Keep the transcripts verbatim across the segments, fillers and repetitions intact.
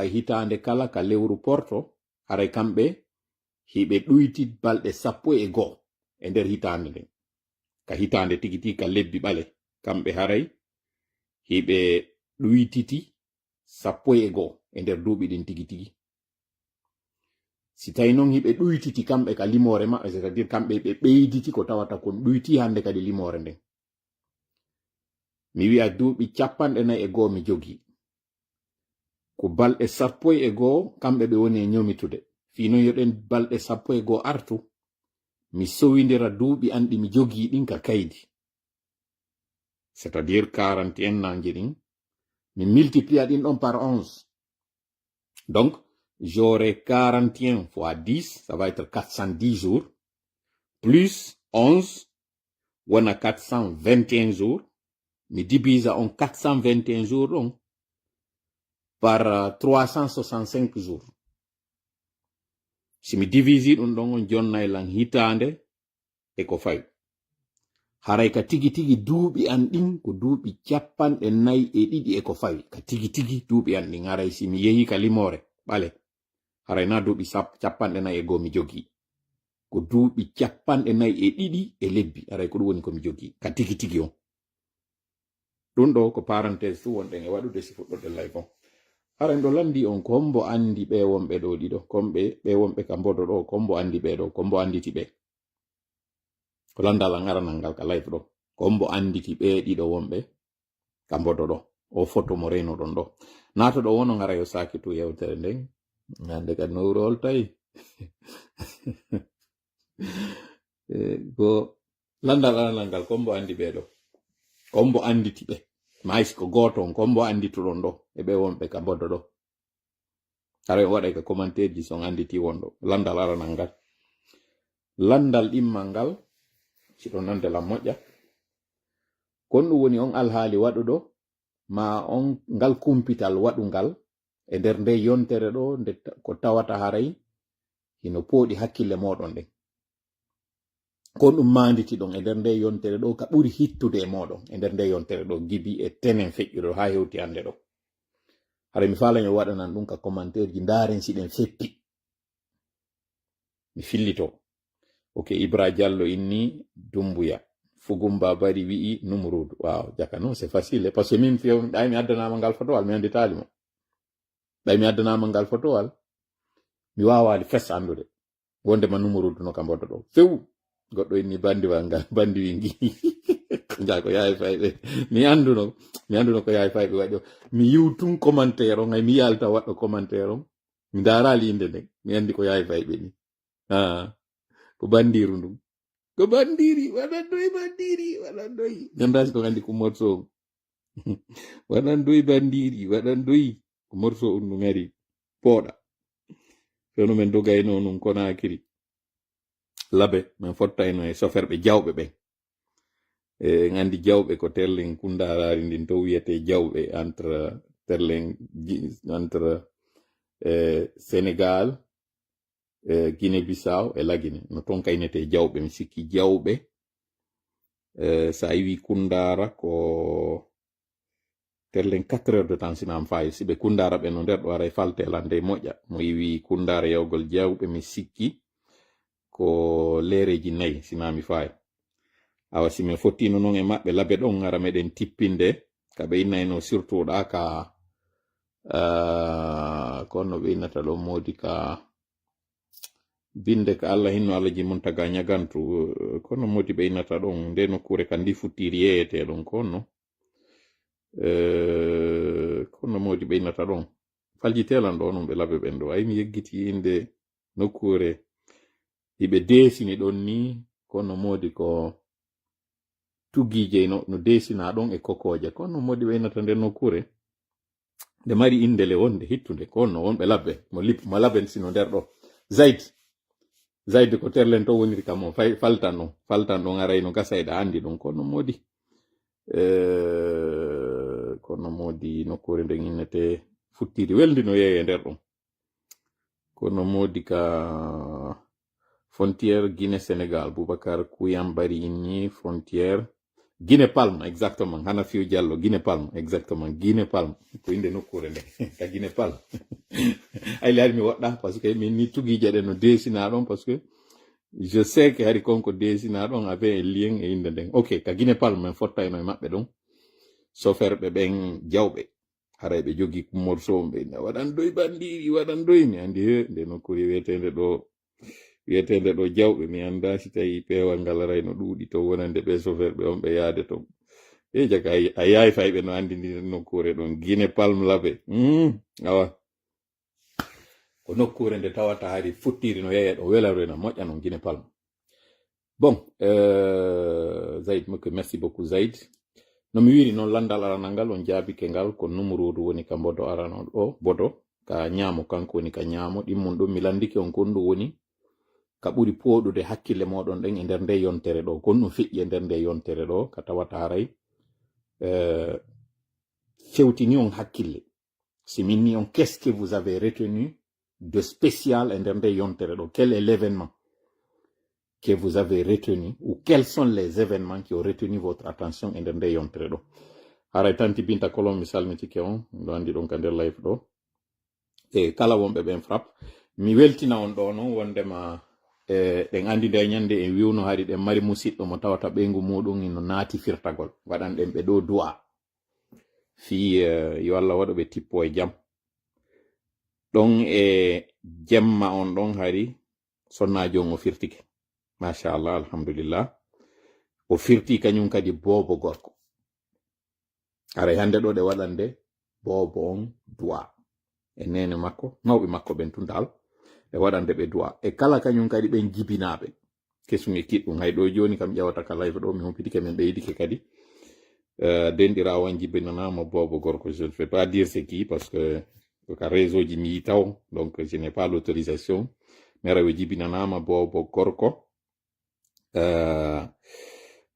hitaande kala ka lewru porto, haray kamɓe hiɓe ɗuyti balɗe sappo e goo e nder hitaande nden. Ka hitaande tigi tigi ka lebbi ɓale, kamɓe haray hiɓe ɗuytiti sappo e goo e nder duuɓi ɗin tigi tigi. Si tawi non hiɓe ɗuytiti kamɓe ka limoore maɓɓe, c'est-à-dire kamɓe ɓe ɓeyditi ko tawata kon ɗuyti hannde kadi limoore nden. Mi wi'a duuɓi capanɗe nayi e goo mi jogii. Ko balɗe sappo e goo kamɓe ɓe woni e ñomitude. Fii non yo ɗen balɗe sappo e goo artu, mi sowindira duuɓi an ɗi mi jogii ɗin ka kaydi. C'est-à-dire quarante et un nanji ɗin. Mi multiplia ɗin ɗon par onze. Donc, j'aurai quarante et un fois dix, ça va être quatre cent dix jours, plus onze, wona quatre cent vingt et un jours. Mi divisa on quatre cent vingt et un jours ɗon par euh, trois cent soixante-cinq jours. Si mi divisi ɗum ɗon, on jonnay lan hitaande e ko fawi. Haray ka tigi tigi duuɓi an ɗin ko duuɓi capanɗe nayi e ɗiɗi e ko fawi. Ka tigi tigi duuɓi an ɗin, haray si mi yehi ka limoore ɓale, haray na duuɓi sap-, capanɗe nayi e goo mi jogii. Ko duuɓi capanɗe nayi e ɗiɗi e lebbi, haray ko ɗum woni ko mi jogii. Ka tigi tigi on. Ɗum ɗo ko parenthèse tu wonɗen e waɗude si fuɗɗoɗen live on. Haray ɗo lanndii on, ko hombo anndi ɓee wonɓe ɗoo ɗiɗo, ko homɓe, ɓee wonɓe ka mbodo ɗoo, ko hombo anndi ɓee ɗoo, ko hombo annditi ɓe? Ko lanndal an aranal ngal ka live ɗo. Ko hombo annditi ɓee ɗiɗo wonɓe ka mbodo ɗo? O foto mo reynoɗon ɗo. Naato ɗo wono ngara yo saakitu yewtere nden. Hannde ka nowru hol tawi? Eh, ko lanndal aranal ngal, ko hombo anndi ɓee ɗo? Ko hombo annditi ɓe? Maa si ko gooto on, ko hombo anndituɗon ɗo e ɓee wonɓe ka mbodo ɗo? Haray on waɗay ka commentaire ji si on annditi wonɗo. Lanndal aranal ngal. Lanndal ɗimmal ngal, si ɗon nande lan moƴƴa. Kon ɗum woni on alhaali waɗuɗo, maa on ngal kumpital waɗungal e nder nde yontere ɗo, nde ta-, ko tawata haray hino pooɗi hakkille mooɗon ɗen. Kon ɗum maanditi ɗon e nder nde yontere ɗo, ka ɓuri hittude e mooɗon e nder nde yontere ɗo, gibi e tenen feƴƴuɗo haa hewti hannde ɗo. Haray mi faalay mi waɗanan ɗum ka commentaire ji, ndaaren si ɗen feppi. Mi fillito. Ok, Ibra Diallo inni Dumbuya. Fugumba Bari wi'i Numurudu. Waaw, jaka non, c'est facile, parce que min fiyo, ɗay mi addanaama ngal fotowal, mi annditaali mo. Ɗay mi addanaama ngal fotowal, mi waawaali fes anndude wonde ma Numurudu no ka mbodo ɗo. Few, goɗɗo inni bandi wa ngal, bandi wi ngi. Nja ko yaay fayɓe. Mi annduno, mi annduno ko yaay fayɓe waɗi o. Mi yiw tun commentaire on, ay mi yalta waɗɗo commentaire on. Mi ndaaraali innde nden. Mi anndi ko yaay fayɓe ni. Ah, ko bandiiru ndun. Ko bandiiri, waɗandoyi bandiiri, waɗandoyi. Ganndaasi ko anndi ko morso on. Waɗandoyi bandiiri, waɗandoyi ko morso on no ngari. Pooɗa. Kono men dogayno nun Konaakiri. Labe, men fottayno e soferɓe jawɓe ɓen. E, en anndi jawɓe ko terlen kundaaraari ndin to wiyetee jawɓe entre terlen gi-, entre, e, Sénégal, e, Guinée Bissau e Lagine. No ton kaynetee jawɓe, mi sikki jawɓe. E, so a iwi kundaara ko terlen quatre heures de temps, si mi am faayi. Si ɓe kundaara ɓe no nder ɗo aray faltelande moƴƴa. Mo iwi kundaara yawgol jawɓe, mi sikki ko leereeji nayi, si mi am faayi. Awa, si min fottino non e maɓɓe labe ɗon, ara meɗen tippinde, ka ɓe innayno surtout ɗa ka, ah, ko no ɓe innata ɗon moodi ka binde ka Allah hinno Alhaji Muntaga Ñagantu, eh, kono moodi ɓe innata ɗon nde nokkuure ka ndi futtiri yeeyete ɗon kono. Eh, kono moodi ɓe innata ɗon. Faljitelan ɗo non ɓe labe ɓen ɗo. Ay mi yeggiti innde nokkuure hiɓe deesini ɗon ni, kono moodi ko tuggiije no, no deesina ɗon e kokooje. Kono moodi ɓe innata nde nokkuure. Nde mari innde le wonde hittunde, ko honno wonɓe labbe, mo lib-, mo laben sino nder ɗo. Zaid. Zaid ko terlen to woniri kam on, fay-, faltan on. Faltan ɗon aray no gasayɗa anndi ɗon, kono moodi. Eh, kono moodi nokkuure nden innete futtiri welndi no yeeye nder ɗon. Kono moodi ka frontière Guinée Sénégal, Boubacar Kouyambari inni frontière Guinée Palme, exactement. Hana Fiu Diallo, Guinée Palme, exactement. Guinée Palme. Ko innde nokkuure nde. Ka Guinée Palme. Ay, laari mi woɗɗa, parce que min ni tugiije ɗe no deesinaa ɗon, parce que je sais que hari kon ko deesinaa ɗon, avec un lien e innde nden. Ok, ka Guinée Palme, min fottayno e maɓɓe ɗon. Soferɓe ɓen jawɓe. Haray ɓe jogii morceau on, ɓe inna, "Waɗan doy bandiri, waɗan doy." Mi anndi, he, nde nokkuure wiyeteende ɗo, wiyeteende ɗo jawɓe, mi anndaa si tawi peewal ngal aray no ɗuuɗi to wonande ɓe soferɓe on ɓe yaade ton. E jaka, a, a yaay fay ɓe no anndi ndi nokkuure ɗon. Guinée Palme Labe. Hmm, awa. Ko nokkuure nde tawata hari futtiri no yeeya ɗo, wela rena moƴƴa non Guinée Palme. Bon, euh, Zaid, ok, merci beaucoup, Zaid. No mi wiiri noon, lanndal aranal ngal, on jaabike ngal, ko Numuruudu woni ka Bodo aranol ɗo, Bodo, ka ñaamo, kanko woni ka ñaamo. Ɗimmun ɗum, mi lanndike on kon ɗum woni ka ɓuri pooɗude hakkille mooɗon ɗen e nder nde yontere ɗo. Kon ɗum feƴƴi e nder nde yontere ɗo, ka tawata haray, euh, fewtini on hakkille. Si min ni on, qu'est-ce que vous avez retenu de spécial e nder nde yontere ɗo? Quel est l'événement que vous avez retenu, ou quels sont les événements qui ont retenu votre attention e nder nde yontere ɗo? Haray Tanti Binta Kolon, mi salmitike on, ɗo anndi ɗon ka nder live ɗo. E kala wonɓe ɓen Frappe, mi weltina on ɗo non wondema, e, ɗen anndi nde ñannde en wiwno hari ɗen mari musiɗɗo mo tawata ɓeyngu muɗum ino naati firtagol. Waɗan ɗen ɓe ɗo du'a. Fii, eh, yo Allah waɗu ɓe tippo e jam. Ɗon e jemma on ɗon hari sonnaajo on o firtike. Machallah, alhamdulillah. O firti kañum kadi boobo gorko. Haray hannde ɗo ɗe waɗande boobo on du'a. E neene makko, mawɓe makko ɓen tun dal, ɗe waɗande ɓe du'a. E kala kañum kadi ɓen jibinaaɓe. Kesum e kiɗɗum. Hay ɗo jooni kam ƴewata ka live ɗo, mi humpitike, min ɓeydike kadi. Euh, denɗiraawo an jibinanaama boobo gorko. Je ne peux pas dire c'est qui, parce que ko ka réseau ji mi yi taw, donc je n'ai pas l'autorisation. Mi ara o jibinanaama boobo gorko. Euh,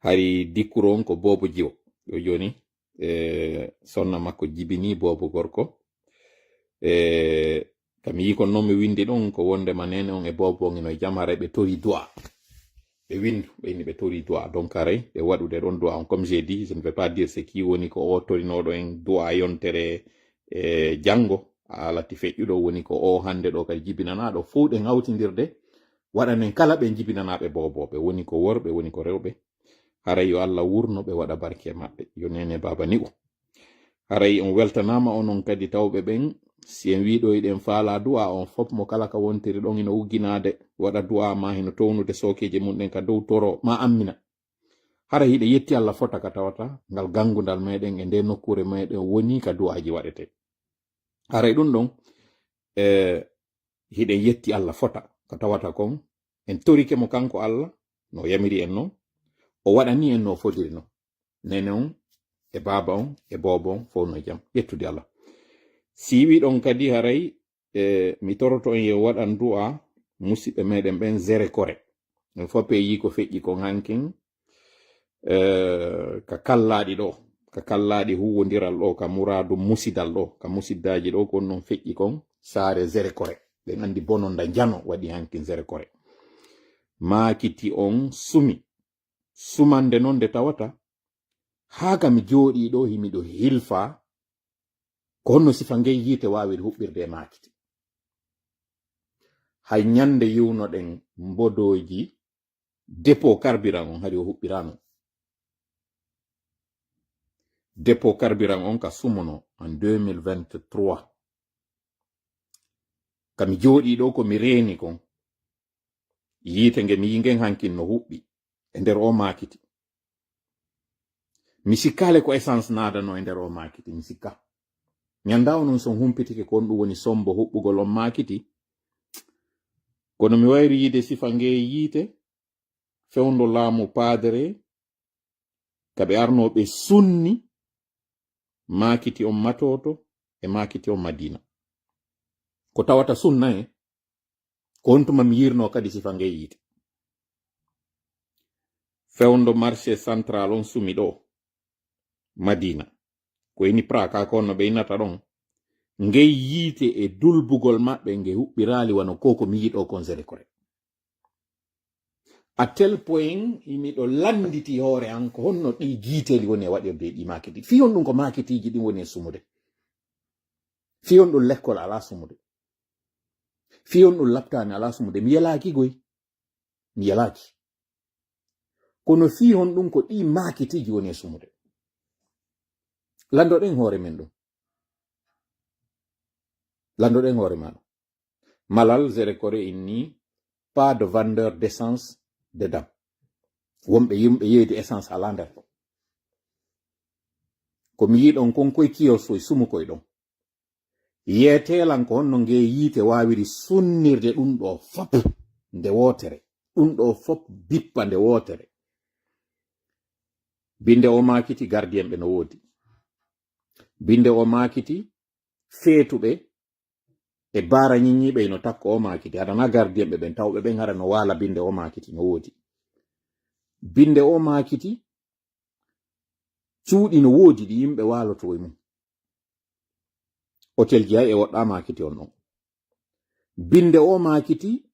hari dikkuro on ko boobo jiwo. Ɗo jooni, euh, sonna makko jibini boobo gorko. Euh, Ka mi yii kon non mi winndi ɗon ko wondema neene on e boobo on ino e jam, haray ɓe tori du'a. Ɓe winndu, ɓe inni ɓe tori du'a. Donc haray ɓe waɗude ɗon du'a on. Comme j'ai dit, je ne vais pas dire c'est qui woni ko o torinooɗo en du'a yontere e janngo. A alati feƴƴuɗo woni ko o hannde ɗo kadi jibinanaaɗo. Fow ɗen hawtindirde waɗanen kala ɓen jibinanaaɓe boobooɓe. Woni ko worɓe, woni ko rewɓe. Haray yo Allah wurno ɓe, waɗa barke e maɓɓe. Yo neene baaba ni'u. Haray on weltanaama onon kadi tawɓe ɓen, si en wii ɗo hiɗen faalaa du'a on fop mo kala ka wontiri ɗon hino ugginaade, waɗa du'a ma hino townude sookeeje mum ɗen ka dow toro, ma ammina. Haray hiɗe yetti Allah fota ka tawata ngal ganngundal meɗen e nde nokkuure meɗen woni ka du'aaji waɗetee. Haray ɗum ɗon, e, hiɗen yetti Allah fota ka tawata kon, en torike mo kanko Allah, no yamiri en non, o waɗani en no fodiri non. Neene on, e baaba on, e boobo on, fow no e jam. Ƴettude Allah. Si wiɗon kadi haray, e, mi toroto on yo waɗan du'a, musiɓɓe meɗen ɓen zere kore. En fof e yii ko feƴƴi kon hankin, e, ka kallaaɗi ɗo, ka kallaaɗi huwwondiral ɗo, ka muraadu musidal ɗo, ka musiddaaji ɗo, ko on non feƴƴi kon saare zere kore. Ɓen anndi bononda njano waɗi hankin zere kore. Maakiti on sumi. Sumande non nde tawata, haa ka mi jooɗii ɗo, himiɗo hilfa, ko honno sifa ngey yiite waawiri huɓɓirde e maakiti. Hay ñande yiwnoɗen mbodooji dépôt carburant on, hari o huɓɓiraano. Dépôt carburant on ka sumono en deux mille vingt-trois. Ka mi jooɗii ɗo ko mi reeni kon. Yiite nge mi yii ngen hankin no huɓɓi e nder o maakiti. Mi sikkaale ko essence naadano e nder o maakiti, mi sikka. Mi anndaa onon si on humpitike ko honɗum woni sombo huɓɓugol on maakiti. Kono mi wayri yiide sifa ngee yiite, fewndo laamu paadere, ka ɓe arnoo ɓe sunni maakiti on Matooto e maakiti on Madiina. Ko tawata sunna e, ko on tuma mi yiirnoo kadi sifa ngee yiite. Fewndo marché central on sumi ɗo, Madiina. Ko ini pra ka ko no ɓe innata ɗon. Ngey yiite e dulbugol maɓɓe nge huɓɓiraali wano ko ko mi yiɗo kon zere kore. À tel point, miɗo lannditi hoore an ko honno ɗi giiteeli woni e waɗirde e ɗi maakiti. Fii honɗun ko maakitiiji ɗin woni e sumude? Fii honɗun lekkol alaa sumude? Fii honɗun laptaani alaa sumude? Mi yelaaki goy. Mi yelaaki. Kono fii honɗun ko ɗi maakitiiji woni e sumude? Lanndoɗen hoore men ɗun. Lanndoɗen hoore maa ɗun. Malal Zéro Corée inni, pas de vendeur d'essence dedans. Wonɓe yimɓe yeeyde essence alaa nder ɗon. Ko mi yi'i ɗon kon koy kiosk e sumu koy ɗon. Yeetee lan ko honno ngee yiite waawiri sunnirde ɗun ɗoo fop nde wootere. Ɗun ɗoo fop bippa nde wootere. Binnde o maakiti gardien ɓe no woodi. Binnde o maakiti feetuɓe e baara ñiññiiɓe ino takko o maakiti. Haɗa na gardien ɓe ɓen tawɓe ɓen hara no waala binnde o maakiti no woodi. Binnde o maakiti cuuɗi no woodi ɗi yimɓe waalotoo e mun. Hotelji hay e woɗɗaa maakiti on ɗon. Binnde o maakiti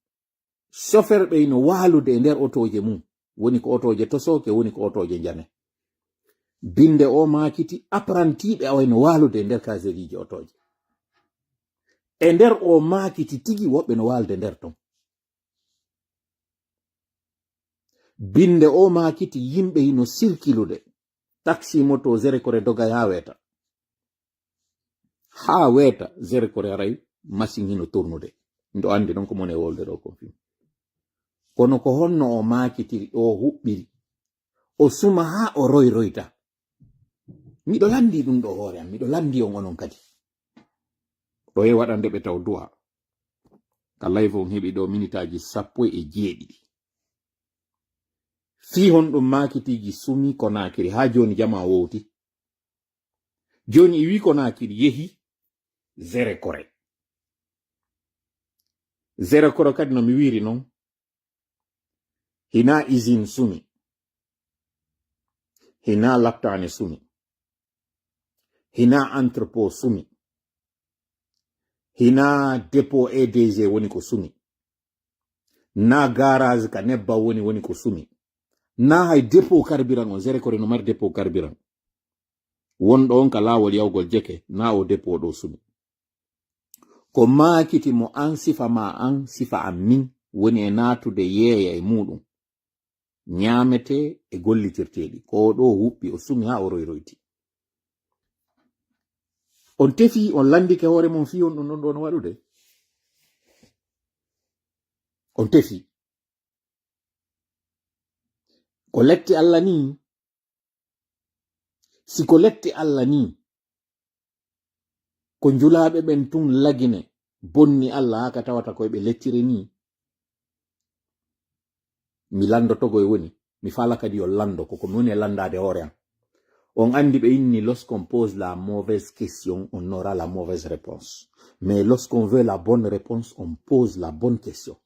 chauffeur ɓe ino waalude e nder otooje mun. Woni ko otooje tosooke, woni ko otooje njane. Binnde o maakiti apprentiiɓe awa ino waalude e nder kaseriji otooje. E nder o maakiti tigi woɓɓe no waalde nder ton. Binnde o maakiti yimɓe ino sirkilude. Taxi moto Zéro Corée dogay haa weeta. Haa weeta Zéro Corée haray machine hino tournude. Miɗo anndi non ko mon e wolde ɗo kon fim. Kono ko honno o maakitiri ɗo huɓɓiri? O suma haa o royroyta. Miɗo lanndi ɗum ɗo hoore am, miɗo lanndi on onon kadi. Ɗo e waɗande ɓe taw du'a. Ka live on heɓi ɗo minitaaji sappo e jeeɗiɗi. Fii honɗum maakitiiji sumi Konaakiri haa jooni jamaa wowti? Jooni i wii Konaakiri yehi Zéro Corée. Zéro Corée kadi no mi wiiri non, hinaa usine sumi, hinaa laptaane sumi, hinaa entrepôt sumi, hinaa dépôt E D G woni ko sumi, naa garage ka nebbam woni, woni ko sumi, naa hay dépôt carburant on, Zéro Corée no mari dépôt carburant. Wonɗo on ka laawol yawgol jeke, naa o dépôt ɗo sumi. Ko maakiti mo an sifa ma an, sifa an min, woni e naatude yeeya e muuɗum. Ñaametee e gollitirteeɗi. Ko o ɗo huɓɓi, o sumi haa o royroyti. On tefi, on lanndike hoore mon fii on ɗum ɗon ɗon waɗude. On tefi. Ko lette Alla nii. Si ko lette Alla nii, ko njulaaɓe ɓen tun lagine bonni Alla haa ka tawata ko ɓe lettire nii. Mi lanndotogo e woni, mi fala kadi yo lanndo, ko ko mi woni e lanndaade hoore am. On anndi ɓe inni, lorsqu'on pose la mauvaise question, on aura la mauvaise réponse. Mais lorsqu'on veut la bonne réponse, on pose la bonne question.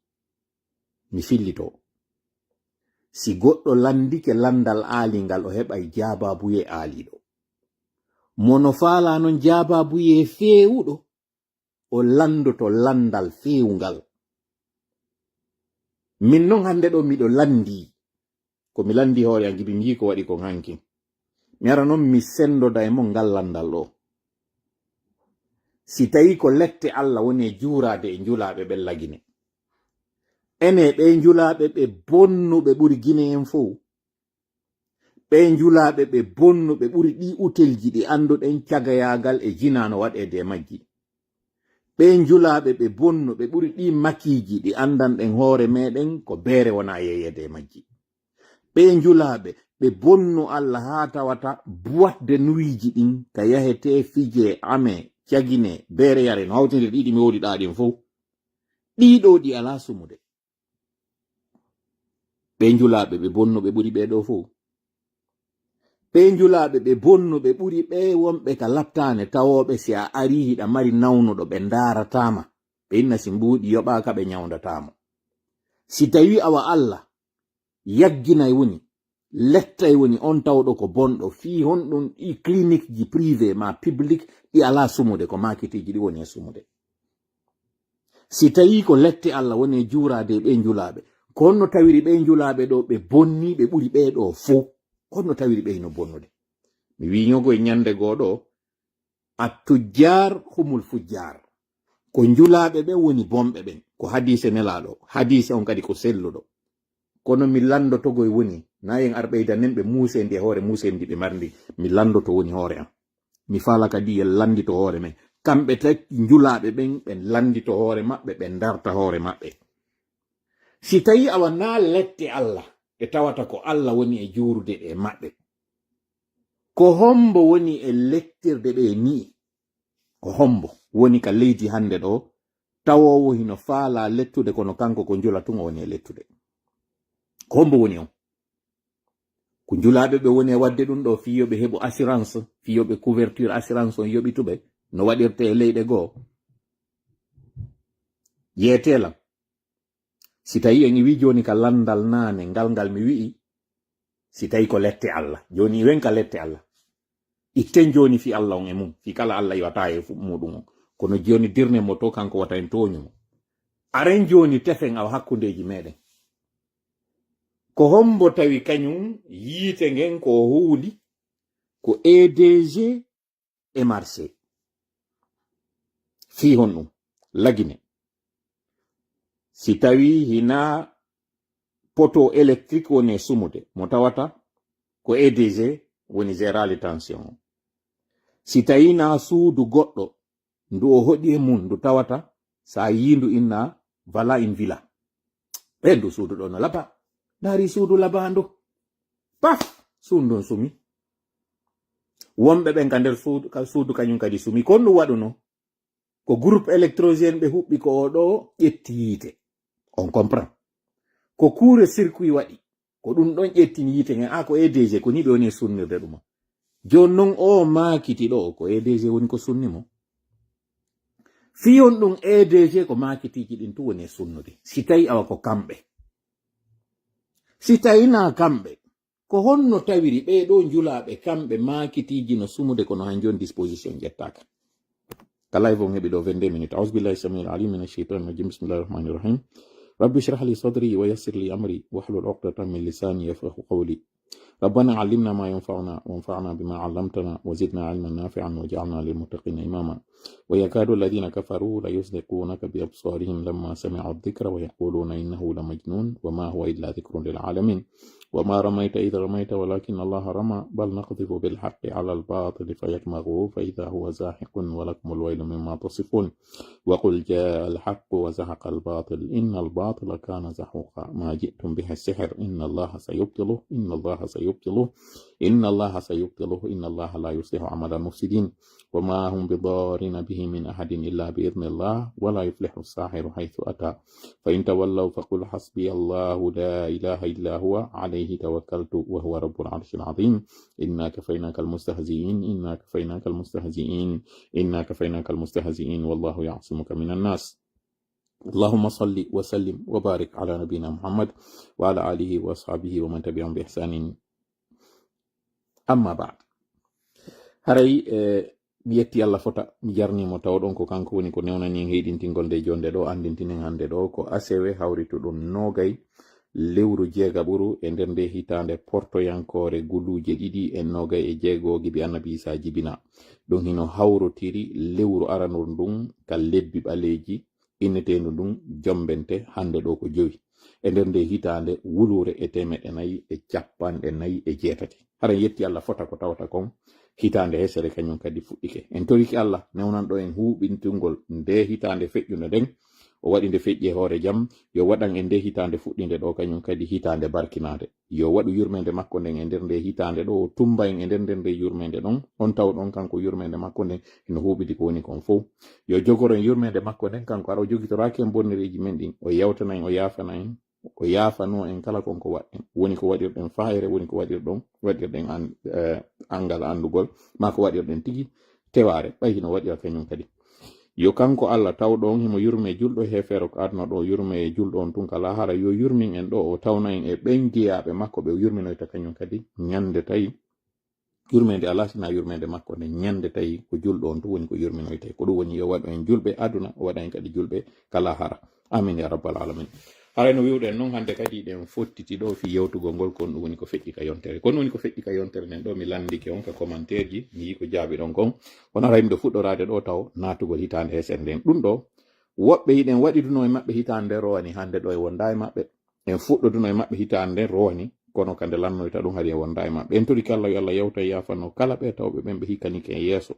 Mi fillito. Si goɗɗo lanndike lanndal aalingal, o heɓay jaabaabuyee aaliiɗo. Mo no faalaa non jaabaabuyee feewuɗo, o lanndoto lanndal feewungal. Min non hannde ɗo miɗo lanndii. Ko mi lanndii hoore an, Gibi, mi yii ko waɗi kon hankin. Mi ara non mi senndoda e mon ngal lanndal ɗo. Si tawii ko lette Alla woni e juuraade e njulaaɓe ɓen lagine. Ene ɓee njulaaɓe ɓe bonnuɓe ɓuri Gine en fow. Ɓee njulaaɓe ɓe bonnuɓe ɓuri ɗii utelji ɗi annduɗen cagayaagal e jinaa no waɗeede e majji. Ɓee njulaaɓe ɓe bonnuɓe ɓuri ɗii makiiji ɗi anndanɗen hoore meeɗen ko beere wonaa yeeyeede e majji. Ɓee njulaaɓe ɓe bonnu Alla haa tawata boîte de nuitji ɗin ka yahetee, fijee, amee, caginee, beere yaree, no hawtindiri ɗii ɗi mi wowliɗaa ɗin fow. Ɗii ɗoo ɗi alaa sumude. Ɓee njulaaɓe ɓe bonnuɓe ɓuri ɓee ɗoo fow. Ɓee njulaaɓe ɓe bonnuɓe ɓuri ɓee wonɓe ka laptaane tawooɓe si a arii hiɗa mari nawnuɗo ɓe ndaarataa ma. Ɓe inna si mbuuɗi yoɓaaka ɓe ñawndataa mo. Si tawii awa Alla yagginay woni, lettay woni on tawɗo ko bonɗo, fii honɗun ɗii clinique ji privé maa public ɗi alaa sumude, ko maakitiiji ɗi woni e sumude. Si tawii ko lette Alla woni e juuraade e ɓee njulaaɓe, Ko honno tawiri ɓee njulaaɓe ɗoo ɓe bonni, ɓe ɓuri ɓee ɗoo fow? Ko honno tawiri ɓe hino bonnude? Mi wi'i nyogo e ñande goo ɗoo, "Attujjar humul fujjar." Ko njulaaɓe ɓen woni bonɓe ɓen. Ko hadiise Nelaaɗo. Hadiise on kadi ko selluɗo. Kono mi lanndoto goy woni, na en ar ɓeydanen ɓe muuseendi e hoore muuseendi ɓe marndi. Mi lanndoto woni hoore am. Mi faala kadi en lanndito hoore men. Kamɓe tagi njulaaɓe ɓen, ɓen lanndito hoore maɓɓe, ɓen ndarta hoore maɓɓe. Si tawii awa naa lette Alla, ɓe tawata ko Alla woni e juurude ɓe e maɓɓe. Ko hombo woni e lettirde ɓe nii? Ko hombo woni ka leydi hannde ɗoo, tawoowo hino faalaa lettude, kono kanko ko njula tun o woni e lettude? Ko hombo woni on? Ko njulaaɓe ɓe woni e waɗde ɗun ɗoo, fii yo ɓe heɓu assurance, fii yo ɓe couverture assurance on yoɓituɓe, no waɗirtee e leyɗe goo? Yeetee lan. Si tawii en iwii jooni ka lanndal naane ngal, ngal mi wi'i, si tawii ko lette Alla, jooni iwen ka lette Alla. Itten jooni fii Alla on e mun, fii kala Alla iwata e fu-, muɗum on. Kono jooni dirnen mo to, kanko wata en tooñu mo. Aren jooni tefen awa hakkundeeji meɗen. Ko hombo tawi kañum yiite ngen ko o huuli ko E D G e marché? Fii honɗum? Lagine. Si tawii hinaa poteau électrique woni e sumude, mo tawata ko E D G woni gérant tension o. Si tawii naa suudu goɗɗo ndu o hoɗi e mun, ndu tawata, sa yii ndu inna, "Voilà une villa." Ɓe ndu suudu ɗo no laba. Ndaari suudu labaandu. Paf! Suudu ndun sumi. Wonɓe ɓen ka nder suudu, ka suudu kañum kadi sumi. Ko honɗum waɗuno? Ko groupe électrogène ɓe huɓɓi ko o ɗo ƴetti yiite. On comprend? Ko court-circuit waɗi. Ko ɗum ɗon ƴettini yiite ngen. A ko E D G, ko ni ɓe woni e sunnirde ɗum. Jooni non o maakiti ɗo, ko E D G woni ko sunni mo. Fii on ɗum E D G ko maakitiiji ɗin tun woni e sunnude. Si tawi awa ko kamɓe. Si tawi naa kamɓe, ko honno tawiri ɓee ɗoo njulaaɓe kamɓe maakitiiji no sumude kono han jooni disposition ƴettaaka? Ka live on heɓi ɗo vingt-deux minutes. أعوذ بالله السميع العليم من الشيطان الرجيم. بسم الله الرحمن الرحيم. رب اشرح لي صدري ويسر لي أمري واحلل عقدة من لساني يفقهوا قولي. ربنا علمنا ما ينفعنا وانفعنا بما علمتنا وزدنا علما نافعا واجعلنا للمتقين إماما. ويكاد الذين كفروا ليزلقونك بأبصارهم لما سمعوا الذكر ويقولون إنه لمجنون وما هو إلا ذكر للعالمين. وما رميت إذ رميت ولكن الله رمى بل نقذف بالحق على الباطل فيدمغه فإذا هو زاهق ولكم الويل مما تصفون. وقل جاء الحق وزهق الباطل إن الباطل كان زهوقا. ما جئتم به السحر إن الله سيبطله إن الله سيبطله إن الله سيبطله إن الله لا يصلح عمل المفسدين. وما هم بضارين به من أحد إلا بإذن الله ولا يفلح الساحر حيث أتى. فإن تولوا فقل حسبي الله لا إله إلا هو عليه توكلت وهو رب العرش العظيم. إنا كفيناك المستهزئين إنا كفيناك المستهزئين إنا كفيناك المستهزئين والله يعصمك من الناس. اللهم صل وسلم وبارك على نبينا محمد وعلى آله وأصحابه ومن تبعهم بإحسان. Amma ba'd. Haray, eh, mi yetti Allah fota, mi jarni mo tawɗon ko kanko woni ko newnani en heyɗintingol nde jonde ɗo, anndintinen hannde ɗo ko asewe hawrituɗum noogay lewru jeegaɓuru e nder nde hitaande portoyankoore guluuje ɗiɗi e noogay e jeego gibi Annabi Isa jibina. Ɗum hino hawrotiri lewru aranuru ndun ka lebbi ɓaleeji inneteendu ndun jombente hannde ɗo ko jowi. E nder nde hitaande wuluure e teemeɗɗe nayi e capanɗe nayi e jeetati. Hara en yetti Allah fota ko tawata kon hitaande hesere kañum kadi fuɗɗike. En toriki Allah newnanɗo en huuɓintungol nde hitaande feƴƴunde nden. O waɗi nde feƴƴi e hoore jam. Yo waɗan en nde hitaande fuɗɗinde ɗo kañum kadi hitaande barkinaande. Yo waɗu yurmeende makko nden e nder nde hitaande ɗo, o tumba en e nder nder nde yurmeende ɗon. On tawɗon kanko yurmeende makko nden hino huuɓidi ko woni kon fow. Yo jogoro en yurmeende makko nden, kanko hara o jogitoraaki en bonnereeji men ɗin. O yawtana en, o yaafana en, o yaafanoo en kala kon ko waɗɗen. Woni ko waɗirɗen faayre, woni ko waɗirɗon, waɗirɗen an-, eh, anngal anndugol, maa ko waɗirɗen tigi tewaare, ɓay hino waɗira kañum kadi. Yo kanko Allah tawɗo on himo yurmee julɗo e heefero ko aduna ɗo, yurmee julɗo on tun ka laahara, yo yurmin en ɗo, o tawna en e ɓen jeyaaɓe makko ɓe o yurminoyta kañum kadi ñande tawi yurmeende alaa sinaa yurmeende makko nden ñande tawi ko julɗo on tun woni ko yurminoytee. Ko ɗum woni yo waɗu en julɓe aduna, o waɗa en kadi julɓe ka laahara. Amin ya rabbal alamin. Haray no wi'uɗen non hannde kadi ɗen fottiti ɗo fii yewtugol ngol, ko on ɗum woni ko feƴƴi ka yontere. Ko on woni ko feƴƴi ka yontere nden ɗo, mi lanndike on ka commentaire ji, mi yii ko jaabiɗon kon. Kono haray miɗo fuɗɗoraade ɗo taw naatugol hitaande hesere nden. Ɗum ɗo, woɓɓe hiɗen waɗiduno e maɓɓe hitaande nden rowani hannde ɗo e wondaa e maɓɓe. En fuɗɗoduno e maɓɓe hitaande nden rowani, kono ka nde lannoyta ɗum hari e wondaa e maɓɓe. En torike Allah yo Allah yewta e yaafano kala ɓe tawɓe ɓen ɓe hikkanike en yeeso.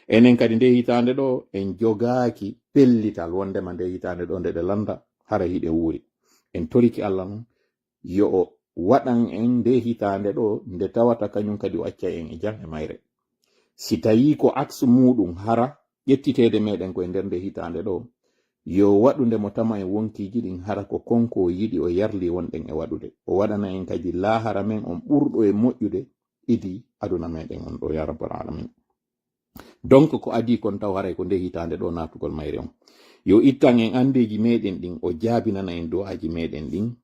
Enen kadi nde hitaande ɗo, en jogaaki pellital wondema nde hitaande ɗo nde ɗe lannda, hara hiɗen wuuri. En toriki Allah non, yo o waɗan en nde hitaande ɗo, nde tawata kañum kadi o accay en e jam e mayre. Si tawii ko aks muuɗum hara ƴettiteede meɗen ko e nder nde hitaande ɗo, yo waɗu nde mo tama en wonkiiji ɗin, hara ko kon ko o yiɗi o yarli wonɗen e waɗude. O waɗana en kadi laahara men on ɓurɗo e moƴƴude idi aduna meɗen on ɗo, ya rabbal alamin. Donc, ko adii kon taw haray ko nde hitaande ɗo naatugol mayre on. Yo ittan en anndeeji meɗen ɗin, o jaabinana en du'aaji meɗen ɗin,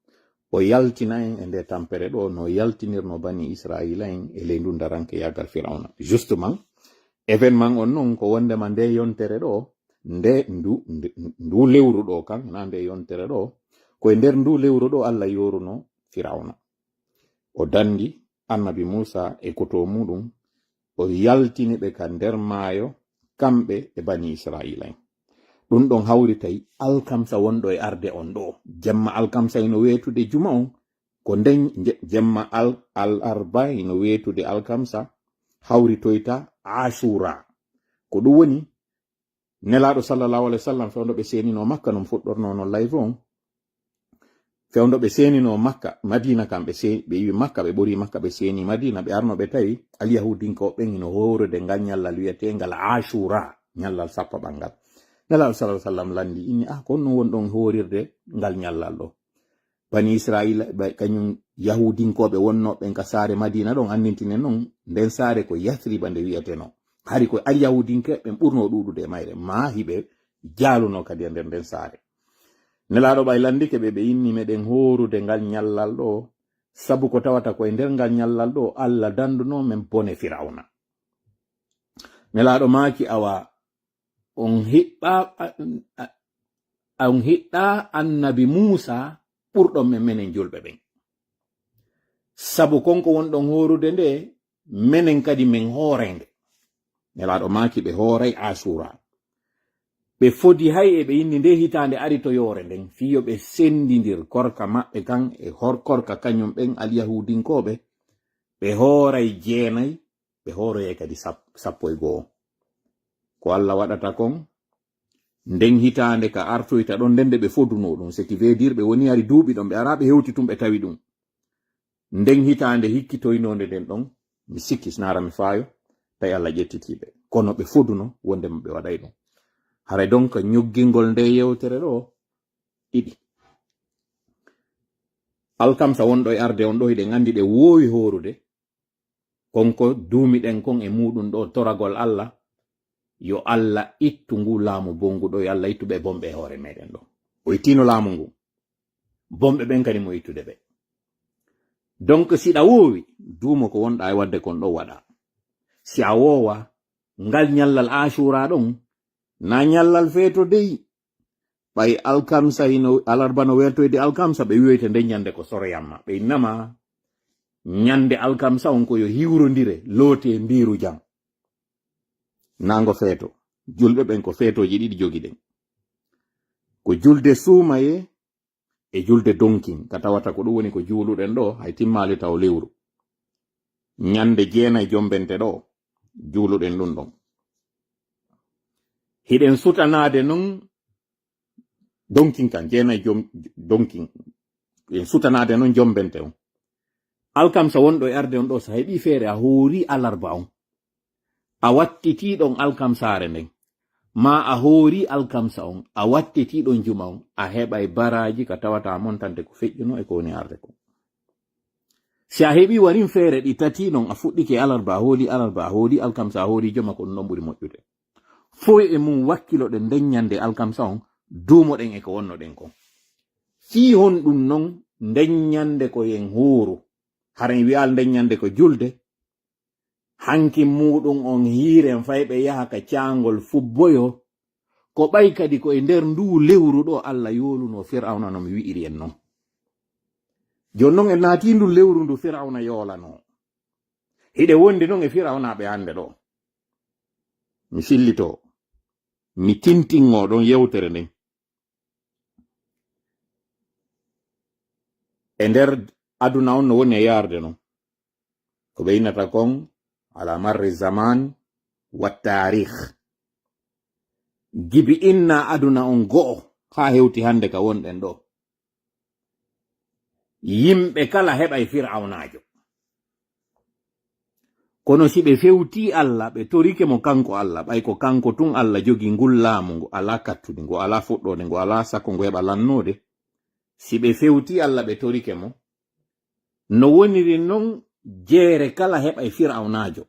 o yaltina en e nde tampere ɗo, no yaltinirno bani Israila en e ley ndun daranke yaagal Firawna. Justement, événement on non ko wondema nde yontere ɗo, nde ndu, ndu, ndu lewru ɗo kan, na nde yontere ɗo, ko e nder ndu lewru ɗo Allah yoruno Firawna. O dandi annabi Muusa e koto muuɗum, o yaltini ɓe ka nder maayo, kamɓe e bani Israila en. Ɗum ɗon hawritay alkamsa wonɗo e arde on ɗo. Jemma alkamsa ino weetude juma on, ko nden je-, jemma al-, al arba ino weetude alkamsa, hawritoyta Ashura. Ko ɗum woni Nelaaɗo sallallahu alaihi wasallam, fewndo ɓe seeninoo Makka, no mi fuɗɗornoo non live on. Fewndo ɓe seeninoo Makka, Madina kam ɓe see-, ɓe iwi Makka, ɓe ɓori Makka, ɓe seeni Madina, ɓe arno ɓe tawi alyahudinkooɓe ɓen hino hoorude ngal ñallal wi'eteengal Ashura, ñallal sappo ɓanngal. Nelaaɗo sallallahu alaihi wasallam lanndi inni, "Ah, ko honno wonɗon hoorirde ngal ñallal ɗo?" Bani Israila, ɓe, kañum yahudinkooɓe wonnooɓe ɓen ka saare Madina ɗon, anndintinen non, nden saare ko Yathriba nde wi'etenoo. Hari ko alyahudinkooɓe ɓen ɓurnoo ɗuuɗude e mayre, maa hiɓe jaalunoo kadi e nder nden saare. Nelaaɗo ɓay lanndike ɓe, ɓe inni, "Meɗen hoorude ngal ñallal ɗo, sabu ko tawata ko e nder ngal ñallal ɗo, Allah danndunoo men bone Firawna." Nelaaɗo maaki, "Awa, on hiɓɓa, a, a, on hiɓɓa annabi Muusa ɓurɗon men, menen julɓe ɓen. Sabu kon ko wonɗon hoorude nde, menen kadi men hooray nde." Nelaaɗo maaki, ɓe hooray Ashura. Ɓe fodi hay e ɓe inni nde hitaande aritoyoore nden, fii yo ɓe senndindir korka maɓɓe kan e hor-, korka kañum ɓen alyahudinkooɓe, ɓe hooray jeenay, ɓe hooroyay kadi sap-, sappo e go'o. Ko Allah waɗata kon, nden hitaande ka artoyta ɗon, nden nde ɓe fodunoo ɗum, ce qui veut dire ɓe woni hari duuɓi ɗon, ɓe araa ɓe hewti tun ɓe tawi ɗum. Nden hitaande hikkitoynoonde nden ɗon, mi sikki sinaara mi faayo, tawi Allah ƴettitii ɓe. Kono ɓe foduno wonde ɓe waɗay ɗum. Haray donc ñoggingol nde yewtere ɗo ɗiɗi. Alkamsa wonɗo e arde on ɗo, hiɗen anndi ɗe woowi hoorude. Kon ko duumiɗen kon e muuɗum ɗo, toragol Allah, yo Allah ittu ngu laamu bonngu ɗo, yo Allah ittu ɓe bonɓe e hoore meɗen ɗo. O ittiino laamu ngu. Bonɓe ɓen kadi mo ittude ɓe. Donc, si ɗa woowi, duumo ko wonɗa e waɗde kon ɗo waɗa. Si a woowa, ngal ñallal Ashura ɗon, na ñallal feeto dey. Ɓay alkamsa hino, alarba no wertoyde alkamsa, ɓe wi'oyte nden ñande ko soroyamma. Ɓe innama ñande alkamsa on ko yo hiwrondire, loote mbiiru jam. Nango feeto. Julɓe ɓen ko feetooji ɗiɗi jogiɗen. Ko julde suumaye e julde donkin, ka tawata ko ɗum woni ko juuluɗen ɗo, hay timmaali taw lewru. Ñande jeenay jombente ɗo, juuluɗen ɗum ɗon. Hiɗen sutanaade non donkin kan, jeenay jom-, donkin. En sutanaade non jombente on. Alkamsa wonɗo e arde on ɗo, so heɓi feere, a hoori alarba on. A wattitii ɗon alkamsaare nden. Maa a hoori alkamsa on, a wattitii ɗon juma on, a heɓay baraaji ka tawata montante ko feƴƴuno e ko woni arde ko. Si a heɓi warin feere ɗi tati non, a fuɗɗike alarba, a hooli alarba, a hooli alkamsa, a hooli juma, ko ɗum ɗon ɓuri moƴƴude. Fow e mum wakkiloɗen nden ñande alkamsa on, duumoɗen e ko wonnoɗen kon. Fii honɗum non nden ñande ko yen hooru? Haren wi'al nden ñande ko julde. Hankin muuɗum on hiiren fay ɓe yaha ka caangol fubboyo. Ko ɓay kadi ko e nder nduu lewru ɗoo Alla yoolunoo Firawna no mi wi'iri en non. Jooni non en naatii nduu lewru ndu Firawna yoolanoo. Hiɗen wondi non e Firawnaaɓe hannde ɗoo. Mi fillitoo, mi tintingoo ɗon yewtere nden. E nder aduna on no woni e yaarde non. Ko ɓe innata kon ala marri zaman wa taarikh. Gibi inna aduna on go'o haa hewti hannde ka wonɗen ɗoo. Yimɓe kala heɓay Fir'awnaajo. Kono si ɓe fewtii Alla, ɓe torike mo kanko Alla, ɓay ko kanko tun Alla jogii ngul laamu, ngu alaa kattude, ngu alaa fuɗɗoode, ngu alaa sakko ngu heɓa lannoode. Si ɓe fewtii Alla, ɓe torike mo, no woniri non jeere kala heɓay Fir'awnaajo.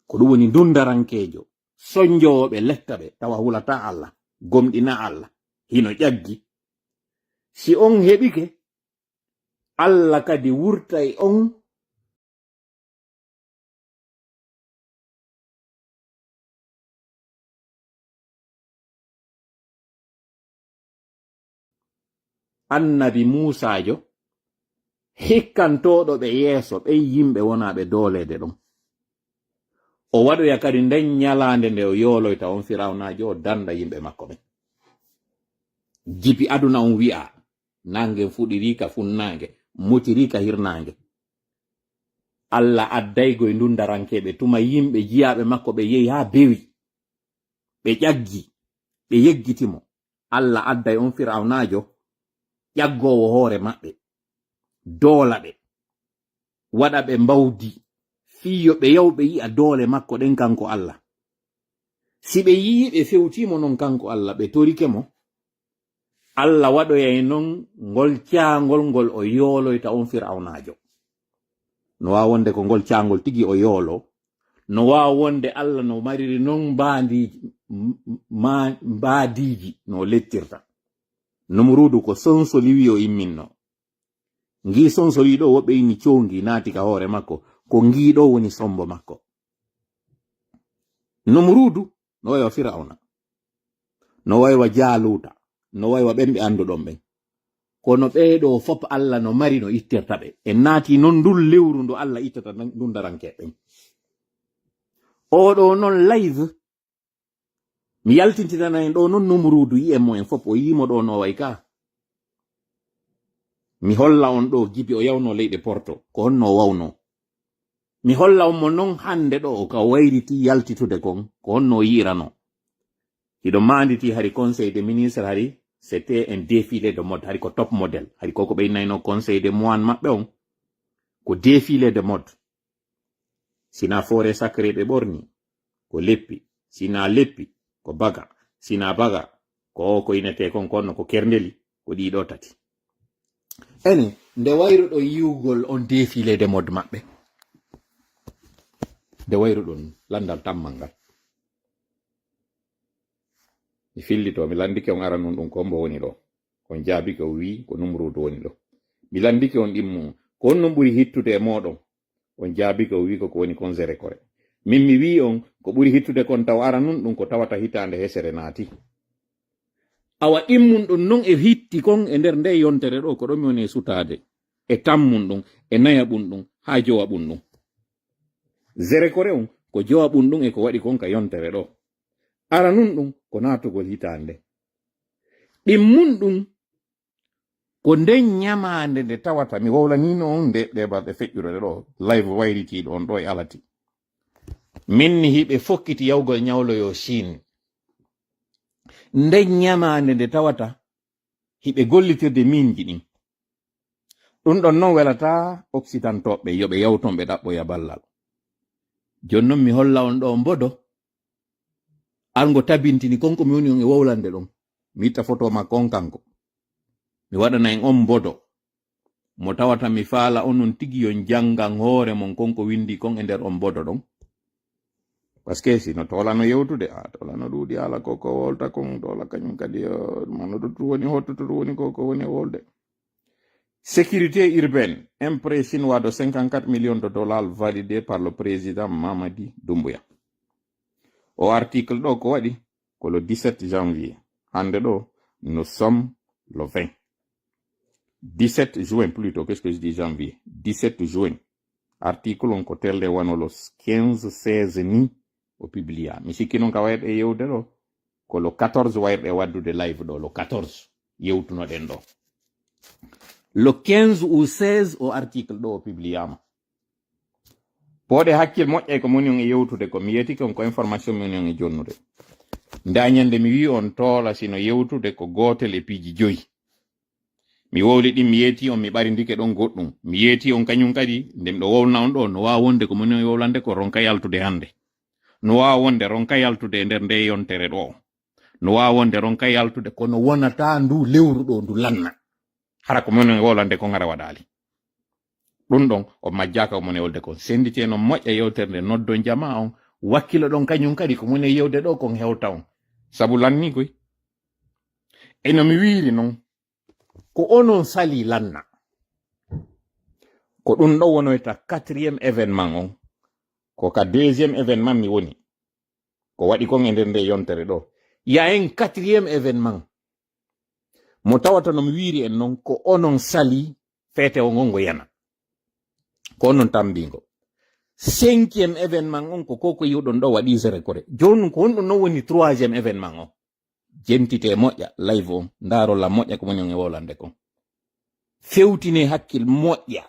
Ko ɗum woni ndundarankeejo, sonjoowo ɓe, letta ɓe, tawa hulataa Alla, gomɗinaa Alla, hino ƴaggi. Si on heɓike, Alla kadi wurtay on. Annabi Muusaajo, hikkantooɗo ɓe yeeso ɓen yimɓe wonaaɓe dooleede ɗon. O waɗoya kadi nden ñalaande nde o yooloyta on Fir'awnaajo, o danda yimɓe makko ɓen. Jibi aduna on wi'a, naange fuɗirii ka funnaange, mutirii ka hirnaange. Alla addaygo e ndundarankeeɓe, tuma yimɓe jiyaaɓe makko ɓe yehi haa bewi, ɓe ƴaggi, ɓe yeggiti mo. Alla adday on Fir'awnaajo ƴaggoowo hoore maɓɓe, doola ɓe, waɗa ɓe mbawdi, fii yo ɓe yaw ɓe yi'a doole makko ɗen kanko Alla. Si ɓe yi'ii ɓe fewtii mo non kanko Alla, ɓe torike mo, Alla waɗoyay non ngol caangol ngol o yooloyta on Fir'awnaajo. No waawa wonde ko ngol caangol tigi o yooloo. No waawa wonde Alla no mariri non mbaadiiji, m-, ma-, mbaadiiji no o lettirta. Numuruudu ko sonsoli wi'i o imminno. Ngii sonsoli ɗoo, woɓɓe inni cowngi naati ka hoore makko. Ko ngii ɗoo woni sombo makko. Numuruudu no wayi wa Fir'awna, no wayi wa Jaaluuta, no wayi wa ɓen ɓe annduɗon ɓen. Kono ɓee ɗoo fof Alla no mari no ittirta ɓe. En naati non ndun lewru ndu Alla ittata ndun darankeeɓe ɓen. Oo ɗoo non live, mi yaltintinana en ɗoo non Numuruudu, yi'en mo en fof, o yi'i mo ɗoo no wayi ka. Mi holla on ɗoo Jibi o yawnoo leyɗe Porto, ko honno o wawnoo. Mi holla on mo non hannde ɗoo, ka o waylitii yaltitude kon, ko honno o yi'iranoo. Hiɗo maanditii hari Conseil des ministres, hari c'était un défilé de mode, hari ko top modèle, hari ko ko ɓe innaynoo Conseil des moines maɓɓe on, ko défilé de mode. Sina forêt sacrée ɓe ɓorni, ko leppi, sina leppi, ko baga, sina baga, ko o ko inetee kon, kono ko kerndeli, ko ɗii ɗoo tati. Ene, nde wayruɗon yi'ugol on défilé de mode maɓɓe? Nde wayruɗon lanndal tammal ngal? Mi fillitoo, mi lanndike on aranun ɗun ko hombo woni ɗoo. On jaabike, o wi'i ko Numuruudu woni ɗoo. Mi lanndike on ɗimmun, ko honɗun ɓuri hittude e mooɗon? On jaabike, o wi'i ko ko woni kon Zerekore. Min mi wi'i on, ko ɓuri hittude kon taw aranun ɗun ko tawata hitaande hesere naati. Awa ɗimmun ɗun non e hitti kon e nder ndee yontere ɗoo, ko ɗon mi woni e sutaade. E tammun ɗun, e nayaɓun ɗun, haa jowaɓun ɗun. Zerekore on, ko jowaɓun ɗun e ko waɗi kon ka yontere ɗoo. Aranun ɗun, ko naatugol hitaande. Ɗimmun ɗun, ko nden ñamaande nde tawata, mi wowlaniino on nde, ɗee balɗe feƴƴuɗe ɗoo, live waylitiiɗo on ɗoo e alati. Min ni hiɓe fokkiti yawgol ñawloyoo Chine. Nden ñamaande nde tawata, hiɓe gollitirde miinji ɗin. Ɗun ɗon non welataa Oksidantooɓe, yo ɓe yawton ɓe ɗaɓɓoya ballal. Jooni non mi holla on ɗoo mbodo. Arngo tabintini kon ko mi woni on e wowlande ɗon. Mi itta foto makko on kanko. Mi waɗana en on mbodo. Mo tawata mi faala onon tigi yo njanngan hoore mon kon ko winndi kon e nder on mbodo ɗon. Parce que si no toola no yewtude, a toola no ɗuuɗi haala ko ko wolta kon, toola kañum kadi, eh, mano ɗo ɗum woni hotto to ɗum woni ko, ko woni e wolde. Sécurité urbaine, un prêt chinois de cinquante-quatre millions de dollars validé par le président Mamadi Doumbouya. O article ɗo ko waɗi? ko le dix-sept janvier. Hannde ɗo, nous sommes le vingt. Dix-sept juin plutôt, qu'est-ce que je dis, janvier? Dix-sept juin. Article on ko telle wano le quinze, seize ni o publia. Mi sikki noon ka wayre e yewde ɗo, ko le quatorze wayre e waddude live ɗo, le quatorze yewtunoɗen ɗo. Le quinze ou seize o article ɗo o publiama. Pooɗe hakkil moƴƴay ko moni on e yewtude ko. Mi yeetike on ko information moni on e jonnude. Nda ñande mi wi on toola sino yewtude ko gootel e piiji joyi. Mi wowli ɗin, mi yeeti on, mi ɓarindike ɗon goɗɗum. Mi yeeti on kañum kadi, nde miɗo wowlna on ɗo, no waawa wonde ko moni on e wowlande ko ronka yaltude hannde. No waawa wonde ronka yaltude e nder nde yontere ɗo. No waawa wonde ronka yaltude, kono wonata ndu lewru ɗo ndu lanna. Hara ko moni on e wowlande kon hara waɗaali. Ɗum ɗon, o majjaka o moni e wolde kon. Sendite noon moƴƴa yewtere nde, noddon jama on, wakkilo ɗon kañum kadi ko moni e yewde ɗo kon hewta on. Sabu lanni koy. E no mi wiiri noon, ko onon sali lanna. Ko ɗum ɗo wonoyta quatrième événement on. Ko ka deuxième événement mi woni. Ko waɗi kon e nder nde yontere ɗo. Ya en quatrième événement. Mo tawata no mi wiiri en noon, ko onon sali feete o ngon ngo yana. Ko onon tambingo. Cinquième événement on ko ko ko yiwɗon ɗo waɗi zéro kore. Jooni ko honɗum noon woni troisième événement on? Jentite moƴƴa live on, ndaaro la moƴƴa ko moni on e wowlande kon. Fewtine hakkil moƴƴa.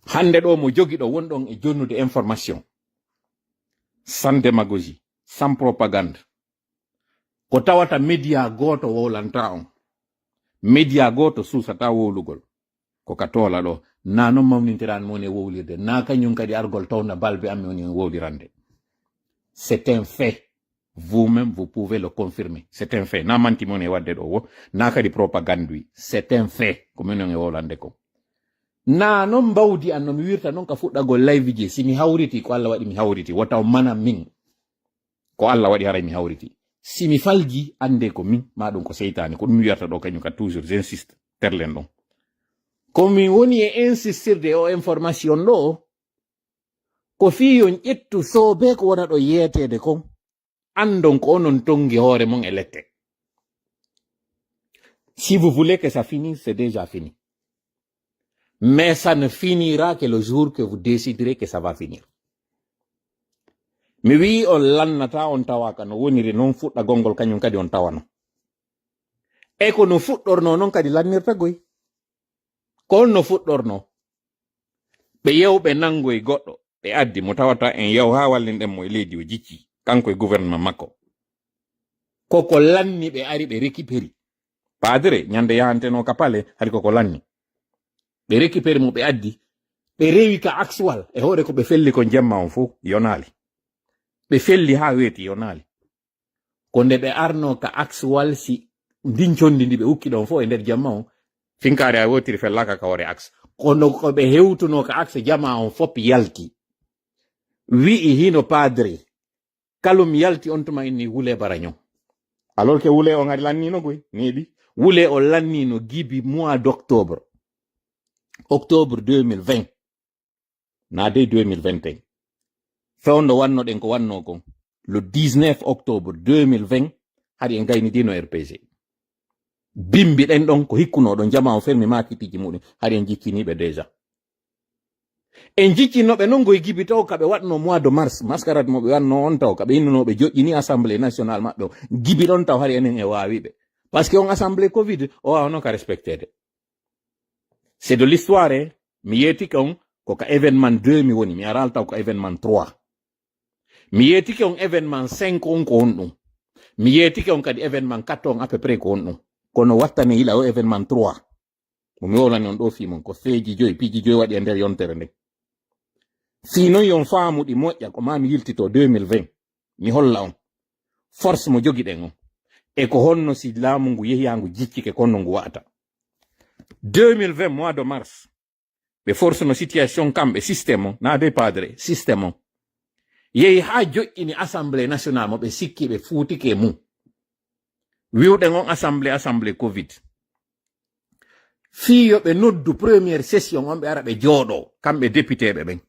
Hannde ɗo mo jogiɗo wonɗon e jonnude information. Sans démagogie, sans propagande. Ko tawata média gooto wowlanta on. Média gooto suusata wowlugol. Ko ka toola ɗo. Na noon mawnintiraan mo woni e wowlirde. Na kañum kadi argol towna balbe am mi woni e wowlirande. C'est un fait. Vous-même, vous pouvez le confirmer. C'est un fait. Na manti mo woni e wadde ɗo wo. Na kadi propagande wi. C'est un fait. Ko min on e wowlande ko. Na noon mbawdi an no mi wirta noon ka fuɗɗagol live ji. Si mi hawriti, ko Allah waɗi mi hawriti. Wota o mana min. Ko Allah waɗi haray mi hawriti. Si mi falji, annde ko min, ma ɗum ko seytaane. Ko ɗum mi wiyata ɗo kañum ka toujours, j'insiste. Terlen ɗon. Ko mi woni e insistirde o information ɗo, ko fii yon ƴettu soobe ko wona ɗo yeeteede kon, anndon ko onon tongi hoore mon e lette. Si vous voulez que ça finisse, c'est déjà fini. Mais ça ne finira que le jour que vous déciderez que ça va finir. Mi wi'i on lannata, on tawaka no woniri noon fuɗɗagol ngol kañum kadi on tawano. E ko no fuɗɗorno noon kadi lannirta goy. Ko on no fuɗɗorno. Ɓe yew ɓe nanngoy goɗɗo, ɓe addi mo tawata en yew haa wallinɗen mo e leydi o jicci, kanko e gouvernement makko. Ko ko lanni ɓe ari ɓe récupéri. Padre, ñande yahanteno ka pale, hari ko ko lanni. Ɓe récupéri mo ɓe addi, ɓe rewi ka axe wal, e hoore ko ɓe felli kon jemma on fof, yonaali. Ɓe felli haa weeti, yonaali. Ko nde ɓe arno ka axe wal si ndin condi ndi ɓe ukki ɗon fof e nder jemma on. Finkaare a wotiri fellaka ka hoore axe. Kono ko ɓe hewtuno ka axe jama on fof yalti. Wi'i hino padre. Kalum yalti on tuma inni wule baraño. Alors que wule on ari lannino goy, neeɓi. Wule o lannino gibi mois d'octobre. Octobre deux mille vingt. Naade deux mille vingt et un. Fewndo wannoɗen ko wanno kon. Le dix-neuf octobre deux mille vingt, hari en gaynidino R P G. Bimbi ɗen ɗon ko hikkuno ɗon jama o fermi makitiji muɗum, hari en jicciniɓe déjà. En jiccinnoɓe non goye gibi taw kaɓe waɗno mois de mars, mascarade mo ɓe wanno on taw kaɓe innuno ɓe joƴƴini assemblée nationale maɓɓe on. Gibi ɗon taw hari enen e wawiɓe. Parce que on assemblée covid, o wawano ka respectede. C'est de l'histoire, eh. Mi yeetike on ko ka événement deux mi woni, mi aral taw ko événement trois. Mi yeetike on événement cinq on ko honɗum. Mi yeetike on kadi événement quatre on à peu près ko honɗum. Kono wattane yila o événement trois. Mo mi wowlani on ɗo fii mon ko feeji joyi, piiji joyi waɗi e nder yontere nden. Fii non yon faamuɗi moƴƴa ko ma mi yiltito deux mille vingt. Mi holla on. Force mo jogiɗen on. E ko honno si laamu ngu yehiyangu jiccike konno ngu wa'ata. Deux mille vingt mois de mars. Ɓe force no situation kamɓe système o, na de padre, système o. Yehi haa joƴƴini assemblée nationale mo ɓe sikki ɓe fuutike mum. Wiwɗen on assemblée, assemblée covid. Fii yo ɓe noddu première session on ɓe ara ɓe jooɗo, kamɓe député ɓe ɓen.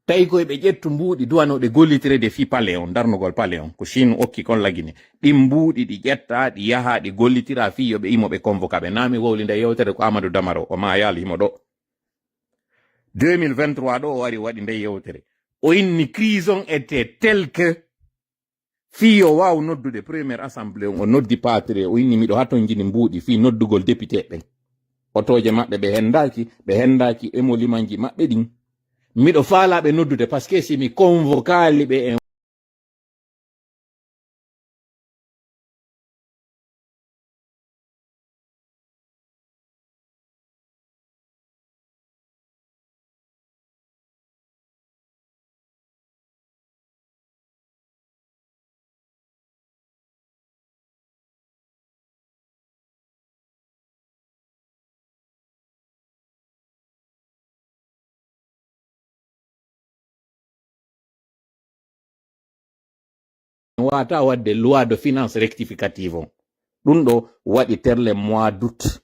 Tawi koye ɓe ƴettu mbuuɗi duwanooɗe gollitireede fii palais on, darnugol palais on, ko Chine okki kon lagine. Ɗin mbuuɗi ɗi ƴetta, ɗi yaha, ɗi gollitira fii yo ɓe imo ɓe convoquer ɓe. Naa mi wowli nde yewtere ko Amadou Damaro, o maayaali himo ɗo. Deux mille vingt-trois ɗo o ari o waɗi nde yewtere. O inni crise on était telle que fii yo waaw noddude première assemblée on, o noddi patrie, o inni miɗo hatonjini mbuuɗi fii noddugol député ɓen. Otooje maɓɓe ɓe hendaaki, ɓe hendaaki emolimanji maɓɓe ɗin. Miɗo faalaa ɓe noddude, parce que si mi convocaali ɓe en Wata wadde loi de finance rectificative on. Ɗum ɗo waɗi terle mois d'août.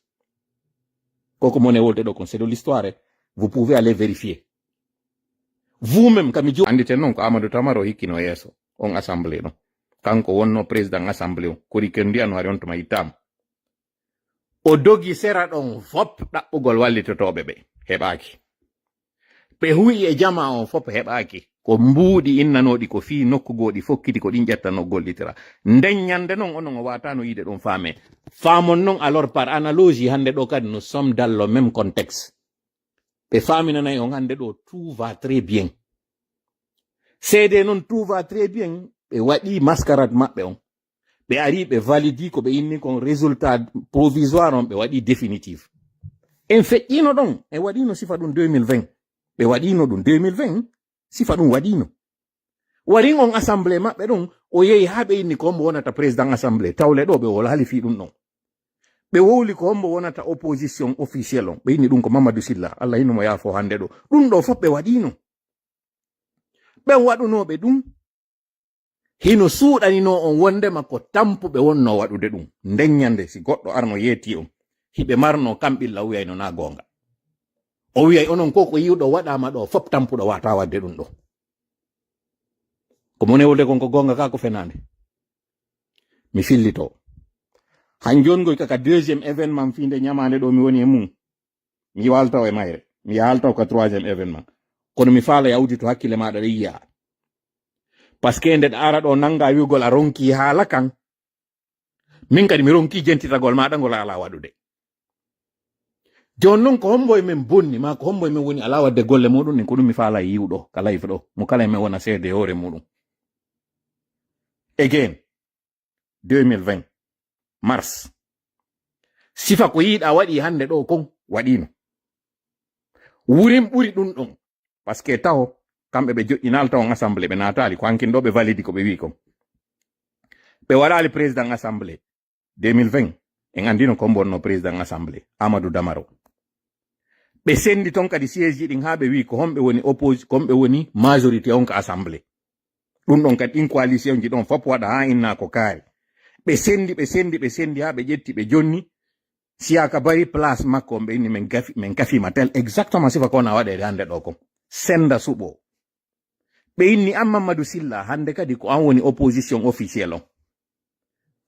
Koko mone wolde ɗo kon, c'est de l'histoire. Vous pouvez aller vérifier. Vous-même, kami ju andite noon ko Amadou Tamaro hikkino yeeso on assemblée ɗon. Kanko wonno président assemblée on. Kori kendi ano hari on tuma yittaama. O dogi sera ɗon fop ɗaɓɓugol wallitotooɓe ɓe, heɓaaki. Ɓe huwi e jama on fop heɓaaki. Ko mbuuɗi innanooɗi ko fii nokku goo ɗi fokkiti ko ɗin ƴettanoo gollitira. Nden ñande non onon o waataano yiide ɗum faame. Faamon non alors par analogie hannde ɗo kadi nous sommes dans le même contexte. Ɓe faaminanay on hannde ɗo tout va très bien. Seede non tout va très bien, ɓe waɗi mascarade maɓɓe on. Ɓe ari ɓe validi ko ɓe inni kon résultat provisoire on ɓe waɗi définitif. En feƴƴino ɗon, en waɗino sifa ɗum deux mille vingt. Ɓe waɗino ɗum deux mille vingt, sifa ɗum waɗino. Warin on assemblée maɓɓe ɗum, o yehi haa ɓe inni ko hombo wonata président assemblée. Tawle ɗo ɓe wolaali fii ɗum ɗon. Ɓe wowli ko hombo wonata opposition officielle on. Ɓe inni ɗum ko Mamadou Silla. Allah hino mo yaafo hannde ɗo. Ɗum ɗo fof ɓe waɗino. Ɓen waɗunooɓe ɗum, hino suuɗaninoo on wondema ko tampuɓe wonnoo waɗude ɗum. Nden ñande, si goɗɗo arno yeetii on, hiɓe marnoo kamɓilla, o wiyayno naa goonga. O wiyay onon ko ko yiwɗo waɗaama ɗo, fop tampuɗo waataa waɗde ɗum ɗo. Ko mone wolde kon ko goonga kaa ko fenaande. Mi fillitoo. Han jooni ngoy kaka deuxième événement fii nde ñamaande ɗo mi woni e mum. Mi haaltaw e mayre. Mi haaltaw ka troisième événement. Kono mi faala yawdi to hakkille maaɗa ɗe yiya. Parce que nde ɗa ara ɗo nannga wi'ugol a ronki haala kan. Min kadi mi ronki jentitagol maaɗa ngol a alaa waɗude. Jooni non ko hombo e men bonni, maa ko hombo e men woni alaa waɗde golle muɗum ɗen, ko ɗum mi faala yiwɗo ka live ɗo. Mo kala e men wona seede e hoore muɗum. Again. Deux mille vingt, mars. Sifa ko yiiɗa waɗi hannde ɗo kon, waɗino. Wurin ɓuri ɗum ɗon. Parce que taho, kamɓe ɓe joƴƴinaali taho on assemblée, ɓe naataali, ko hankin ɗo ɓe validi ko ɓe wi'i kon. Ɓe waɗaali président assemblée. Deux mille vingt, en anndino ko hombo wonno président assemblée, Amadou Damaro. Ɓe sendi ton kadi siège ɗin haa ɓe wi'i ko homɓe woni oppos-, ko homɓe woni majorité on ka assemblée. Ɗum ɗon kadi ɗin coalition ji ɗon fop waɗa haa inna ko kaari. Ɓe sendi, ɓe sendi, ɓe sendi haa ɓe ƴetti, ɓe jonni. Siyaka Bari place makko on ɓe inni men gafi, men gafima tel exactement sifa ko wona waɗede hannde ɗo kon. Senda suɓo. Ɓe inni an Mamadou Silla, hannde kadi ko an woni opposition officielle on.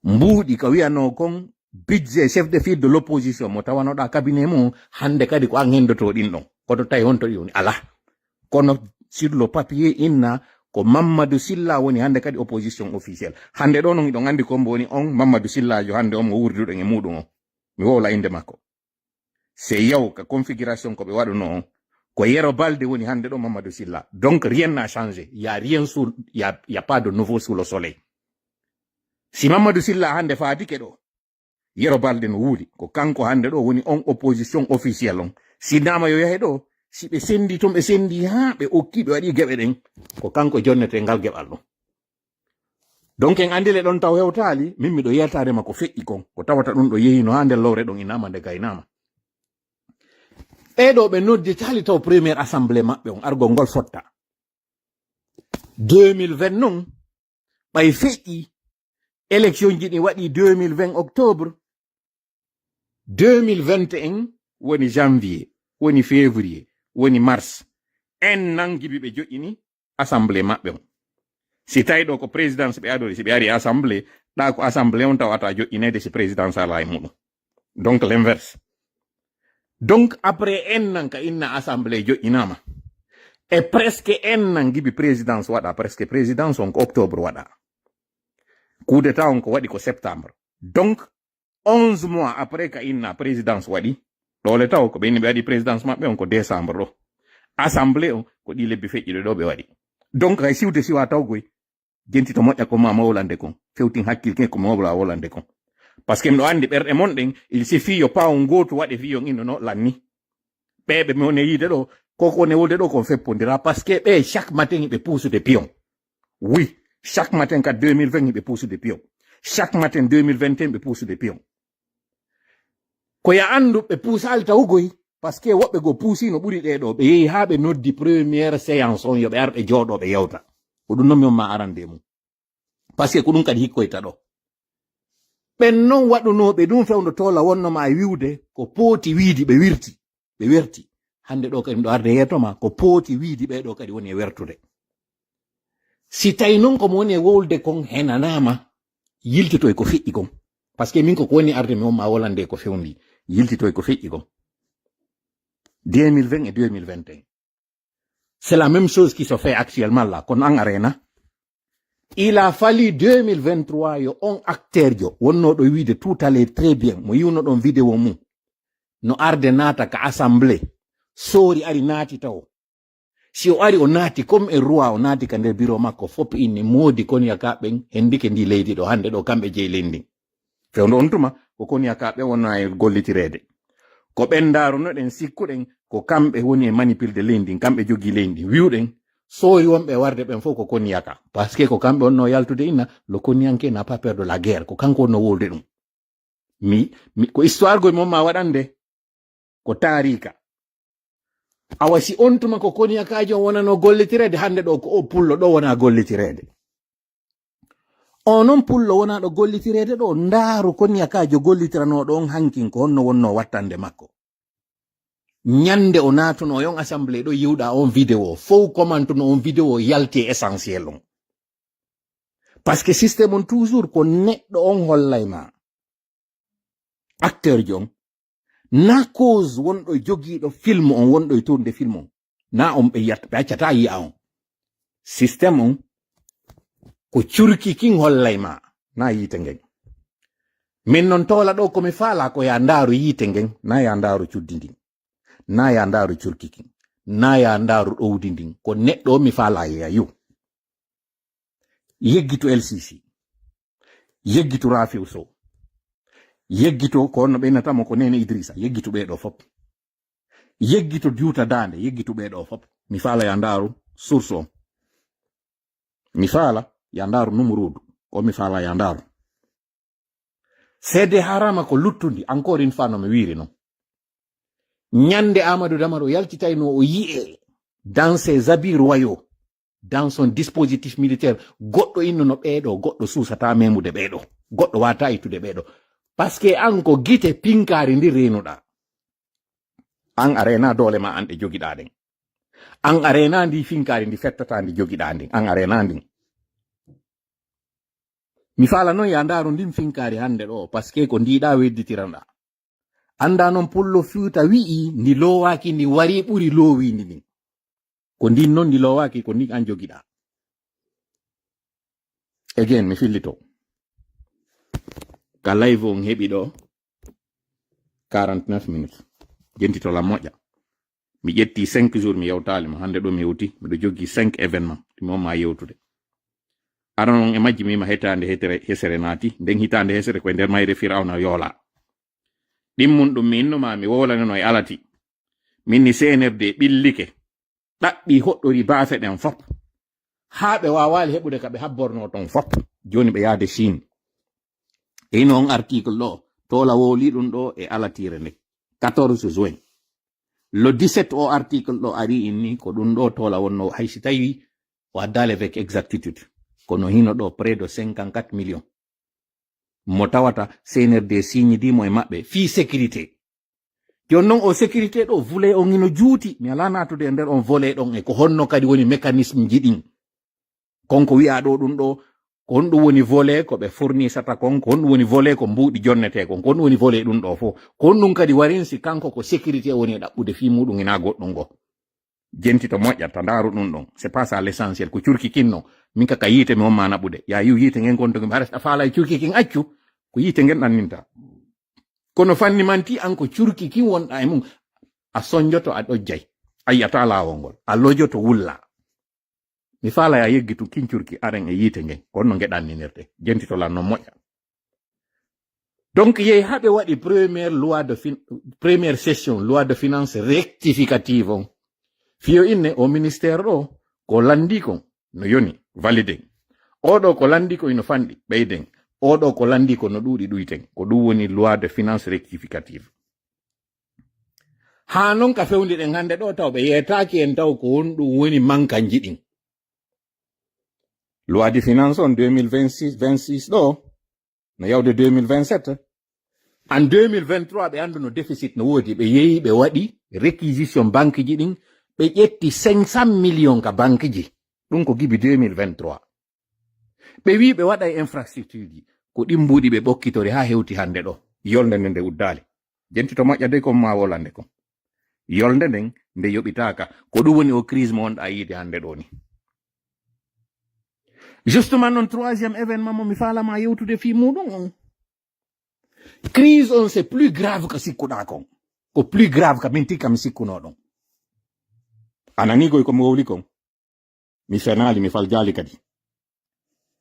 Mbuuɗi ka wiyanoo kon budget chef de file de l'opposition mo tawanoɗaa cabinet mum, hannde kadi ko an hendoto ɗin ɗon. Koto tawi honto ɗi woni? Alaa. Kono sur le papier inna ko Mamadou Silla woni hannde kadi opposition officielle. Hannde ɗo non hiɗon anndi ko mbo woni on Mamadou Sillajo hannde on mo wurduɗen e muɗum on. Mi wowla innde makko. C'est yaw ka configuration ko ɓe waɗuno on. Ko Yero Balde woni hannde ɗo Mamadou Silla. Donc rien n'a changé. Il y a rien sous, il y a, il y a pas de nouveau sous le soleil. Si Mamadou Silla hannde faadike ɗo, Yero Balde no wuuri. Ko kanko hannde ɗo woni on opposition officielle on. Si nama yo yahe ɗo, si ɓe sendi tun, ɓe sendi haa ɓe okki, ɓe waɗi geɓe ɗen, ko kanko jonnete ngal geɓal ɗon. Donc en anndi le ɗon taw hewtaali, min miɗo yaltaade ma ko feƴƴi kon, ko tawata ɗum ɗo yehino haa nder lowre ɗon inaama nde gaynaama. Ɓee ɗo ɓe nodditaali taw première assemblée maɓɓe on, argol ngol fotta. Deux mille vingt non, ɓay feƴƴi, élection ji ɗin waɗi deux mille vingt octobre, deux mille vingt et un woni janvier, woni février, woni mars, En nan gibi ɓe joƴƴini assemblée maɓɓe on. Si tawi ɗo ko présidence ɓe adori, si ɓe ari assemblée, ɗa ko assemblée on tawata joƴƴineede si présidence alaa e muɗum. Donc, l'inverse. Donc, après en nan ka inna assemblée joƴƴinaama. E presque en nan gibi présidence waɗa, presque présidence on ko octobre waɗa. Coup d'état on ko waɗi ko septembre. Donc, onze mois après ka inna présidence waɗi, ɗole taw ko ɓenni ɓe waɗi présidence maɓɓe on ko décembre ɗo. Assemblée on ko ɗi lebbi feƴƴuɗe ɗo ɓe waɗi. Donc, hay siwde siwa taw goy, jenti to moƴƴa ko ma mawlande kon, fewtin hakkil ke ko mawla wolande kon. Parce que miɗo andi ɓerɗe mon ɗen, il suffit yo paw ngootu waɗe fi on inno no lanni. Ɓe ɓe mi woni yiide ɗo, ko ko ne wolde ɗo ko feppondira, parce que ɓe chaque matin ɓe puusude pion. Oui, chaque matin ka deux mille vingt ɓe puusude pion. Chaque matin deux mille vingt et un ɓe puusude pion. Ko ya andu ɓe puusaali taw goy, parce que woɓɓe go puusino ɓuri ɗe ɗo, ɓe yehi haa ɓe noddi première séance on, yo ɓe ar ɓe jooɗo ɓe yewta. Ko ɗum non mi on ma arande mum. Parce que ko ɗum kadi hikkoyta ɗo. Ɓen non waɗunooɓe ɗum fewndo toola wonno ma e wiwde ko pooti wiidi ɓe wirti, ɓe werti. Hannde ɗo kadi miɗo arde yeeto ma ko pooti wiidi ɓe ɗo kadi woni e wertude. Si tawi non ko mo woni e wowlde kon henanaama, yiltito e ko feƴƴi kon. Parce que min ko ko woni arde mi on ma wolande ko fewndi, yiltito e ko feƴƴi kon. Deux mille vingt et deux mille vingt et un. C'est la même chose qui se fait actuellement là. Kono an arena. Il a fallu deux mille vingt-trois yo on acteur jo wonno ɗo wiide tout à l'heure très bien. Mo yiwno ɗon vidéo mum. No arde naata ka assemblée. Soori ari naati taw. Si o ari o naati comme e roi o naati ka nder bureau makko fop inni moodi kon yaka ɓen hendike ndi leydi ɗo hannde ɗo kamɓe jeyi leydi ndin. Fewndo on tuma ko kon yaka ɓe wona e gollitireede. Ko ɓen ndaarunoɗen sikkuɗen ko kamɓe woni e manipulde leydi ndin, kamɓe jogii leydi ndin. Wiwɗen soori wonɓe warde ɓen fof ko kon yaka. Parce que ko kamɓe wonno yaltude inna, le Koniyanke n'a pas peur de la guerre. Ko kanko wonno wolde ɗum. Mi, mi, ko histoire goy mon ma waɗande. Ko taarika. Awa si on tuma ko koniyakaajo on wonano gollitireede, hannde ɗo ko o pullo ɗo wona gollitireede. O non pullo wona ɗo gollitireede ɗo, ndaaru koniyakaajo gollitiranooɗo on hankin ko honno wonno wattande makko. Ñande o naatuno e on assemblée ɗo yiwɗa on vidéo, fow commentuno on vidéo yalti e essentiel on. Parce que système on toujours ko neɗɗo on hollay ma. Acteur jo on. Na cause wonɗo e jogiiɗo film on, wonɗo e tournude film on. Na on ɓe yiyata, ɓe accata yi'a on. Système on ko curki kin hollay ma, na yiite ngen. Min non toola ɗo ko mi faala ko ya ndaaru yiite ngen, na ya ndaaru cuddi ndin. Na ya ndaaru curki kin. Na ya ndaaru ɗowdi ndin. Ko neɗɗo on mi faala ya yiw. Yeggitu L C C. Yeggitu Rafiu Sow. Yeggitu ko honno ɓeynata mo ko Nene Idrissa. Yeggitu ɓee ɗo fop. Yeggitu Diwta Daande. Yeggitu ɓee ɗo fop. Mi faala ya ndaaru source on. Mi faala ya ndaaru Numuruudu. O mi faala ya ndaaru. Seede harama ko luttundi, encore une fois no mi wiiri non. Ñande Amadou Damaro yaltitayno o yi'e dans ses habits royaux, dans son dispositif militaire, goɗɗo inno no ɓeeɗo, goɗɗo suusata memude ɓeeɗo, goɗɗo wata ittude ɓeeɗo. Parce que an ko gite pinkaari ndi reenuɗa. An a reena doole ma an ɗe jogiɗa ɗen. An a reena ndi finkaari ndi fettata ndi jogiɗa ndin. An a reena ndin. Mi faala non ya ndaaru ndin finkaari hannde ɗo, parce que ko ndiɗa wedditiranɗa. Annda non pullo Fuuta wi'i ndi loowaaki ndi wari ɓuri loowindi ndin. Ko ndin non ndi loowaaki, ko ndin an jogiɗa. Again, mi fillito. Ka live on heɓi ɗo quarante-neuf minutes. Jentito lam moƴƴa. Mi ƴetti cinq jours mi yewtaali mo. Hannde ɗo mi hewti, miɗo joggi cinq événement. Ɗum on ma yewtude. Aran on e majji mi ma hetaande hetere, hesere naati. Nden hitaande hesere koye nder mayre Firawna yoola. Ɗimmun ɗum mi innuma mi wowlaneno e alati. Min ni C N R D ɓillike. Ɗaɓɓi hoɗɗori baafe ɗen fop. Haa ɓe waawaali heɓude ka ɓe habborno ton fop. Jooni ɓe yaade Chine. E ino on article ɗo, toola wowli ɗum ɗo e alatiire nde. Quatorze juin. Le dix-sept o article ɗo ari inni ko ɗum ɗo toola wonno hay si tawi o addaali avec exactitude. Kono hino ɗo près de cinquante-quatre millions. Mo tawata C N R D signidi mo e maɓɓe fii sécurité. Jooni noon o sécurité ɗo, volet on ino juuti. Mi alaa naatude e nder on volet ɗon e ko honno kadi woni mécanisme ji ɗin. Kon ko wiyaa ɗo ɗum ɗo, ko honɗum woni volet ko ɓe fournisata kon, ko honɗum woni volet ko mbuuɗi jonnetee kon, ko honɗum woni volet ɗum ɗo fof. Ko honɗum kadi warin si kanko ko sécurité woni e ɗaɓɓude fii muɗum ina goɗɗum ngo. Jenti to moƴƴa, ta ndaaru ɗum ɗon. C'est pas ça l'essentiel. Ko curki kin non. Min ka, ka yiite mi wonma naɓude. Ya yiw yiite ngen gonto ngi, haɗa a faala e curki kin accu. Ko yiite ngen ɗanninta. Kono fanni manti an ko curki kin wonɗa e mum. A sonjoto a ɗojjay. A yiyata laawol ngol. A lojoto wulla. Mi faala ya yeggitu kin curki aren e yiite ngen. Ko honno nge ɗanninirte. Jenti to lan non moƴƴa. Donc, yehi haɓe waɗi première loi de fin-, première session loi de finance rectificative on. Fiyo inne o ministère ɗo, ko landi kon, no yoni, validen. Oɗo ko landi ko ino fanɗi, ɓeyden. Oɗo ko landi ko no ɗuuɗi, ɗuyten. Ko ɗum woni loi de finance rectificative. Haa non ka fewndi ɗen hannde ɗo taw ɓe yeetaaki en taw ko honɗum woni mankanji ɗin. Loi de finance on deux mille vingt-six, vingt-six ɗo, no yawde deux mille vingt-sept. En deux mille vingt-trois, ɓe annduno déficit no woodi, ɓe yehi, ɓe waɗi réquisition banque ji ɗin, ɓe ƴetti cinq cent millions ka banque ji. Ɗum ko gibi deux mille vingt-trois. Ɓe wi ɓe waɗa e infrastructure ji, ko ɗin mbuuɗi ɓe ɓokkitori haa hewti hannde ɗo. Yolnde nde nde uddaali. Jenti to moƴƴa de, ko ma wolande kon. Yolnde nden nde yoɓitaaka. Ko ɗum woni o crise mo wonɗa yiide hannde ɗo ni. Justement, non, troisième événement mo mi faalama yewtude fii muɗum on. Crise on, c'est plus grave que sikkuɗa kon. Ko plus grave ka min tigga mi sikkuno ɗon. A nani koy ko mi wowli kon. Mi fenaali, mi faljaali kadi.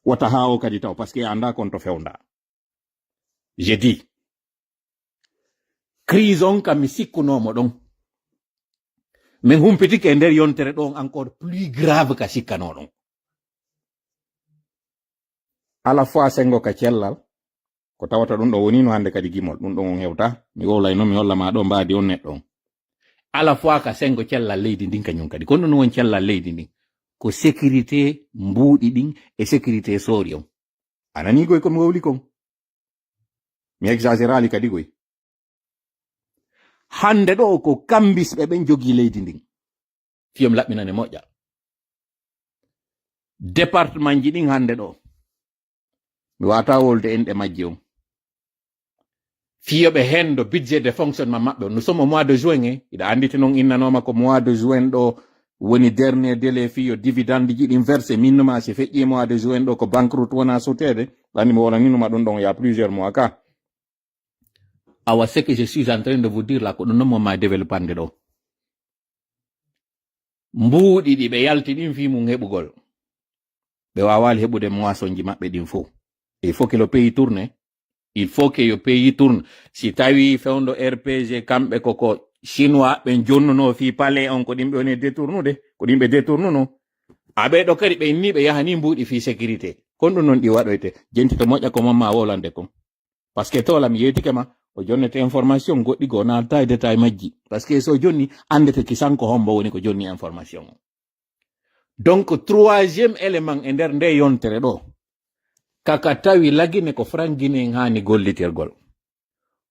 Wata haa o kadi taw, parce que a annda kon to fewnda. J'ai dit, crise on kam mi sikkunomo ɗon. Min humpitike e nder yontere ɗon encore plus grave ka sikkano ɗon. À la fois sengo ka cellal, ko tawata ɗum ɗo woni no hannde kadi gimol, ɗum ɗon on hewta, mi wowlayno, mi holla ma ɗo mbaadi on neɗɗo on. À la fois ka sengo cellal leydi ndin kañum kadi, kono ɗum won cellal leydi ndin, ko sécurité mbuuɗi ɗin e sécurité soori on. A nani koy ko mi wowli kon? Mi exagérali kadi koy. Hannde ɗo ko kambisɓe ɓen jogii leydi ndin. Fiyo mi laɓɓinane moƴƴa. Département ji ɗin hannde ɗo, mi wata wolde enɗe majji on. Fiyo ɓe hendo budget de fonctionnement maɓɓe on. Nous sommes au mois de juin, eh. Iɗa annditi non innanoma ko mois de juin ɗo woni dernier délai fiyo dividende ji ɗin versé. Min numa si feƴƴi mois de juin ɗo ko banqueroute wona sutede. Ɗanni mi wolaninuma ɗum ɗon il y a plusieurs mois ka. Awa, ce que je suis en train de vous dire là, ko ɗum non mo ma développande ɗo. Mbuuɗi ɗi ɓe yalti ɗin fii mum heɓugol. Ɓe waawaali heɓude moisson ji maɓɓe ɗin fof. Il faut que le pays tourne. Il faut que yo pays tourne. Si tawi fewndo R P G kamɓe koko Chinois ɓen jonnuno fii palais on, ko ɗin ɓe woni détournude, ko ɗin ɓe détournuno. Aɓe ɗo kadi ɓe inni ɓe yahani mbuuɗi fii sécurité. Kon ɗum non ɗi waɗoyte. Jenti to moƴƴa ko mamma wolande kon. Parce que tola mi yeetike ma, o jonnete information goɗɗi goo naalta e détail majji. Parce que so jonni, anndete kisan ko hombo woni ko jonni information o. Donc, troisième élément e nder nde yontere ɗo, kaka tawi lagine ko frangine en haani gollitirgol.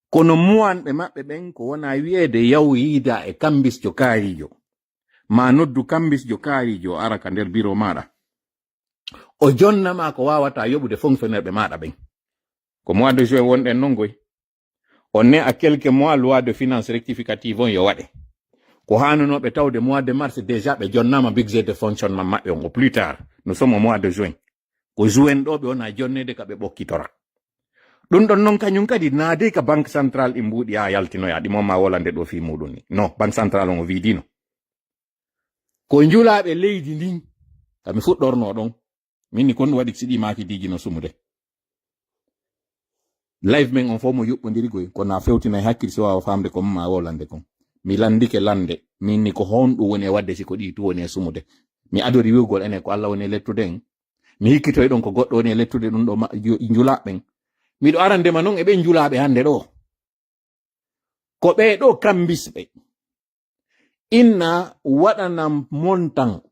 Kono muwanɓe maɓɓe ɓen ko wona wi'eede yaw yiida e kambisjo kaarijo. Ma noddu kambisjo kaarijo ara ka nder biro maɗa. O jonna ma ko wawata yoɓude fonctionnaire ɓe maɗa ɓen. Ko mois de juin wonɗen non goy. On est à quelques mois loi de finance rectificative on yo waɗe. Ko hanunoɓe tawde mois de mars déjà ɓe jonnama budget de fonctionnement maɓɓe on au plus tard. Nous sommes au mois de juin. Ko juin ɗo ɓe wona jonnede ka ɓe ɓokkitora. Ɗum ɗon non kañum kadi naade ka banque centrale ɗi mbuuɗi a yaltinoya ɗi momma wolande ɗo fii muɗum ni. No, banque centrale on o wiidino. Ko njulaaɓe leydi ndin, ka mi fuɗɗorno ɗon. Min ni kon waɗi siɗi maaki diiji no sumude. Live men on fof mo yuɓɓondiri goy, kono a fewtinay hakkil si waawa faamde ko ma wolande kon. Mi landike lande, min ni ko honɗum woni e waɗde si ko ɗi tu woni e sumude. Mi adori wi'ugol enen ko Allah woni e lettude en. Mi hikkitoy ɗon ko goɗɗo woni e lettude ɗum ɗo ma-, ju-, njulaaɓe ɓen. Miɗo arandema non e ɓen njulaaɓe hannde ɗo. Ko ɓee ɗo kambisɓe. Inna waɗanam montant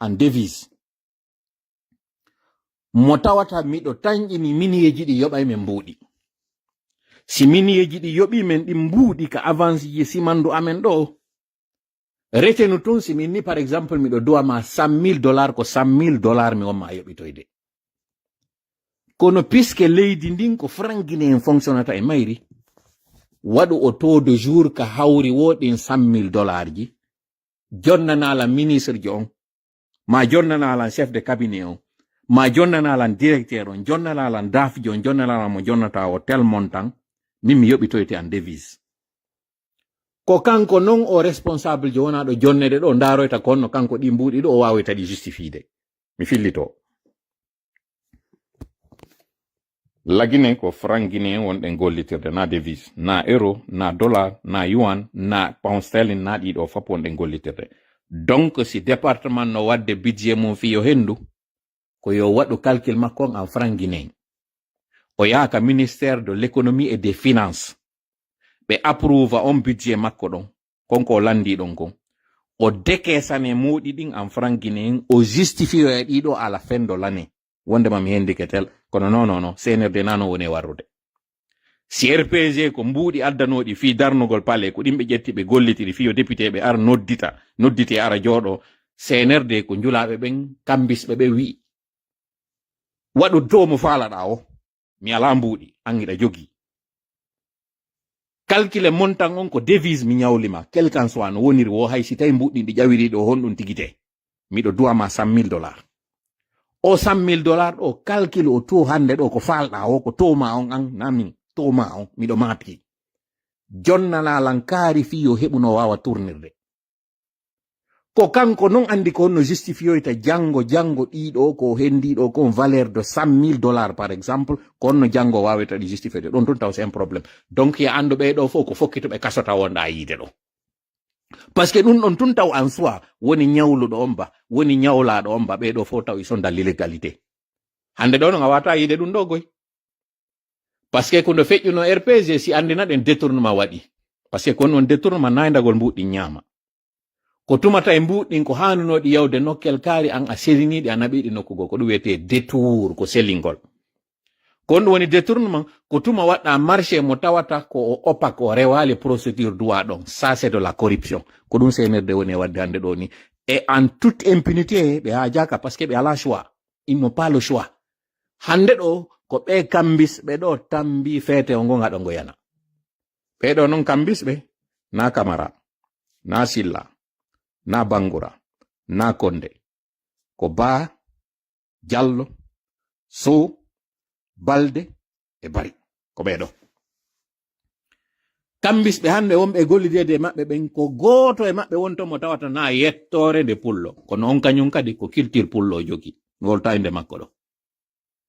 en devise. Mo tawata miɗo tanƴini miniyeeji ɗi yoɓay men mbuuɗi. Si miniyeeji ɗi yoɓii men ɗin mbuuɗi ka avance ji simandu amen ɗo, retenu tun si min ni, par exemple, miɗo duwa ma cent mille dollars, ko cent mille dollars mi wonma a yoɓitoyde. Kono puisque leydi ndin ko franc guinéen fonctionnata e mayri, waɗu o taux de jour ka hawri wo ɗin cent mille dollars ji, jonnanaa lan ministre jo on, ma jonnanaa lan chef de cabinet on, ma jonnanaa lan directeur on, jonnanaa lan daf jo on, jonnanaa lan mo jonnata o tel montant, min mi yoɓitoyte an devise. Ko kanko non o responsable jo wonaaɗo jonnede ɗo, ndaaroyta ko honno kanko ɗi mbuuɗi ɗo o waawoyta ɗi justifiede. Mi fillito. La Guinée ko franc guinéen wonɗen gollitirde, na devise, na euro, na dollar, na yuan, na pound sterling, na ɗiɗo fof wonɗen gollitirde. Donc, si département no waɗde budget mum fii yo henndu, ko yo waɗu calcul makko on en franc guinéen. O yaha ka ministère de l'économie et des finances. Ɓe approuve on budget makko ɗon. Kon ko o lanndii ɗon kon. O décaissane moɗi ɗin en franc guinéen, o justifiyoya ɗiɗo à la fin de l'année. Wondema mi hendike tel, kono non, non, non, C N R D na no woni e warrude. Si R P G ko mbuuɗi addanooɗi fii darnugol palais, ko ɗin ɓe ƴetti ɓe gollitiri fii yo député ɓe ar noddita, noddite ara jooɗo, C N R D ko njulaaɓe ɓen, kambisɓe ɓe wi'i. Waɗu dow mo faalaɗaa o, mi alaa mbuuɗi, an hiɗa jogii. Calcule montant on ko devise mi ñawli ma, quel qu'en soit no woniri wo, hay si tawi mbuuɗi ɗi ƴawiri ɗo honɗum tigite. Miɗo duwa ma cent mille dollars. O cent mille dollars ɗo, calcule o taux hannde ɗo ko faalɗaa o, ko taux ma on an, na min, taux ma on, miɗo maati. Jonnanaa lan kaari fii yo heɓu no waawa tournirde. Ko kanko non anndi ko honno justifiyoyta janngo, janngo ɗiɗo ko hendiɗo ko valeur de cent mille dollars, par exemple, ko honno janngo waawata ɗi justifiede. Ɗon tun taw c'est un problème. Donc, ya anndu ɓee ɗo fof ko fokkito ɓe kasota wonɗa yiide ɗo. Parce que ɗum ɗon tun taw en soi woni ñawluɗo on ba, woni ñawlaaɗo on ba, ɓee ɗo fof taw ils sont dans l'illégalité. Hannde ɗo non a wata yiide ɗum ɗo goy. Parce que ko no feƴƴuno R P G si anndina ɗen détournement waɗi. Parce que ko non détournement naydagol mbuuɗi ñaama. Ko tuma tawi mbuuɗi ɗin ko haanunooɗi yawde nokkel kaari an a seliniɗi a naɓiɗi nokku goo. Ko ɗum wiyetee détour, ko selingol. Ko on ɗum woni détournement, ko tuma waɗɗa marché mo tawata ko o opaque, o rewaali procédure droit ɗon. Ça, c'est de la corruption. Ko ɗum C N R D woni e waɗde hannde ɗo ni. Et en toute impunité, ɓe haajaaka parce que ɓe alaa choix. Ils n'ont pas le choix. Hannde ɗo, ko ɓe kambisɓe ɗo tambi feete o ngo ngaɗo ngo yana. Ɓee ɗo non kambisɓe, na Kamara, na Silla, na Bangura, na Konde. Ko Ba, Jallo, Sow, Balde, e Bari. Ko ɓee ɗo. Kambisɓe hannde wonɓe e gollideede e maɓɓe ɓen, ko gooto e maɓɓe wonto mo tawata na yettoore nde pullo. Kono on kañum kadi ko culture pullo o jogii. Ngol tawi nde makko ɗo.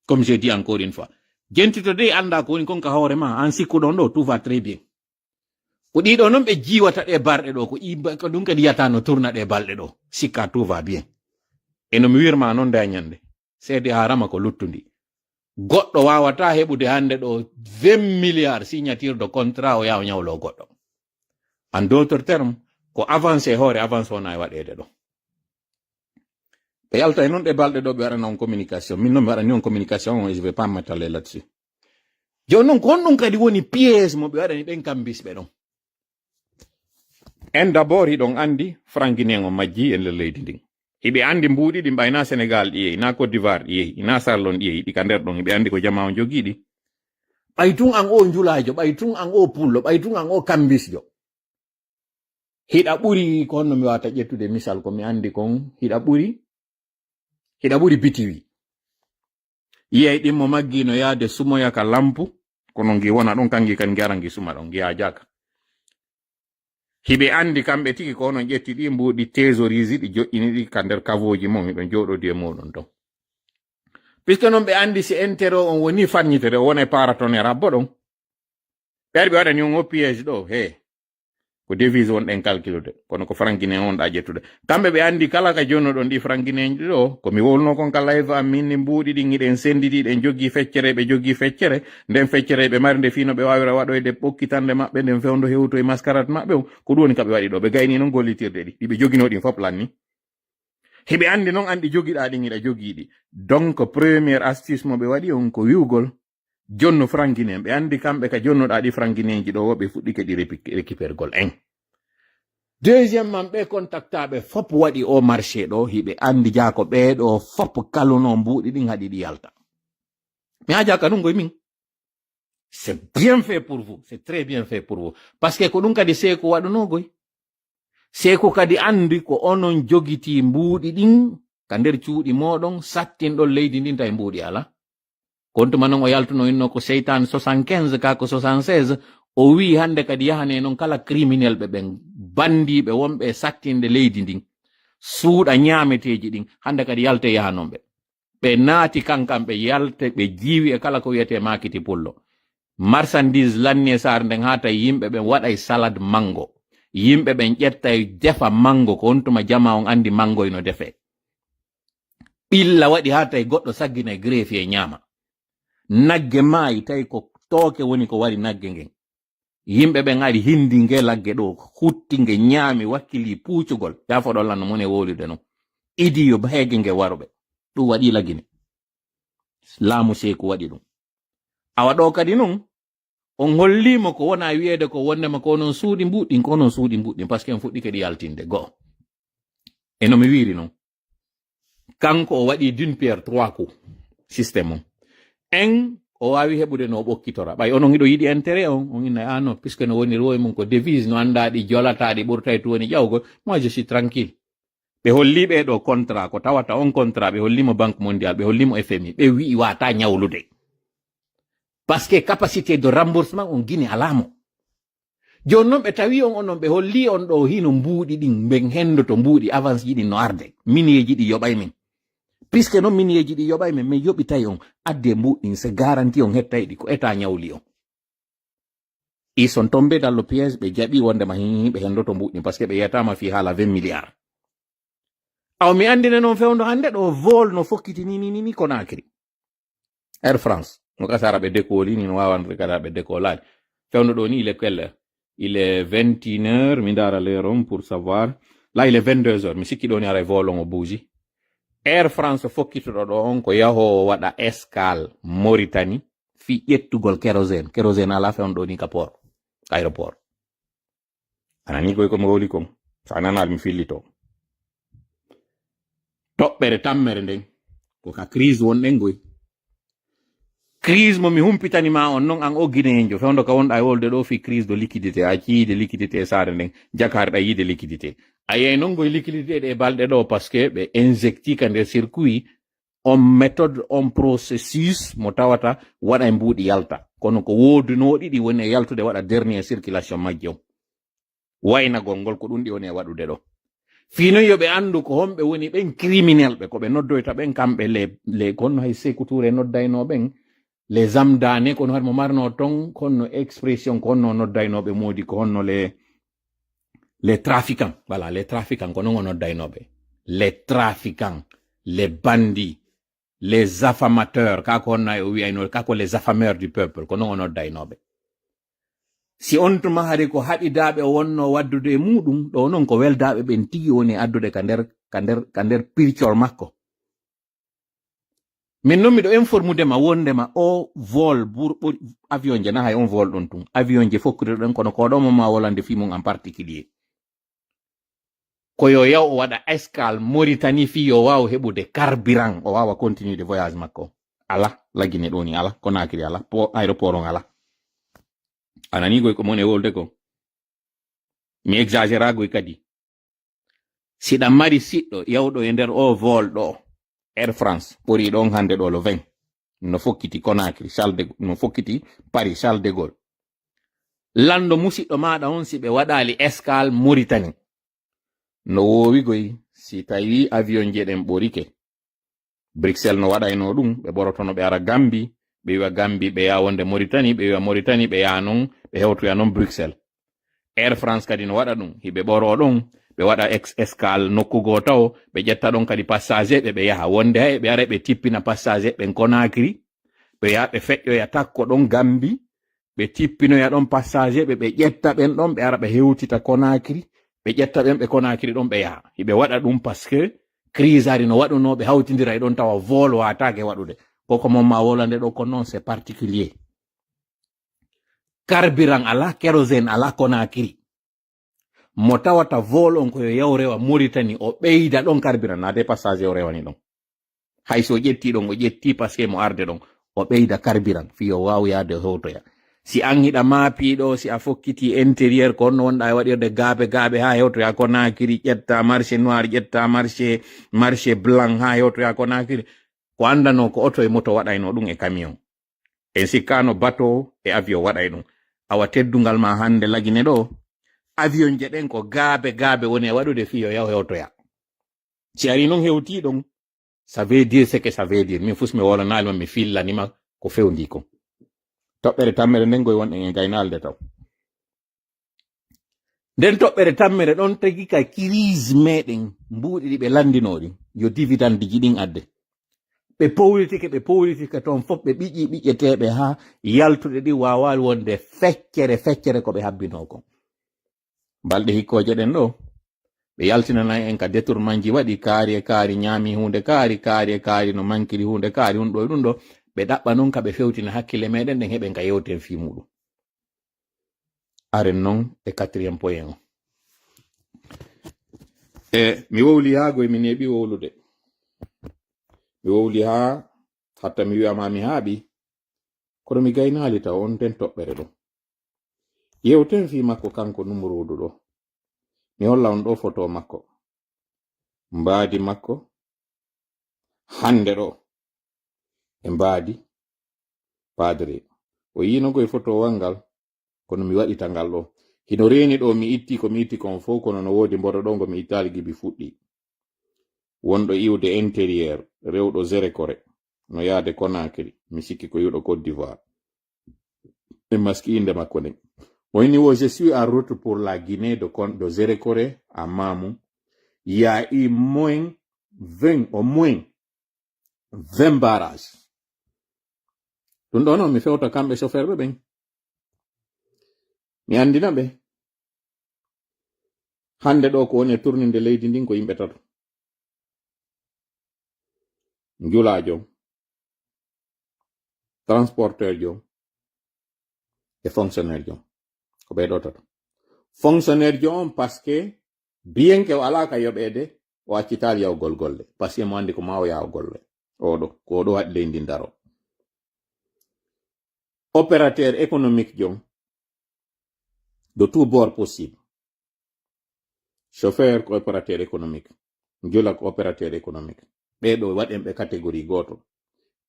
Comme je dis encore une fois, jentito dey annda ko woni kon ka hoore ma, an sikkuɗon ɗo, tout va très bien. Ko ɗiɗo non ɓe jiiwata ɗe barɗe ɗo, ko ɗi ba-, ko ɗum kadi yata no tourna ɗe balɗe ɗo. Sikka tout va bien. E no mi wirma non nde a ñande. Seede harama ko luttundi. Goɗɗo wawata heɓude hannde ɗo vingt milliards signature de contrat o yaha o ñawlo goɗɗo. En d'autres termes, ko avance e hoore avance wona e waɗeede ɗo. Ɓe yalta e non ɗe balɗe ɗo ɓe waɗana on communication. Min non mi waɗani on communication on, je vais pas m'attarder là-dessus. Jooni non ko honɗum kadi woni piège mo ɓe waɗani ɓen kambisɓe ɗon? En d'abord hiɗon anndi franc guinéen on majji e nder leydi ndin. Hiɓe anndi mbuuɗi ɗin ɓay na Sénégal ɗi yehi, na Côte d'Ivoire ɗi yehi, na Sarlon ɗi yehi, ɗi ka nder ɗon hiɓe anndi ko jamaa on jogii ɗi. Ɓay tun an o njulaajo, ɓay tun an o pullo, ɓay tun an o kambisjo. Hiɗa ɓuri, ko honno mi wawata ƴettude misal ko mi anndi kon, hiɗa ɓuri, hiɗa ɓuri bitiwi. Yiyay ɗin mo maggi no yaade sumoya ka lampu, kono ngi wona ɗon, kan ngi kan ngi ara ngi suma ɗon, ngi haajaaka. Hiɓe anndi kamɓe tigi ko onon ƴetti ɗi mbuuɗi thésaurieji ɗi joƴƴini ɗi ka nder kavooji mon, hiɗon jooɗodi e muɗum ton. Puisque non ɓe anndi si intérêt on woni farñitere, o wona e paratonnerre habbo ɗon. Ɓe ari ɓe waɗani on o piège ɗo, he. Ko devise wonɗen calculude, kono ko franc guinéen wonɗa ƴettude. Kamɓe ɓe anndi kala ka jonnoɗon ɗi franc guinéen ɗi ɗo, ko mi wowluno kon ka live am, min ni mbuuɗi ɗin hiɗen senndidi, ɗen joggi feccere, ɓe joggi feccere, nden feccere ɓe mari nde fii no ɓe waawira waɗoyde ɓokkitande maɓɓe, nden fewndo hewtoy mascarade maɓɓe on, ko ɗum woni ka ɓe waɗi ɗo. Ɓe gayni non gollitirɗe ɗi, ɗi ɓe jogino ɗin fof lanni. Hiɓe anndi non an ɗi jogiɗa ɗin hiɗa jogii ɗi. Donc, première astuce mo ɓe waɗi on ko wi'ugol, Jonno franguinais, ɓe anndi kamɓe ka jonnoɗaa ɗi franguinais ji ɗo, wo ɓe fuɗɗike ɗi repi-, récupérgol en. Deuxième man, ɓe contactaaɓe fop waɗi o marché ɗo, hiɓe anndi jaa ko ɓee ɗo fop kaluno mbuuɗi ɗin haɗi ɗi yalta. Mi haja ka ɗum koye min. C'est bien fait pour vous, c'est très bien fait pour vous. Parce que ko ɗum kadi Seeku waɗuno koy. Seeku kadi anndi ko onon jogiti mbuuɗi ɗin ka nder cuuɗi mooɗon, sattinɗon leydi ndin tawi mbuuɗi alaa. Ko on tuma non o yaltuno inno ko seytaane soixante-quinze ka ko soixante-seize, o wi'i hannde kadi yahane non kala criminel ɓe ɓen, bandiiɓe wonɓe e sattinde leydi ndin, suuɗa ñaameteeji ɗin, hannde kadi yalte yahanon ɓe. Ɓe naati kankan, ɓe yalte, ɓe jiiwi e kala ko wiyetee maakiti pullo. Marchandise lanni e saare nden haa tawi yimɓe ɓen waɗay salade mango. Yimɓe ɓen ƴettay defa mango, ko on tuma jamaa on anndi mango ino defee. Ɓilla waɗi haa tawi goɗɗo saggina e greffier ñaama. Nagge maayi tawi ko tooke woni ko wari nagge ngen. Yimɓe ɓen ari hindi nge lagge ɗo, hutti nge ñaami, wakkili puucugol. Yaafoɗon lanno mon e wowlude non. Idi yo heege nge waruɓe. Ɗum waɗi lagine. Laamu Seeku waɗi ɗum. Awa ɗo kadi non, on holliimo ko wona wiyeede ko wondema ko onon suuɗi mbuɗɗin, ko onon suuɗi mbuɗɗin, parce que en fuɗɗike ɗi yaltinde. Go'o. E no mi wiiri non. Kanko o waɗi d'une pierre trois coups. Système on. En, o waawi heɓude no o ɓokkitora. Ɓay onon hiɗo yiɗi intérêt on, on inna, ah non, puisque no woni rowi mum ko devise, no anndaa ɗi jolata, ɗi ɓurtay to woni ƴawgol. Moi, je suis tranquille. Ɓe holli ɓe ɗo contrat, ko tawata on contrat, ɓe holli mo Banque Mondiale, ɓe holli mo F M I, ɓe wi'i wata ñawlude. Parce que capacité de remboursement on Guinée alaa mo. Jooni non ɓe tawi on, onon ɓe holli on ɗo hino mbuuɗi ɗin, ɓen hendoto mbuuɗi, avance ji ɗin no arde. Minieji ɗi yoɓay men. Puisque non minieji ɗi yoɓay men, men yoɓitay on, adde mbuuɗi ɗin, c'est garanti on hettay ɗi, ko état ñawli on. Ils sont tombés dans le piège, ɓe jaɓi wondema hi, hi, ɓe hendoto mbuuɗi ɗin, parce que ɓe yiyataama fii haala vingt milliards. Aw mi anndine non fewndo hannde ɗo vol no fokkiti ni, ni, ni, ni Conakry. Air France, no kasara ɓe décollé ni, no wawan kadi ɓe décollé. Fewndo ɗo ni, il est quelle heure? Il est vingt et une heures, mi ndaara l'heure on pour savoir. Là, il est vingt-deux heures, mi sikki ɗo ni aray vol on o bougi. Air France fokkitoɗo ɗo on ko yaho waɗa escale Mauritanie, fii ƴettugol kérosène. Kérosène alaa fewndo ɗo ni ka port, ka aéroport. A nanii koy ko mi wowli kon? So a nanaali mi fillito. Toɓɓere tammere nden, ko ka crise wonɗen goy. Crise mo mi humpitani ma on non, an o Guinéenjo, fewndo ka wonɗa e wolde ɗo fii crise de liquidité, a accii de liquidité e saare nden, jakaare ɗa yiide liquidité. A yiyay non goy liquidité ɗe e balɗe ɗo, parce que ɓe injecti ka nder circuit on méthode, on processus mo tawata waɗa e mbuuɗi yalta. Kono ko woodunooɗi ɗi woni e yaltude waɗa dernier circulation majji on. Waynagol ngol ko ɗum ɗi woni e waɗude ɗo. Fii non yo ɓe anndu ko honɓe woni ɓen criminel ɓe, ko ɓe noddoyta ɓen kamɓe les, les, ko honno hay Sékou Touré noddaynoo ɓen, les zamdane, kono hari mo marnoo ton, ko honno expression, ko honno noddaynoo ɓe moodi, ko honno les, les trafiquants, voilà, les trafiquants, ko non o noddaynoo ɓe. Les trafiquants, les bandits, les affamateurs, ka ko honno o wi'aynoo, ka ko les affameurs du peuple, ko non o noddaynoo ɓe. Si on tuma hari ko haɗidaaɓe o wonnoo waddude e muuɗum, ɗo non ko weldaaɓe ɓen tigi woni addude ka nder, ka nder, ka nder pircol makko. Min non miɗo informude ma wondema o vol bur-, ɓuri avion je na hay on vol ɗon tun. Avion je fokkude ɗon kono ko ɗo mo ma wolande fii mum en particulier. Ko yo yaw o waɗa escale Mauritanie fii yo waaw heɓude carburant, o waawa continuer de voyage makko. Ala, lagine ɗo ni ala, Conakry ala, po-, aéroport on ala. A nanii goy ko mon e wolde ko. Mi exagéra goy kadi. Si ɗa mari siɗɗo yawɗo e nder o vol ɗo, Air France, ɓori ɗon hande ɗo le vingt. No fokkiti Conakry, Charles de, no fokkiti Paris, Charles de Gaulle. Lanndo musiɗɗo maaɗa on si ɓe waɗaali escale Mauritanie. No woowi goy si tawi avion je ɗen ɓorike. Bruxelles no waɗayno ɗum, ɓe ɓorotono ɓe ara Gambie, ɓe wi'a Gambie ɓe yaha wonde Mauritanie, ɓe wi'a Mauritanie ɓe yaha non, ɓe hewtoya non Bruxelles. Air France kadi no waɗa ɗum, hiɓe ɓoro ɗon, ɓe waɗa ex-, escale nokku goo tawo, ɓe ƴetta ɗon kadi passager ɓe, ɓe yaha. Wonde hay ɓe ara ɓe tippina passager ɓen Conakry, ɓe yaha ɓe feƴƴoya takko ɗon Gambie, ɓe tippinoya ɗon passager ɓe, ɓe ƴetta ɓen ɗon, ɓe ara ɓe hewtita Conakry, ɓe ƴetta ɓen ɓe Conakry ɗon ɓe yaha. Hiɓe waɗa ɗum parce que crise ari no waɗunoo, ɓe hawtindira e ɗon tawa vol waataake waɗude. Koko mon ma wolande ɗo ko non, c'est particulier. Carburant ala, kérosène ala Conakry. Mo tawata vol on ko yo yaw rewa Mauritanie, o ɓeyda ɗon carburant, na de passage o rewani ɗon. Hay so ƴetti ɗon, o ƴetti parce que mo arde ɗon, o ɓeyda carburant, fi yo waaw yaade hewtoya. Si an hiɗa maapiiɗo, si a fokkiti intérieur, ko honno wonɗa e waɗirde gaabe gaabe haa hewtoya Conakry, ƴetta marché noir, ƴetta marché, marché blanc haa hewtoya Conakry. Ko anndano ko oto e moto waɗayno ɗum e camion. En sikkano bateau e avion waɗay ɗum. Awa teddungal ma hannde lagine ɗo, avion je ɗen ko gaabe gaabe woni e waɗude fi yo yaw hewtoya. Si ari noon hewti ɗon, ça veut dire ce que ça veut dire. Min fus mi wolanaali ma, mi fillanima ko fewndi kon. Toɓɓere tammere nden goy wonɗen e gaynaalde taw. Nden toɓɓere tammere ɗon tagi ka crise meɗen mbuuɗi ɗi ɓe lanndinoo ɗin. Yo dividende ji ɗin adde. Ɓe powlitike, ɓe powlitike toon fof, ɓe ɓiƴi ɓiƴeteeɓe haa yaltuɗe ɗi waawaali wonde feccere, feccere ko ɓe habbinoo kon. Balɗe hikkooje ɗen ɗo, ɓe yaltinanay en ka détournement ji waɗi, kaari e kaari ñaami huunde kaari, kaari e kaari no mankiri huunde kaari, ɗum ɗo e ɗum ɗo, ɓe ɗaɓɓa noon ka ɓe fewtina hakkille meɗen ɗen, heɓen ka yewten fii muɗum. Aren noon e quatrième point o. E mi wowli haa goy mi neeɓi wowlude. Mi wowli haa hatta mi wi'a ma mi haaɓi. Kono mi gaynaali taw on ten toɓɓere ɗo. Yewten fii makko kanko Numuruudu ɗo. Mi holla on ɗo foto makko. Mbaadi makko. Hannde ɗo. E mbaadi. Padre. O yiino koye fotowal ngal. Kono mi waɗita ngal ɗo. Hino reeni ɗo mi itti ko mi itti kon fof, kono no woodi mboɗo ɗo ngo mi ittaali gibi fuɗɗi. Wonɗo iwde intérieur, rewɗo Zerekore, no yaade Conakry, mi sikki ko iwɗo Côte d'Ivoire. E maski innde makko nden. O inni wo, je suis en route pour la Guinée de Con-, de Zerekore à Mamou. Il y a eu moins vingt, au moins vingt barrages. Ɗum ɗo noon mi fewta kamɓe chauffeur ɓe ɓen. Mi anndina ɓe. Hannde ɗo ko woni e tourninde leydi ndin ko yimɓe tato. Njulaajo, transporteur jo, e fonctionnaire jo. Ko ɓe ɗo tato. Fonctionnaire jo on parce que biyenke o alaa ka yoɓeede, o accitaali yawgol golle. Parce que mo anndi ko ma o yaha o golle. Oɗo, ko oɗo waɗi leydi ndaro. Opérateur économique jo, de tout bord possible. Chauffeur ko opérateur économique. Njula ko opérateur économique. Ɓee ɗo waɗen ɓe catégorie gooto.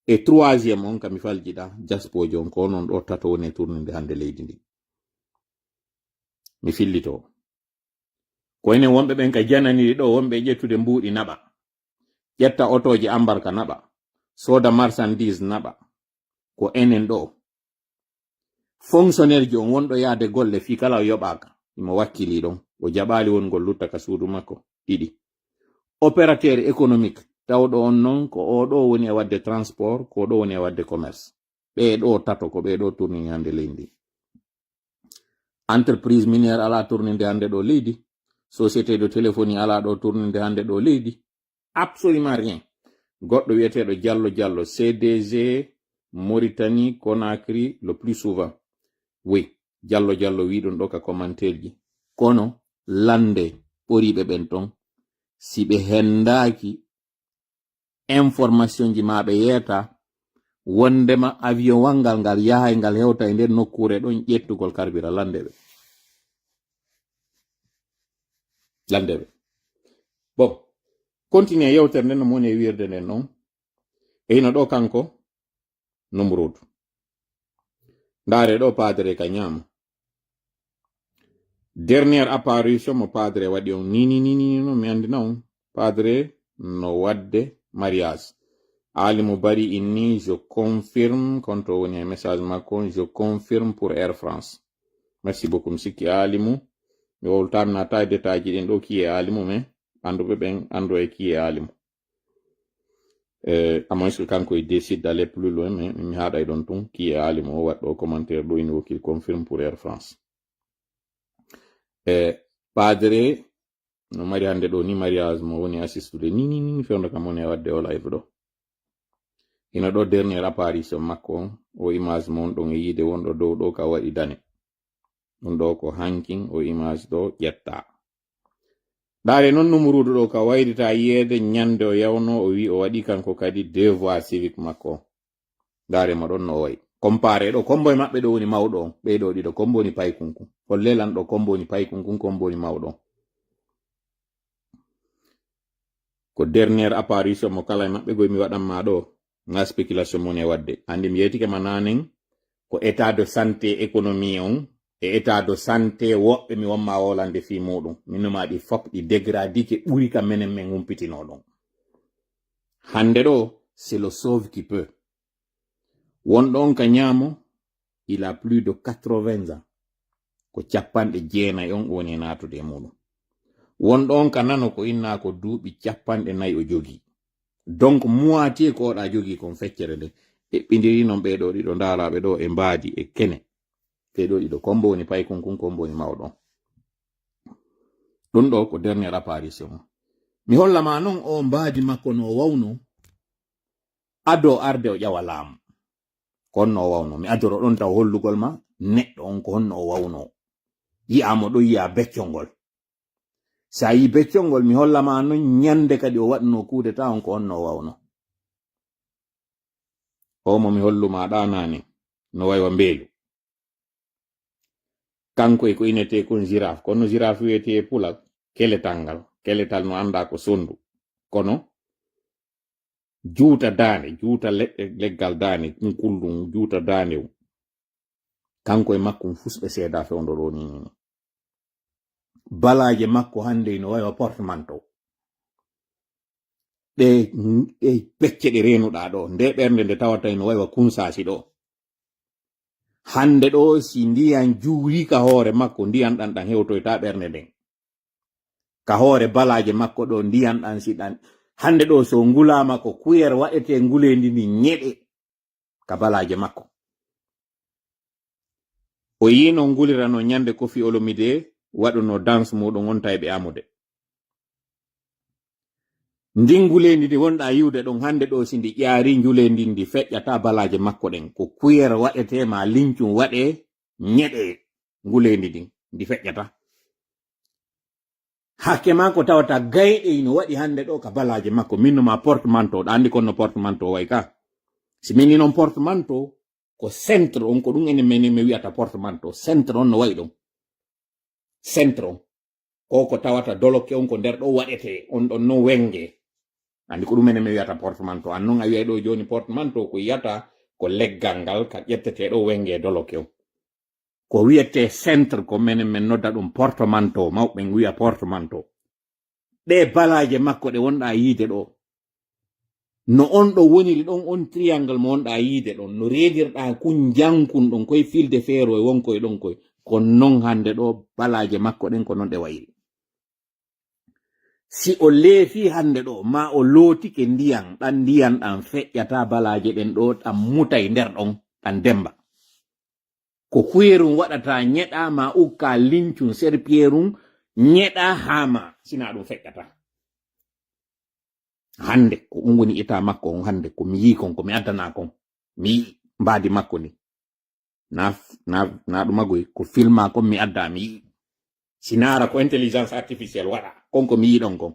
E troisième on ka mi faljiɗa, jaspojo on ko onon ɗo tato woni e tourninde hannde leydi ndi. Mi fillito. Ko enen wonɓe ɓen ka jananiri ɗo, wonɓe e ƴettude mbuuɗi naɓa. Ƴetta otooji ambarka naɓa. Sooda marchandise naɓa. Ko enen ɗo. Fonctionnaire ji on wonɗo yaade golle fii kala o yoɓaaka. Imo wakkili ɗon. O jaɓaali wongol lutta ka suudu makko. Ɗiɗi. Opérateur économique. Tawɗo on non ko o ɗo woni e waɗde transport, ko o ɗo woni e waɗde commerce. Ɓee ɗo tato ko ɓee ɗo tournini hannde leydi ndi. Entreprise minière alaa tourninde hannde ɗo leydi. Société de téléphonie alaa ɗo tourninde hannde ɗo leydi. Absolument rien. Goɗɗo wiyeteeɗo Diallo Diallo, C D G Mauritanie Conakry le plus souvent. Oui, Diallo Diallo wi ɗum ɗo ka commentaire ji. Kono lande ɓoriiɓe ɓen ton, si ɓe hendaaki information ji ma ɓe yeeta, wondema avion wal ngal, ngal yahay, ngal hewta e nder nokkuure ɗon ƴettugol carburant, lande ɓe. Lande ɓe. Bon, continue yewtere nden no mo woni e wiirde nden non. E hino ɗo kanko, Numrudu. Ndaare ɗo padre ka ñaamo. Dernière apparition mo padre waɗi on ni, ni, ni, ni, no mi anndina on. Padre no waɗde mariage. Alimu Bari inni, je confirme, konto woni e message makko on, je confirme pour Air France. Merci beaucoup, mi sikki Alimu. Mi wowltaami naata e détail ji ɗin ɗo, qui est Alimu, mais annduɓe ɓen anndu e qui est Alimu. Eh, à moins que kanko il décide d'aller plus loin, mais mi haɗay ɗon tun, qui est Alimu, o waɗɗo commentaire ɗo, ina wokki confirme pour Air France. Eh, padre, no mari hannde ɗo ni mariage mo woni assistude ni, ni, ni, fewndo kam woni e waɗde o live ɗo. Hino ɗo dernière apparition makko on, o image mo on ɗon e yiide wonɗo dow ɗo ka waɗi dane. Ɗum ɗo ko hankin o image ɗo ƴetta. Ndaare non Numuruudu ɗo ka wayrita yiyeede, ñande o yawno, o wi o waɗi kanko kadi devoir civique makko. Ndaare mo ɗon no o wayi. Comparé ɗo, kombo e maɓɓe ɗo woni mawɗo on. Ɓee ɗo ɗiɗo, kombo woni paykunkun. Hollee lan ɗo, kombo woni paykunkun, kombo woni mawɗo on. Ko dernière apparition mo kala e maɓɓe, goy mi waɗan ma ɗo. Nga spéculation mo ne wadde. Andi mi yetike ma nanen, ko état de santé économie on, e état de santé woɓɓe mi wamma wolande fii muɗum. Min no ma ɗi fop ɗi dégradike ɓuri ka menen men humpitino ɗon. Hande ɗo, c'est le sauve qui peut. Wonɗo on ka ñaamo, il a plus de quatre-vingts ans. Ko capanɗe jeenayi on woni e naatude e muɗum. Wonɗo on ka nano ko inna ko duuɓi capanɗe nayi o jogii. Donc, moitié ko oɗa jogii kon feccere nde. Eɓɓindiri non ɓee ɗo ɗiɗo ndaalaaɓe ɗo e mbaadi e kene. Ɓee ɗo ɗiɗo, kombo woni paykun kun, kombo woni mawɗo on. Ɗum ɗo ko dernière apparition. Mi holla ma non o mbaadi makko no o wawno. Ado arde o ƴawa laamu. Ko honno o wawno? Mi adoro ɗon taw hollugol ma neɗɗo on ko honno o wawno. Yi'a mo ɗo yi'a beccol ngol. Sa yi beccol ngol, mi holla ma non ñande kadi o waɗno kudeta on ko honno o wawno. O mo mi hollu ma ɗa nani, no waywa mbeelu. Kanko e ko inete kon girafe. Kono girafe wiyete e pulal, keletal ngal. Keletal no anda ko sondu. Kono juuta daande, juuta le-, leggal daande, ɗum kullum, juuta daande o. Kanko e makko fus ɓe seeda fewndo ɗo ni, ni, ni. Balaaje makko hande ino waywa portemanteau. Ɗe, ɗe pecce ɗe renuɗa ɗo, nde ɓernde nde tawata ino waywa kunsasi ɗo. Hande ɗo, si ndiyan juuri ka hoore makko, ndiyan ɗan ɗan hewtoyta ɓernde nden. Ka hoore balaaje makko ɗo, ndiyan ɗan si ɗan. Hande ɗo, so ngulama ko kuyer waɗete ngulendi ndi ñeɗe ka balaaje makko. O yino ngulirano ñande Koffi Olomide waɗuno danse muɗum on tawi ɓe amude. Ndin nguleendi ndi wonɗa yiwde ɗon hande ɗo, si ndi ƴaari njuleendi ndi feƴƴata balaaje makko ɗen. Ko kuyer waɗete ma lincum waɗe ñeɗe nguleendi ndin, ndi feƴƴata. Hakke ma ko tawata gayɗe ino waɗi hande ɗo ka balaaje makko. Min no ma portemanteau, ɗa andi kono portemanteau way ka. Si min ni non portemanteau, ko centre on, ko ɗum enen men mi wi'ata portemanteau. Centre on no wayi ɗon. Centre on. Ko ko tawata dolokke on ko nder ɗo waɗete, on ɗon non wenge. Andi ko ɗum enen mi wi'ata portemanteau. An non a wi'ay ɗo joni portemanteau ko yiyata ko leggal ngal ka ƴettete ɗo wenge dolokke on. Ko wi'ete centre ko menen men nodda ɗum portemanteau, mawɓe en wi'a portemanteau. Ɗe balaaje makko ɗe wonɗa yiide ɗo. No on ɗo woniri ɗon, on triangle mo wonɗa yiide ɗon, no reenirɗa kun jankun ɗon, koye fil de fer o e won koye ɗon koye. Ko non hande ɗo balaaje makko ɗen ko non ɗe wayri. Si o leefi hande ɗo, ma o lootike ndiyan, ɗan ndiyan ɗan feƴƴata balaaje ɗen ɗo, ɗan mutay nder ɗon, ɗan demba. Ko kuyerum waɗata ñeɗa ma ukka lincum serpiyerum ñeɗa haa ma, sina ɗum feƴƴata. Hande, ko ɗum woni état makko on hande, ko mi yii kon, ko mi addana kon. Mi yii mbaadi makko ni. Na, na, na ɗum agoy, ko filma kon mi adda, mi yii. Sinaara ko intelligence artificielle waɗa, kon ko mi yii ɗon kon.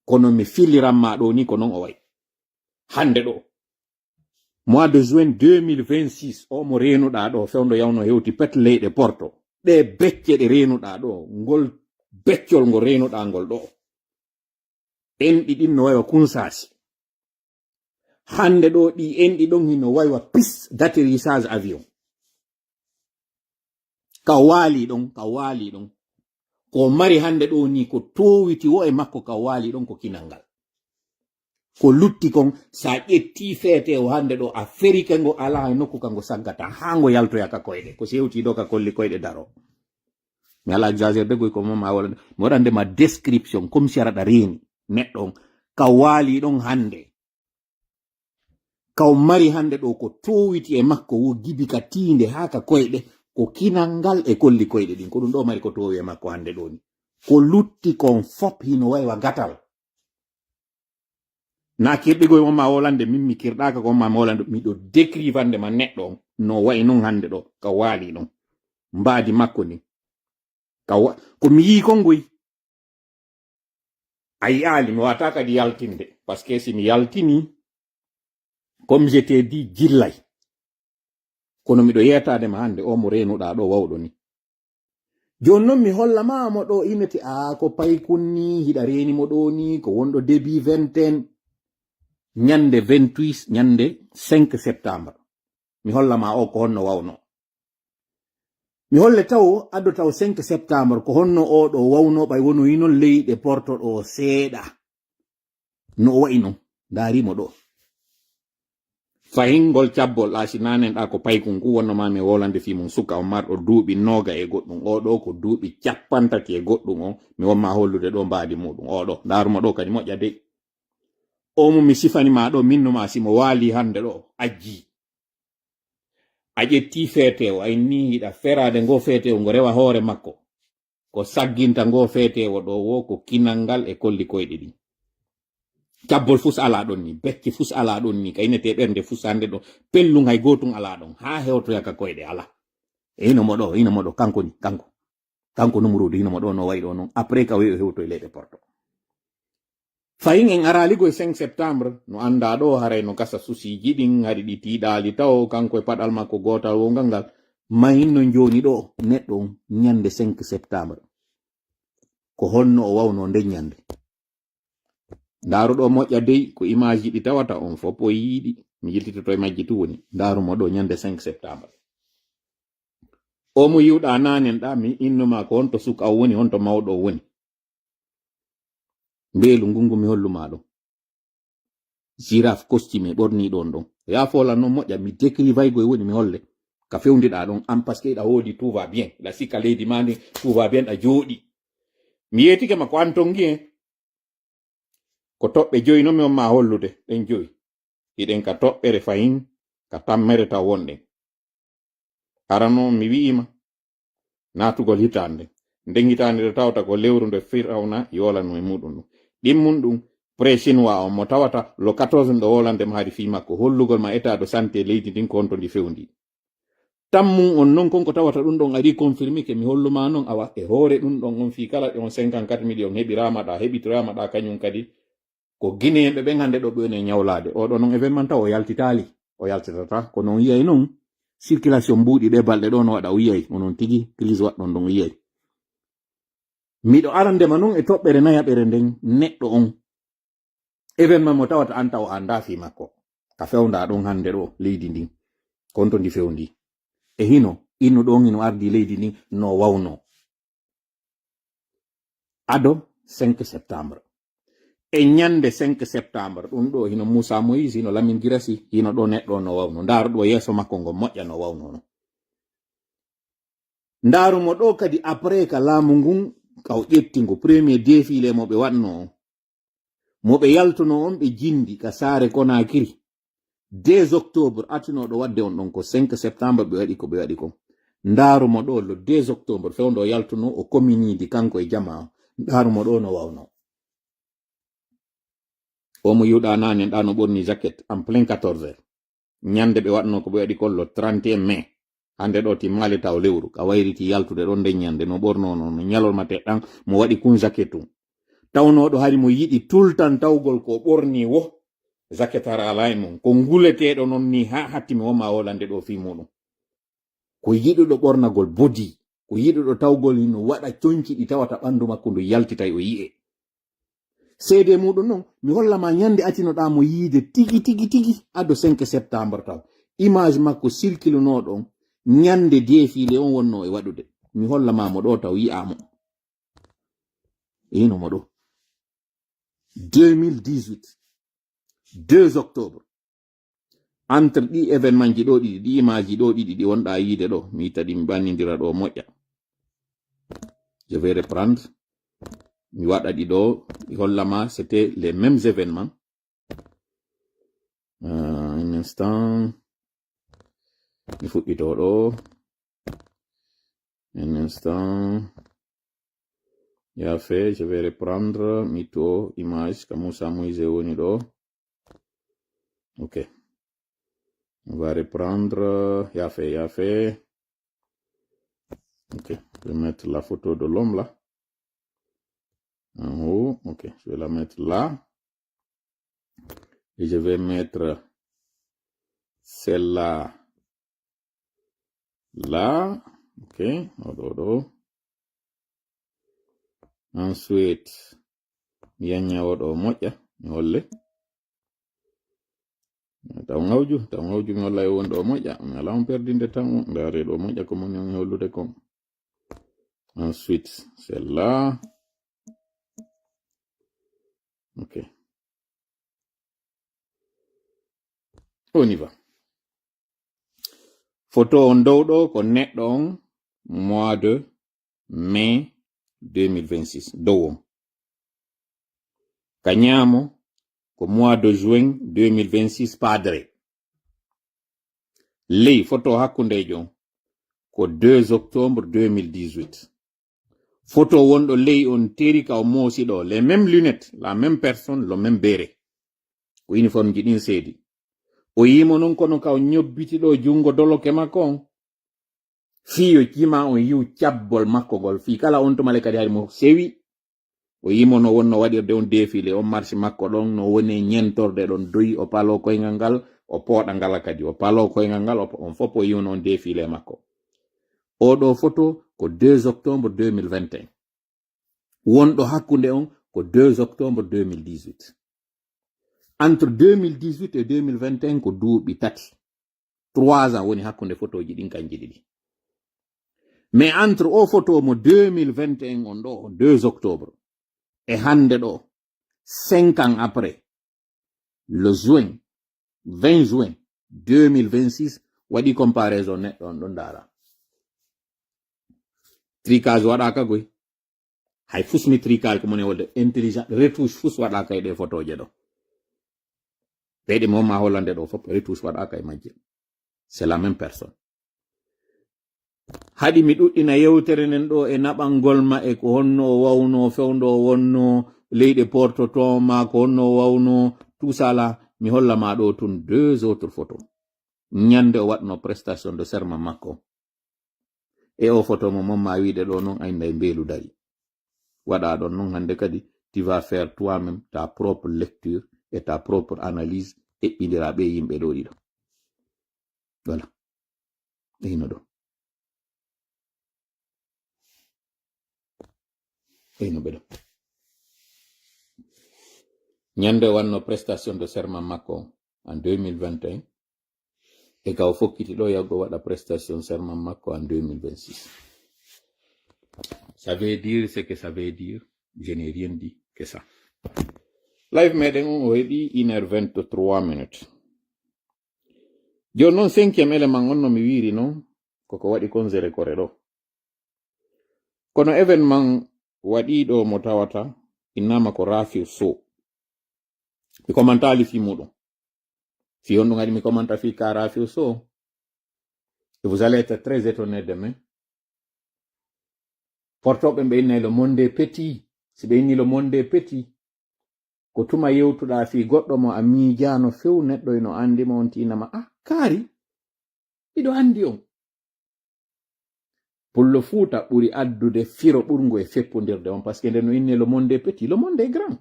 Kono mi filiran ma ɗo ni ko non o wayi. Hande ɗo. Mois de juin deux mille vingt-six, o mo reenuɗa ɗo, fewndo yawno hewti pet leyɗe Porto. Ɗe becce ɗe reenuɗa ɗo, ngol beccol ngo reenuɗa ngol ɗo. Enɗi ɗin no waywa kunsasi. Hande ɗo ɗi enɗi ɗon hino waywa piste d'atterrissage avion. Ka waali ɗon, ka waali ɗon. Ko mari hande ɗo ni ko towiti wo e makko ka waali ɗon ko kinal ngal. Ko lutti kon, sa ƴetti feete o hande ɗo, a ferike ngo, ala e nokku ka ngo saggata, haa ngo yaltoya ka koyɗe. Ko si hewti ɗo ka kolli koyɗe daro. Mi ala exagère de goy ko mama wala. Mi waɗande ma description, comme si araɗa reeni neɗɗo on. Ka waali ɗon hande. Ka o mari hande ɗo ko towiti e makko wo gibi ka tiinde haa ka koyɗe, ko kinal ngal e kolli koyɗe ɗin. Ko ɗum ɗo mari ko towi e makko hande ɗo ni. Ko lutti kon fop hino waywa gatal. Na kirɗigo e on ma wolande, min mi kirɗaka ko on ma wolande, miɗo décrivande ma neɗɗo on. No wayi non hande ɗo, ka waali ɗon. Mbaadi makko ni. Ka wa-, ko mi yii kon ngoy. A yi'aali, mi wata kadi yaltinde. Parce que si mi yaltini, comme je t'ai dit, jillay. Kono miɗo yeetaade ma hande, o mo reenuɗaa ɗo wawɗo ni. Jooni non mi holla ma mo ɗo inete, a ko paykun ni, hiɗa reeni mo ɗo ni, ko wonɗo début vingtaine. Ñande vingt-huit, ñande cinq septembre. Mi holla ma o ko honno wawno. Mi holle taw, addo taw cinq septembre, ko honno o ɗo wawno, ɓay wono yinon leyɗe porto ɗo seeɗa. No o wayi non, ndaari mo ɗo. Fahin ngol cabbol ɗa, si nanen ɗa ko paykun ku wonno ma mi wolande fi mun suka on marɗo duuɓi noga e goɗɗum. O ɗo ko duuɓi cappanɗe tati e goɗɗum on, mi won ma hollude ɗo mbaadi muɗum. O ɗo, ndaaru mo ɗo kadi moƴƴa dey. O mo mi sifani ma ɗo, minnu ma si mo waali hande ɗo, ajji. A ƴetti feetewo, a inni hiɗa feraade ngo feetewo, ngo rewa hoore makko. Ko sagginta ngo feetewo ɗo wo ko kinal ngal e kolli koyɗe ɗin. Cabbol fus alaa ɗon ni, becce fus alaa ɗon ni, ka inete ɓernde fus hande ɗo, pellun hay gootun alaa ɗon, haa hewtoya ka koyɗe alaa. E hino mo ɗo, hino mo ɗo, kanko ni, kanko. Kanko Numuruudu hino mo ɗo no wayi ɗo non. Après ka wayi o hewtoy leyɗe porto. Fayin en araali go e cinq septembre, no anndaa ɗo haray no gasa susiiji ɗin, hari ɗi tiiɗaali taw, kanko e paɗal makko gootal wongal ngal. Mahin no jooni ɗo, neɗɗo on, ñande cinq septembre. Ko honno o wawno nden ñande? Ndaaru ɗo moƴƴa dey, ko image ɗi tawata on fof o yiiɗi. Mi yiltitoto e majji tun woni. Ndaaru mo ɗo ñande cinq septembre. O mo yiwɗa nanen ɗa, mi innuma ko honto suka o woni, honto mawɗo o woni. Mbeelu ngungu mi holluma ɗo. Girafe costume ɓorni ɗon ɗon. Ya fola non moƴƴa, mi décrivay go e woni mi holle. Ka fewndiɗa ɗon, an parce que ɗa hoodi tout va bien. Ɗa sikka leydi ma ndi tout va bien, ɗa jooɗi. Mi yeetike ma ko an tongi en. Ko toɓɓe joyi non mi on ma hollude, ɗen joyi. Hiɗen ka toɓɓere fahin, ka tammere taw wonɗen. Arano mi wi'ima, naatugol hitaande. Nden hitaande nde tawata ko lewru nde Firawna yoolano e muɗum ɗum. Ɗimmun ɗum, pré chinois on mo tawata le quatorze ɗo wolande ma hari fii makko, hollugol ma état de santé leydi ndin ko honto ndi fewndi. Tammun on non kon ko tawata ɗum ɗon ari confirmé ke mi holluma non awa e hoore ɗum ɗon on fii kala ɗe on cinquante-quatre millions heɓirama ɗa, heɓitirama ɗa kañum kadi ko Guinéen ɓe ɓen hannde ɗo ɓe woni e ñawlaade. Oɗo non événement taw o yaltitaali, o yaltitata. Kono on yiyay non circulation mbuuɗi ɗe balɗe ɗo no waɗa, o yiyay. Onon tigi crise waɗɗon ɗon o yiyay. Miɗo arandema non e toɓɓere nayaɓere nden neɗɗo on. Événement mo tawata an taw a anda fii makko. Ka fewnda ɗon hannde ɗo leydi ndin. Konto ndi fewndi. E hino, inno ɗon hino ardi leydi ndin no wawno. Ado cinq septembre. E ñande cinq septembre, ɗum ɗo hino Moussa Moïse, hino Lamine Girassi, hino ɗo neɗɗo no wawno. Ndaaru ɗo yeeso makko ngo moƴƴa no wawno no. Ndaaru mo ɗo kadi après ka laamu ngun, ka o ƴetti ngo premier défilé mo ɓe waɗno on. Mo ɓe yaltuno on ɓe jindi ka saare Konakiri. Deux octobre, atinoɗo wadde on ɗon ko cinq septembre ɓe waɗi ko ɓe waɗi kon. Ndaaru mo ɗo le deux octobre, fewndo o yaltuno o communiidi kanko e jamaa o. Ndaaru mo ɗo no wawno. O mo yiwɗa nane ɗa no ɓorni jacket en plein quatorze heures. Ñande ɓe waɗno ko ɓe waɗi kon le trente et un mai. Hande ɗo timmaali taw lewru, ka wayriti yaltude ɗon nden ñande no ɓorno non, no ñalorma teɗɗan mo waɗi kun jacket tun. Tawnoɗo hari mo yiɗi tultan tawgol ko ɓorni wo, jacket hara ala e mum. Ko nguleteɗo non ni ha hatti mi woma wolande ɗo fii muɗum. Ko yiɗuɗo ɓornagol bodi, ko yiɗuɗo tawgol hino waɗa conci ɗi tawata ɓandu makko ndu yaltitay o yi'e. Seede muɗum non, mi holla ma ñande atinoɗa mo yiide tigi, tigi, tigi, ado cinq septembre taw. Image makko circulenuɗo on, ñande défilé on wonno e waɗude. Mi holla ma mo ɗo taw yi'a mo. Ino mo ɗo. Deux mille dix-huit, deux octobre. Entre ɗi événement ji ɗo ɗiɗi, ɗi image ji ɗo ɗiɗi, ɗi wonɗa yiide ɗo, mi itta ɗi mi ɓannindira ɗo moƴƴa. Je vais reprendre. Mi waɗa ɗi ɗo, mi holla ma, c'était les mêmes événements. Euh, un instant. Mi fuɗɗito ɗo. Un instant. Ya fait, je vais reprendre. Mi to image, ka Moussa Moïse woni ɗo. Ok. On va reprendre. Il a fait, il a fait. Ok. Je vais mettre la photo de l'homme là. En haut. Ok. Je vais la mettre là. Et je vais mettre celle-là là. Ok. Oɗo, oɗo. Ensuite, mi yanya oɗo moƴƴa, mi holle. Taw ngawju, taw ngawju mi holla e wonde o moƴƴa. Mi alaa on perdinde tan o. Ndaare ɗo moƴƴa ko moni on hollude kon. Ensuite, celle-là. Ok. On y va. Photo on dow ɗo ko neɗɗo on mois de mai deux mille vingt-six. Dow on. Ka ñaamo ko mois de juin deux mille vingt-six, padre. Ley photo hakkundeejo on ko deux octobre deux mille dix-huit. Photo wonɗo ley on teri ka o moosi ɗo. Les mêmes lunettes, la même personne, le même béret. Ko uniforme ji ɗin seedi. O yimo non kono ka o ñobbiti ɗo junngo doloke makko on. Fii yo jima on yiw cabbol makko gol. Fii kala on tuma le kadi hari mo sewi. O yimo no wonno waɗirde on défilé, on marche makko ɗon, no woni e ñentorde ɗon, doyi, o palo koyngal ngal, o pooɗa ngala kadi, o palo koyngal ngal, o po-, on fof o yiwno on défilé makko. Oɗo photo ko deux octobre deux mille vingt et un. Wonɗo hakkunde on ko deux octobre deux mille dix-huit. Entre deux mille dix-huit et deux mille vingt et un ko duuɓi tati. Trois ans woni hakkunde photoji ɗin kanji ɗiɗi. Mais entre o photo mo deux mille vingt et un on ɗo, deux octobre, e hande ɗo, cinq ans après, le juin, vingt juin deux mille vingt-six, waɗi comparaison neɗɗo on ɗo ndaara. Tricage waɗaka goy. Hay fus mi tricage ko moni wolde intelligent, retouche fus waɗaka e ɗe photoje ɗo. Ɓeyɗe mo ma hollande ɗo fof, retouche waɗaka e majje. C'est la même personne. Haɗi mi ɗuɗɗina yewtere nden ɗo e naɓangol ma e ko honno o wawno, fewndo o wonno, leyɗe portoto ma, ko honno o wawno, tout ça là, mi holla ma ɗo tun deux autres photos. Ñande o waɗno prestation de serment makko. E o photo mo mon ma wiide ɗo non, aynda e mbeelu dari. Waɗa ɗon non hande kadi, tu vas faire toi-même ta propre lecture et ta propre analyse, eɓɓindira ɓe yimɓe ɗo ɗiɗo. Voilà. Eyno ɗo. Eyno ɓe ɗo. Ñande o wanno prestation de serment makko en deux mille vingt et un, e ka o fokkiti ɗo yaggo waɗa prestation serment makko en deux mille vingt-six. Ça veut dire ce que ça veut dire, je n'ai rien dit que ça. Live meɗen on o heɓi une heure vingt-trois minutes. Jooni noon, cinquième élément on no mi wiiri noon, koko waɗi Konzere Kore ɗo. Kono événement waɗiiɗo mo tawata innama ko Rafiu Sow. Mi commentaali fii muɗum. Fii honɗum haɗi mi commenta fii ka Rafiu Sow? Et vous allez être très étonné demain. Portoɓe ɓe innay le monde est petit. Si ɓe inni le monde est petit, ko tuma yewtuɗa fii goɗɗo mo a miijaano few, neɗɗo ino anndi mo, on tiinama, "Ah, kaari, miɗo anndi on." Pullo Fuuta ɓuri addude firo ɓurngo e feppondirde on, parce que nde no inni le monde est petit, le monde est grand.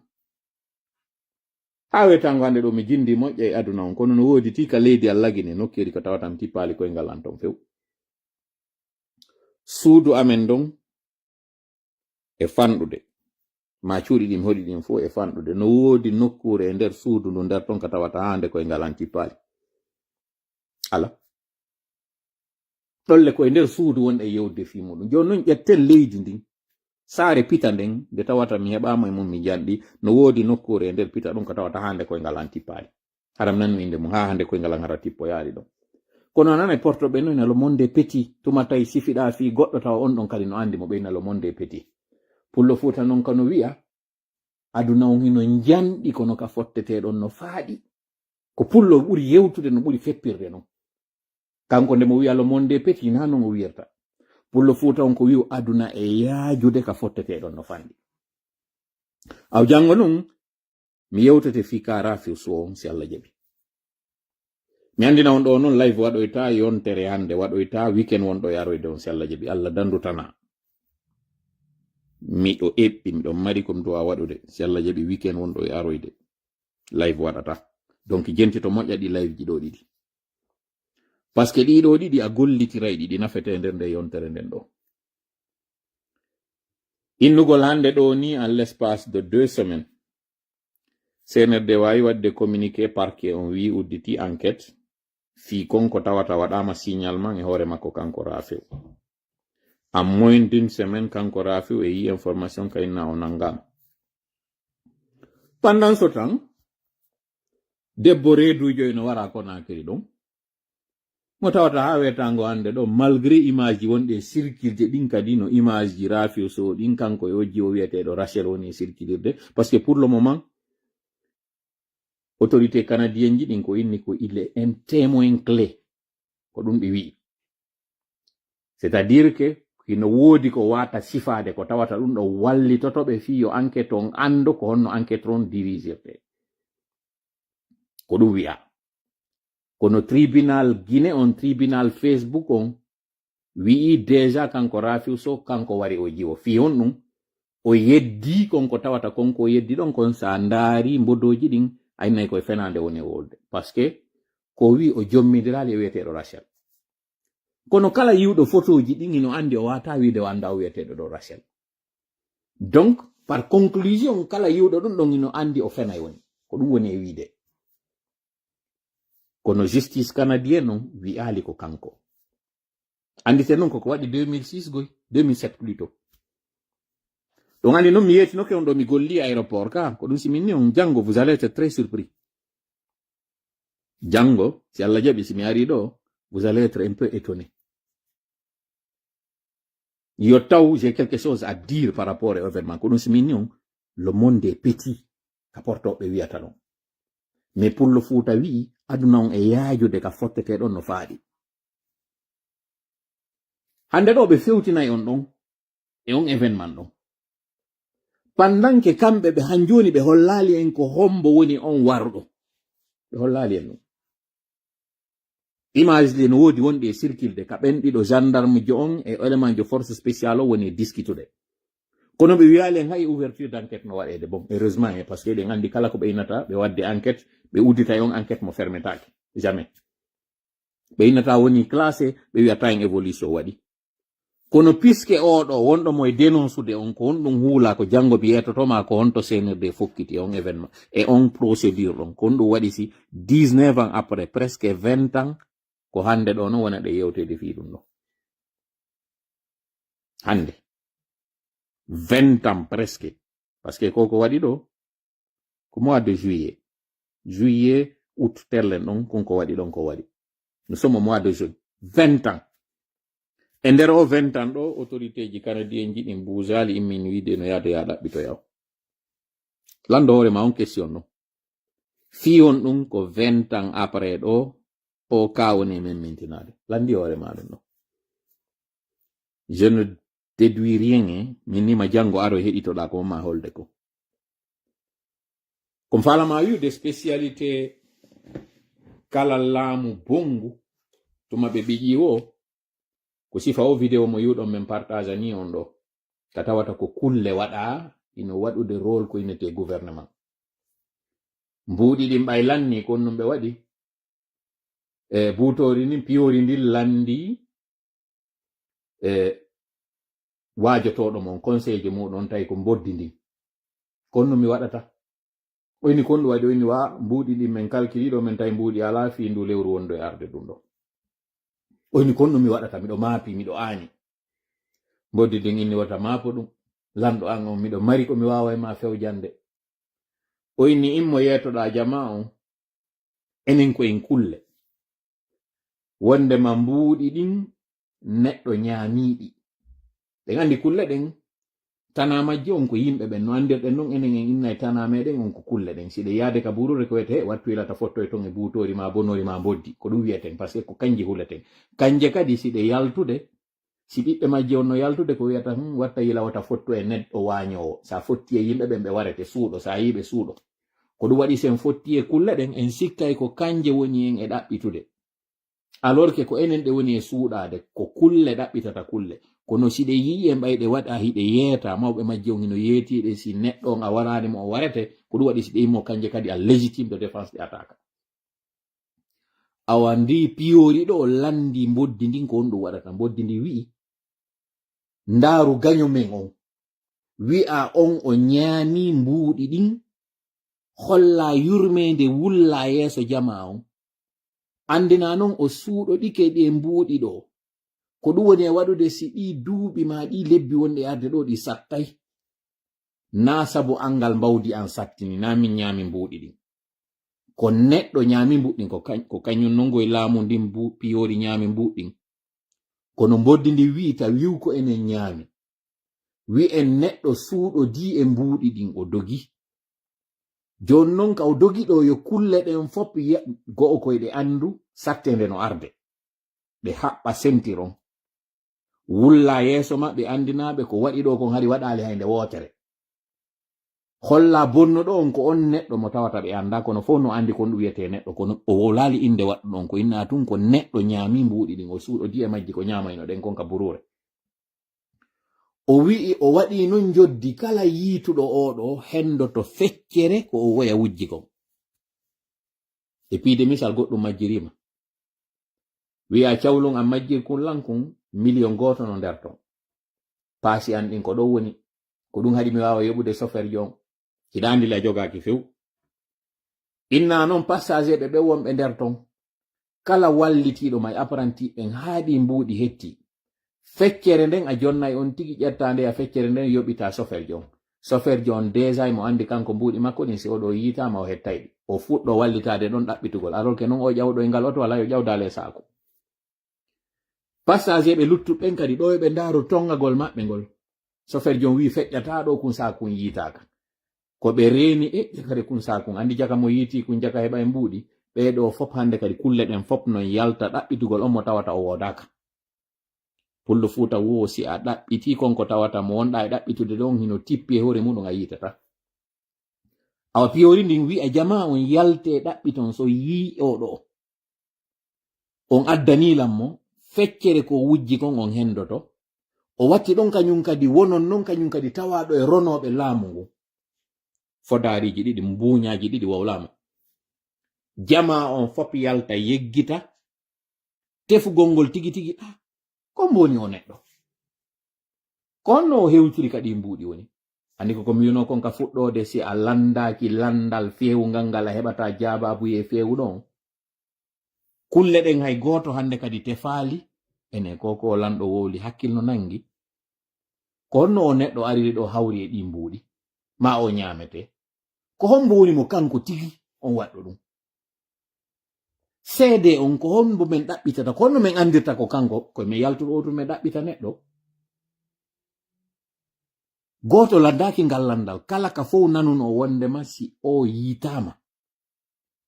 Haa wetango hannde ɗo mi jindi moƴƴa e aduna on, kono no woodi tii ka leydi Alla Gine, nokkeeri ko tawata mi tippaali koyngal an ton few. Suudu amen ndon e fanɗude, ma cuuɗi ɗin hoɗi ɗin fof e fanɗude. No woodi nokkuure e nder suudu ndu nder ton ka tawata haa nde koyngal an tippaali. Ala. Ɗolle ko e nder suudu wonɗe yewde fii muɗum. Jooni non ƴetten leydi ndin. Saare Pita nden, nde tawata mi heɓaama e mum mi janɗi, no woodi nokkuure e nder Pita ɗum ko tawata haa nde koyngal an tippaali. Haram nanu innde mum, haa hannde koyngal an hara tippoyaali ɗon. Kono a nanay portoɓe no ina le monde petit, tuma tawi sifiɗaa fii goɗɗo tawa on ɗon kadi no anndi mo, ɓe ina le monde petit. Pullo Fuuta non kano wi'a, aduna on hino njanɗi kono ka fottetee ɗon no faaɗi. Ko pullo ɓuri yewtude no ɓuri feppirde non. Kanko nde mo wi'a le monde petit, na non o wi'irta. Pullo Fuuta on ko wi'u aduna e yaajude ka fottetee ɗon no fanɗi. Aw janngo nun, mi yewtete fii ka Rafiu Sow on si Alla jaɓi. Mi anndina on ɗo noon, live waɗoyta yontere hannde, waɗoyta weekend wonɗo e aroyde on, si Allah jaɓi. Allah dandu tana. Miɗo eɓɓi, miɗo mari ko mi duwa waɗude. Si Allah jaɓi, weekend wonɗo e aroyde, live waɗata. Donc, jenti to moƴƴa ɗi live ji ɗo ɗiɗi. Parce que ɗiɗo ɗiɗi a gollitiray ɗi, ɗi nafete nder nde yontere nden ɗo. Innugol hannde ɗo ni, en l'espace de deux semaines, C N R D waawi waɗde communiqué, parquet on wi udditi enquête, fii kon ko tawata waɗaama signalement e hoore makko kanko Rafiu. En moins d'une semaine, kanko Rafiu e yi information kayna o nangaama. Pendant ce temps, debbo reedujo eno wara Conakry ɗon. Mo tawata haa wetango hannde ɗo, malgré image ji wonɗi e circulde ɗin, kadi no image ji Rafiu Sow ɗin, kanko e o jiwo wiyeteeɗo Rachel woni e circulirde. Parce que pour le moment, autorité canadienne ji ɗin ko inni ko il est un témoin clé. Ko ɗum ɓe wi'i. C'est-à-dire que hino woodi ko wata sifaade, ko tawata ɗum ɗo wallitoto ɓe fii yo enquête on anndu ko honno enquête on dirisirte. Ko ɗum wi'a. Kono tribunal Guinée on, tribunal Facebook on, wi'i déjà kanko Rafiu Sow, kanko wari o jiwo. Fii on ɗum, o yeddi kon ko tawata kon ko o yeddi ɗon kon, sa ndaari mbodooji ɗin, aynay koye fenaande woni e wolde. Parce que ko wi o jommidiraali e wiyeteeɗo Rachel. Kono kala yiwɗo fotooji ɗin hino anndi o wata wiide o annda o wiyeteeɗo ɗo Rachel. Donc, par conclusion, kala yiwɗo ɗum ɗon hino anndi o fenay woni. Ko ɗum woni e wiide. Kono justice canadienne on wi'aali ko kanko. Anndite noon koko waɗi deux mille six goy, deux mille sept plutôt. Ɗum anndi noon mi yeetinoke on ɗo mi golli aéroport ka, ko ɗum si min ni on janngo, vous allez être très surpris. Janngo, si Allah jaɓi, si mi ari ɗo, vous allez être un peu étonné. Yo taw, j'ai quelque chose à dire par rapport au événement. Ko ɗum si min ni on, le monde est petit, ka portoɓe wiyata ɗon. Mais pour le Fouta wi'i, aduna on e yaajude ka fottete ɗon no faaɗi. Hannde ɗo ɓe fewtinay on ɗon, e on événement ɗon. Pendant que kamɓe ɓe han jooni ɓe hollaali en ko hombo woni on warɗo. Ɓe hollaali en ɗum. Image ɗi no woodi wonɗi e circulde ka ɓen ɗiɗo gendarme jo on e élément jo force spéciale o woni e diskitude. Kono ɓe wiyaali en hay ouverture d'enquête no waɗeede. Bon, heureusement, he, parce que eɗen anndi kala ko ɓe innata, ɓe waɗde enquête, ɓe uddita e on enquête mo fermetaake. Jamais. Ɓe innata woni classé, ɓe wiyata en évolution waɗi. Kono puisque oɗo wonɗo mo e dénoncude on, ko honɗum huula ko janngo mi yeetotoma ko honto C N R D fokkiti e on événement, e on procédure ɗon, ko honɗum waɗi si dix-neuf ans après, presque vingt ans, ko hannde ɗo no wona ɗe yewteede fii ɗum ɗo. Hannde. Vingt ans presque. Parce que ko ko waɗi ɗo, ko mois de juillet. Juillet, août, tellen ɗon, kon ko waɗi ɗon ko waɗi. Nous sommes au mois de juin. Vingt ans. E nder o vingt ans ɗo, autorité ji canadienne ji ɗin buujaali immin wiide no yaade ya ɗaɓɓitoya o. Lanndo hoore ma on question ɗo. Fii on ɗum ko vingt ans après ɗo, o ka woni e men mintinaade. Lanndi hoore ma ɗum ɗo. Je ne déduis rien, eh. Min ni ma janngo aro heɗitoɗa ko ma holde ko. Ko mi faalama wi'ude spécialité kala laamu bonngu, tuma ɓe ɓiƴi o, ko sifa o vidéo mo yi'uɗon men partage ni on ɗo. Ka tawata ko kulle waɗa, ino waɗude rôle ko innete gouvernement. Mbuuɗi ɗin ɓay lanni, ko on ɗum ɓe waɗi. E buutoori ndin, piyoori ndin lanndi, e waajotooɗo mon, conseil ji muɗum, tawi ko mboddi ndin. Ko on ɗum mi waɗata. O inni ko on ɗum waɗi, o inni wa mbuuɗi ɗin men kalkili ɗo, men tawi mbuuɗi alaa fii ndu lewru wondu e arde ɗum ɗo. O inni ko on ɗum mi waɗata, miɗo maapi, miɗo aani. Mboddi ndin inni wota maapo ɗum. Lanɗo an on, miɗo mari ko mi waawa e ma fewjande. O inni immo yeetoɗaa jamaa on. Enen ko en kulle. Wonde ma mbuuɗi ɗin neɗɗo ñaamiiɗi. Ɗen anndi kulle ɗen, tanaa majje on ko yimɓe ɓen. No anndirɗen non, enen en inna e tanaa meɗen on ko kulle ɗen. Si ɗe yaade ka buuruure ko wiyete, he, wattu ilata fotto e ton e buutoori ma, bonoori ma, mboddi. Ko ɗum wiyeten, parce que ko kanji huleten. Kanje kadi, si ɗe yaltude, si ɓiɓɓe majje on no yaltude, ko wiyata, hmm, watta yila wota fottu e neɗɗo waañoowo. Sa fotti e yimɓe ɓen, ɓe warete suuɗo, sa yii ɓe suuɗo. Ko ɗum waɗi, sen fotti e kulle ɗen, en sikkay ko kanje woni en e ɗaɓɓitude. Alors que ko enen ɗe woni e suuɗaade, ko kulle ɗaɓɓitata kulle. Kono si ɗe yi'i en ɓay ɗe waɗa hiɗe yeeta, mawɓe majje on hino yeetiiɗe, si neɗɗo on a waraani mo o warete, ko ɗum waɗi si ɗe immo kanje kadi a légitime de défense ɗe attaque. Awa ndi piyoori ɗo landi mboddi ndin ko on ɗum waɗata. Mboddi ndi wi'i, ndaaru gaño men on. Wi'a on o ñaami mbuuɗi ɗin, holla yurmeende, wulla yeeso jamaa on. Andina non o suuɗoɗike ɗi e mbuuɗi ɗo. Ko ɗum woni e waɗude si ɗi duuɓi ma ɗi lebbi wonɗi e arde ɗo ɗi sattay. Naa sabu angal mbawdi an sattini, naa min ñaami mbuuɗi ɗin. Ko neɗɗo ñaami mbuuɗi ɗin, ko kañ-, ko kañum non ngoy laamu ndin mbu-, piyoori ñaami mbuuɗi ɗin. Kono mboddi ndi wi'i ta wi'u ko enen ñaami. Wi'en neɗɗo suuɗodii e mbuuɗi ɗin o dogi. Jooni non ka o dogi ɗo yo kulle ɗen fop ya-, go'o koy ɗe andu satteende no arde. Ɓe haɓɓa sentiron. Wulla yeeso maɓɓe andinaaɓe ko waɗi ɗo kon hari waɗaali hay nde wootere. Holla bonno ɗo on ko on neɗɗo mo tawata ɓe anda, kono fof no andi kon ɗum wiyetee neɗɗo, kono o wowlaali innde waɗɗo ɗon, ko inna tun ko neɗɗo ñaami mbuuɗi ɗin, o suuɗodii e majji ko ñaamayno ɗen kon ka buruure. O wi'i o waɗi non njoddi kala yiituɗo oo ɗo hendoto feccere ko o woya wujji kon. E piide misal goɗɗum majjiriima. Wi'a cawlun an majjir kun lan kun miliyon gooto no nder ton. Paasi an ɗin ko ɗon woni. Ko ɗum haɗi mi waawa yoɓude soferjo on. Hiɗa andi la jogaaki few. Inna non passager ɓe ɓe wonɓe nder ton. Kala wallitiiɗo ma e apprenti ɓen haa ɗi mbuuɗi hetti. Feccere nden a jonnay on tigi ƴetta nde a feccere nden yoɓita soferjo on. Soferjo on déjà mo andi kanko mbuuɗi makko ɗin si oɗo yiitaama o hettay ɗi. O fuɗɗo wallitaade ɗon ɗaɓɓitugol. Alors que non o ƴawɗo e ngal oto wala yo ƴawdaale e saaku. Passager ɓe luttuɓe ɓen kadi ɗo ɓe ndaaro tongagol maɓɓe ngol. Soferjo on wi'i feƴƴata ɗo kun saakun yiitaaka. Ko ɓe reeni e ƴakare kun saakun. Andi jaka mo yiiti kun jaka heɓa e mbuuɗi. Ɓee ɗo fop hande kadi kulle ɗen fop non yalta ɗaɓɓitugol on mo tawata o woodaaka. Pullo Fuuta wo si a ɗaɓɓiti kon ko tawata mo wonɗa e ɗaɓɓitude ɗon hino tippi e hoore muɗum a yiitata. Awa piyoori ndin wi'a jamaa on yalte ɗaɓɓiton so yii oɗo. On addani lan mo, feccere ko wujji kon on hendoto. O watti ɗon kañum kadi, wonon non kañum kadi tawaaɗo e ronooɓe laamu ngun. Fodaariiji ɗiɗi, mbuuñaaji ɗiɗi wowlaama. Jamaa on fop yalta yeggita, tefugol ngol tigi tigi, ah, ko mbo woni o neɗɗo? Ko honno o hewtiri ka ɗi mbuuɗi woni? Andi ko ko mi wi'unoo kon ka fuɗɗoode, si a landaaki landal feewungal ngal a heɓataa jaabaabuye feewuɗo on. Kulle ɗen hay gooto hande kadi tefaali. Ene ko ko lanɗo wowli hakkil no nangi. Ko honno o neɗɗo ariri ɗo hawri e ɗi mbuuɗi? Ma o ñaamete? Ko hombo woni mo kanko tigi on waɗɗo ɗum? Seede on ko hombo men ɗaɓɓitata? Ko honno men andirta ko kanko? Ko men yaltuɗo o tun men ɗaɓɓita neɗɗo. Gooto landaaki ngal landal. Kala ka fow nanunoo wondema si o yiitaama,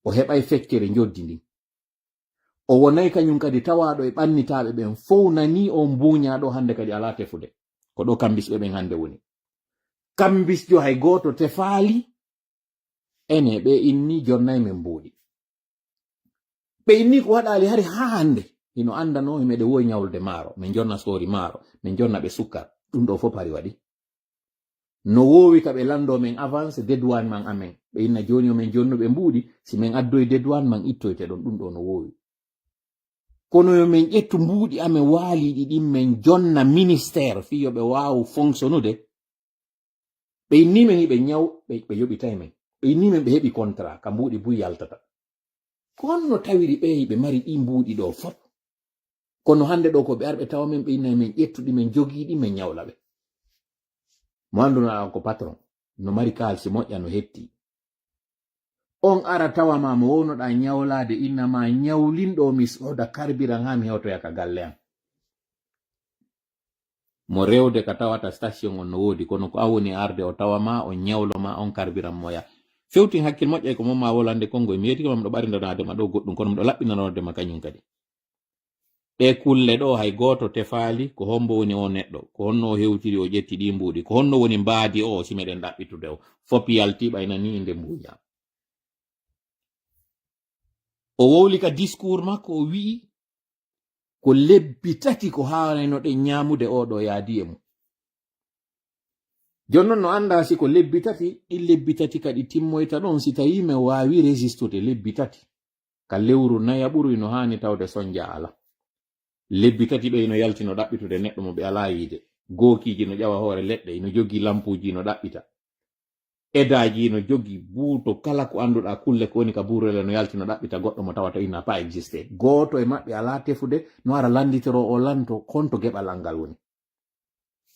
o heɓay feccere njoddi ndin. O wonay kañum kadi tawaaɗo e ɓannitaaɓe ɓen fow nanii o mbuuñaaɗo hande kadi alaa tefude. Ko ɗo kambisɓe ɓen hande woni. Kambisjo hay gooto tefaali. Ene, ɓe inni jonnay men mbuuɗi. Ɓe inni ko waɗaali hari haa hande. Hino andanoo himeɗe wowi ñawlude maaro. Min jonna soori maaro. Min jonna ɓe sukkar. Ɗum ɗo fof hari waɗi. No woowi ka ɓe lanndoo men avance dédouanement amen. Ɓe inna jooni yo men jonnu ɓe mbuuɗi. Si men addoyi dédouanement ittoyte ɗon. Ɗum ɗo no woowi. Kono yo men ƴettu mbuuɗi amen waaliiɗi ɗin men jonna ministère fii yo ɓe waawu fonctionnude. Ɓe inni men hiɓe ñaw, ɓe, ɓe yoɓitay men. Ɓe inni men ɓe heɓi contrat, ka mbuuɗi buy yaltata. Ko honno tawiri ɓe hiɓe mari ɗi mbuuɗi ɗo fop? Kono hande ɗo ko ɓe arɓe tawa men, ɓe innay men ƴettu ɗi, men jogii ɗi, men ñawla ɓe. Mo andunaa on ko patron, no mari kaalisi moƴƴa, no hetti. On ara tawa ma mo wownoɗaa ñawlaade, inna ma ñawlin ɗo mi sooda carburant haa mi hewtoya ka galle am. Mo rewde ka tawata station on no woodi, kono ko a woni arde o tawa ma, o ñawlo ma on carburant moya. Fewtin hakkil moƴƴa e ko mon ma wolande konngol, mi yeetike ma miɗo ɓarindanaade ma ɗo goɗɗum, kono miɗo laɓɓinanoode ma kañum kadi. Ɗee kulle ɗo hay gooto tefaali, ko hombo woni oo neɗɗo, ko honno o hewtiri o ƴetti ɗii mbuuɗi, ko honno woni mbaadi oo si meɗen ɗaɓɓitude o, fop yalti ɓay nanii innde mbuuñaa. O wowli ka discours makko, o wi'i ko lebbi tati ko haanaynoɗen ñaamude oɗo yaadi e mum. Jooni non no anndaa si ko lebbi tati, ɗin lebbi tati kadi timmoyta ɗon si tawii men waawi résistude lebbi tati. Ka lewru nayaɓuru ino haani tawde sonja ala. Lebbi tati ɗo ino yalti no ɗaɓɓitude neɗɗo mo ɓe alaa yiide. Gookiiji no ƴawa hoore leɗɗe, ino jogii lampuuji ino ɗaɓɓita. Edaaji ino jogii buuto kala ko annduɗaa kulle ko woni ka buurele no yalti no ɗaɓɓita goɗɗo mo tawata il n'a pas existé. Gooto e maɓɓe alaa tefude no ara lannditoro o lanto konto geɓal an ngal woni.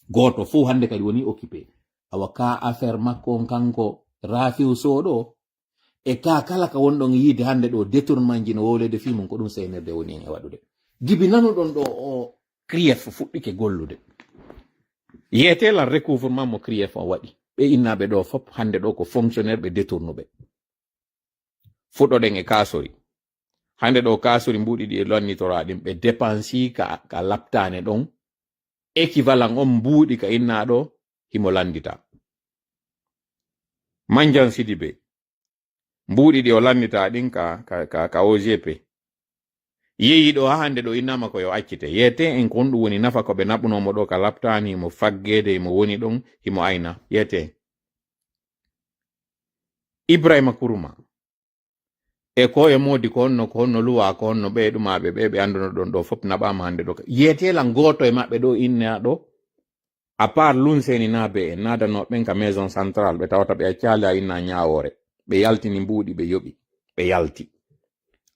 Gooto fof hannde kadi woni occupé. Awa ka affaire makko on kanko Rafiu Sow ɗo, e ka kala ka wonɗon yiide hannde ɗo détournement ji no wowlede fii mum ko ɗum C N R D woni en e waɗude. Gibi nanuɗon ɗo o CRIEF fuɗɗike gollude. Yeete lan recouvrement mo CRIEF on waɗi. Ɓe innaaɓe ɗo fof hannde ɗo ko fonctionnaire ɓe détournuɓe. Fuɗɗoɗen e kaasori. Hannde ɗo kaasori mbuuɗi ɗi e lannitoraa ɗin ɓe dépensi ka, ka laptaane ɗon. Équivalent on mbuuɗi ka innaa ɗo himo lanndita. Manjan Sidibe. Mbuuɗi ɗi o lannitaa ɗin ka, ka, ka, ka O G P. Yehi ɗo haa hannde ɗo innaama ko yo accite. Yeete en ko honɗum woni nafa ko ɓe naɓunoo mo ɗo ka laptaani, himo faggeede, himo woni ɗon, himo ayna. Yeete en. Ibrahima Kuruma. E ko e moodi ko honno, ko honno luwaa, ko honno ɓe ɗumaaɓe ɓe, ɓe annduno ɗon ɗo fof naɓaama hannde ɗo. Yeete lan gooto e maɓɓe ɗo inna ɗo. À part Lunseni naa be en naadanoo ɓen ka maison centrale, ɓe tawata ɓe accaali a inna ñaawoore. Ɓe yaltini mbuuɗi, ɓe yoɓi, ɓe yalti.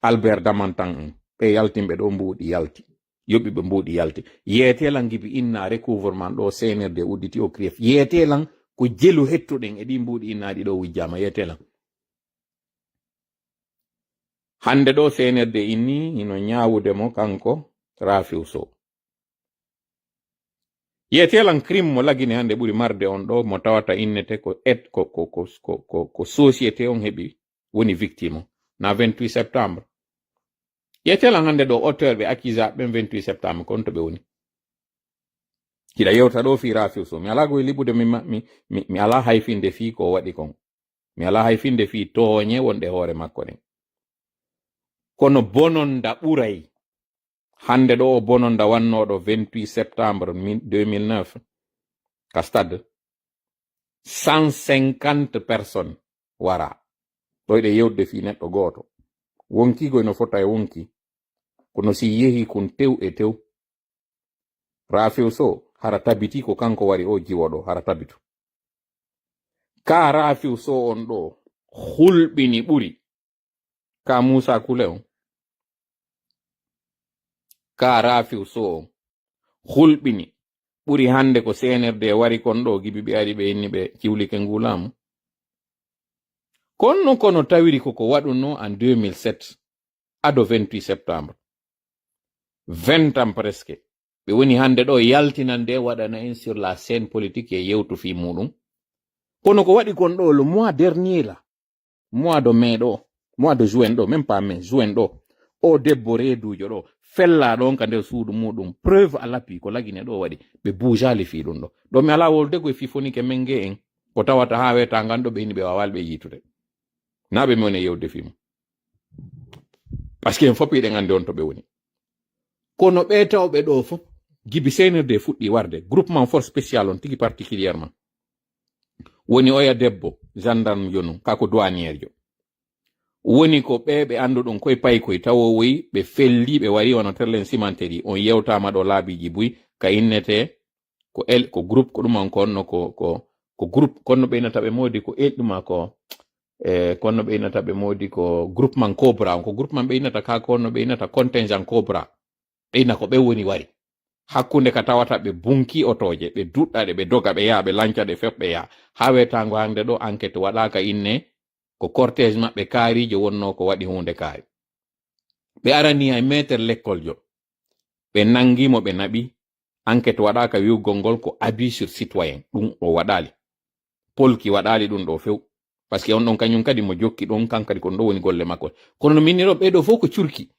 Albert Damantan en, ɓe yaltinɓe ɗo mbuuɗi yalti. Yoɓi ɓe mbuuɗi yalti. Yeete lan gibi inna recouvrement ɗo C N R D udditi o CRIEF. Yeete lan ko jelu hettuɗen e ɗi mbuuɗi inna ɗi ɗo wujjaama. Yeete lan. Hannde ɗo C N R D inni hino ñaawude mo kanko Rafiu Sow. Yeete lan crime mo lagine hannde ɓuri marde on ɗo mo tawata innete ko et, ko, ko, ko, ko, ko, ko société on heɓi woni victime o. Na vingt-huit septembre. Yeete lan hannde ɗo auteur ɓe accusé ɓen vingt-huit septembre kon to ɓe woni. Hiɗa yewta ɗo fii Rafiu Sow. Mi alaa goy liɓude mi, ma-, mi, mi, mi alaa hayfinde fii ko waɗi kon. Mi alaa hayfinde fii tooñe wonɗe hoore makko ɗen. Kono bononda ɓuray. Hannde ɗo o bononda wannooɗo vingt-huit septembre mille, deux mille neuf, ka stade, cent cinquante personnes wara. Ɗo eɗe yewde fii neɗɗo gooto. Wonkiigo ino fota e wonki. Kono si yehi kun tew e tew, Rafiu Sow, hara tabiti ko kanko wari o jiwo ɗo, hara tabitu. Ka Rafiu Sow on ɗo hulɓini ɓuri. Ka Moussa Kule on. Ka Rafiu Sow on hulɓini ɓuri hannde ko C N R D wari kon ɗo gibi ɓe ari ɓe inni ɓe ciwlike ngu laamu. Kono, kono tawiri koko waɗuno en deux mille sept, ado vingt-huit septembre. Vingt ans presque. Ɓe woni hannde ɗo yaltinande waɗana en sur la scène politique e yewtu fii muɗum. Kono ko waɗi kon ɗo le mois dernier la, mois de mai ɗo, mois de juin ɗo, même pas mai, juin ɗo. O debbo reedujo ɗo, fella ɗon ka nder suudu muɗum, preuve à l'appui ko lagine ɗo waɗi, ɓe buujaali fii ɗum ɗo. Ɗo mi alaa wolde ko e fifonike men nge en, ko tawata haa weeta ngan ɗo ɓe ini ɓe waawaali ɓe yiitude. Na ɓe mi woni e yewde fii mum. Parce que en fof hiɗen anndi on to ɓe woni. Kono ɓe tawɓe ɗo fof, gibi C N R D fuɗɗi warde, groupement force spécial on tigi particulièrement. Woni oya debbo, gendarme jo nun, ka ko douanier jo. Woni ko ɓe ɓe annduɗon koye paykoy tawowoy, ɓe felli, ɓe wari wano terlen cimenterie. On yewtaama ɗo laabiiji buy, ka innete ko el, ko groupe, ko ɗum on ko honno, ko, ko, ko groupe, ko honno ɓe innata ɓe moodi, ko el ɗuma ko, e, ko honno ɓe innata ɓe moodi, ko groupement Cobra on, ko groupement ɓe innata ka, ko honno ɓe innata contingent Cobra. Ɓe inna ko ɓe woni wari. Hakkunde ka tawata ɓe bunki otooje, ɓe duɗɗa ɗe, ɓe doga, ɓe yaha, ɓe lanca ɗe, fef ɓe yaha. Haa weetaango hannde ɗo enquête waɗaaka inne, ko cortège maɓɓe kaariijo wonnoo ko waɗi huunde kaari. Ɓe arani hay maître l'école jo. Ɓe nangi mo, ɓe naɓi. Enquête waɗaaka wi'ugol ngol ko abus sur citoyen. Ɗum o waɗaali. Polki waɗaali ɗum ɗo few. Parce que on ɗon kañum kadi mo jokki ɗon, kan kadi ko ɗum ɗo woni golle makko. Kono no min ni ɗo, ɓee ɗo fof ko curki.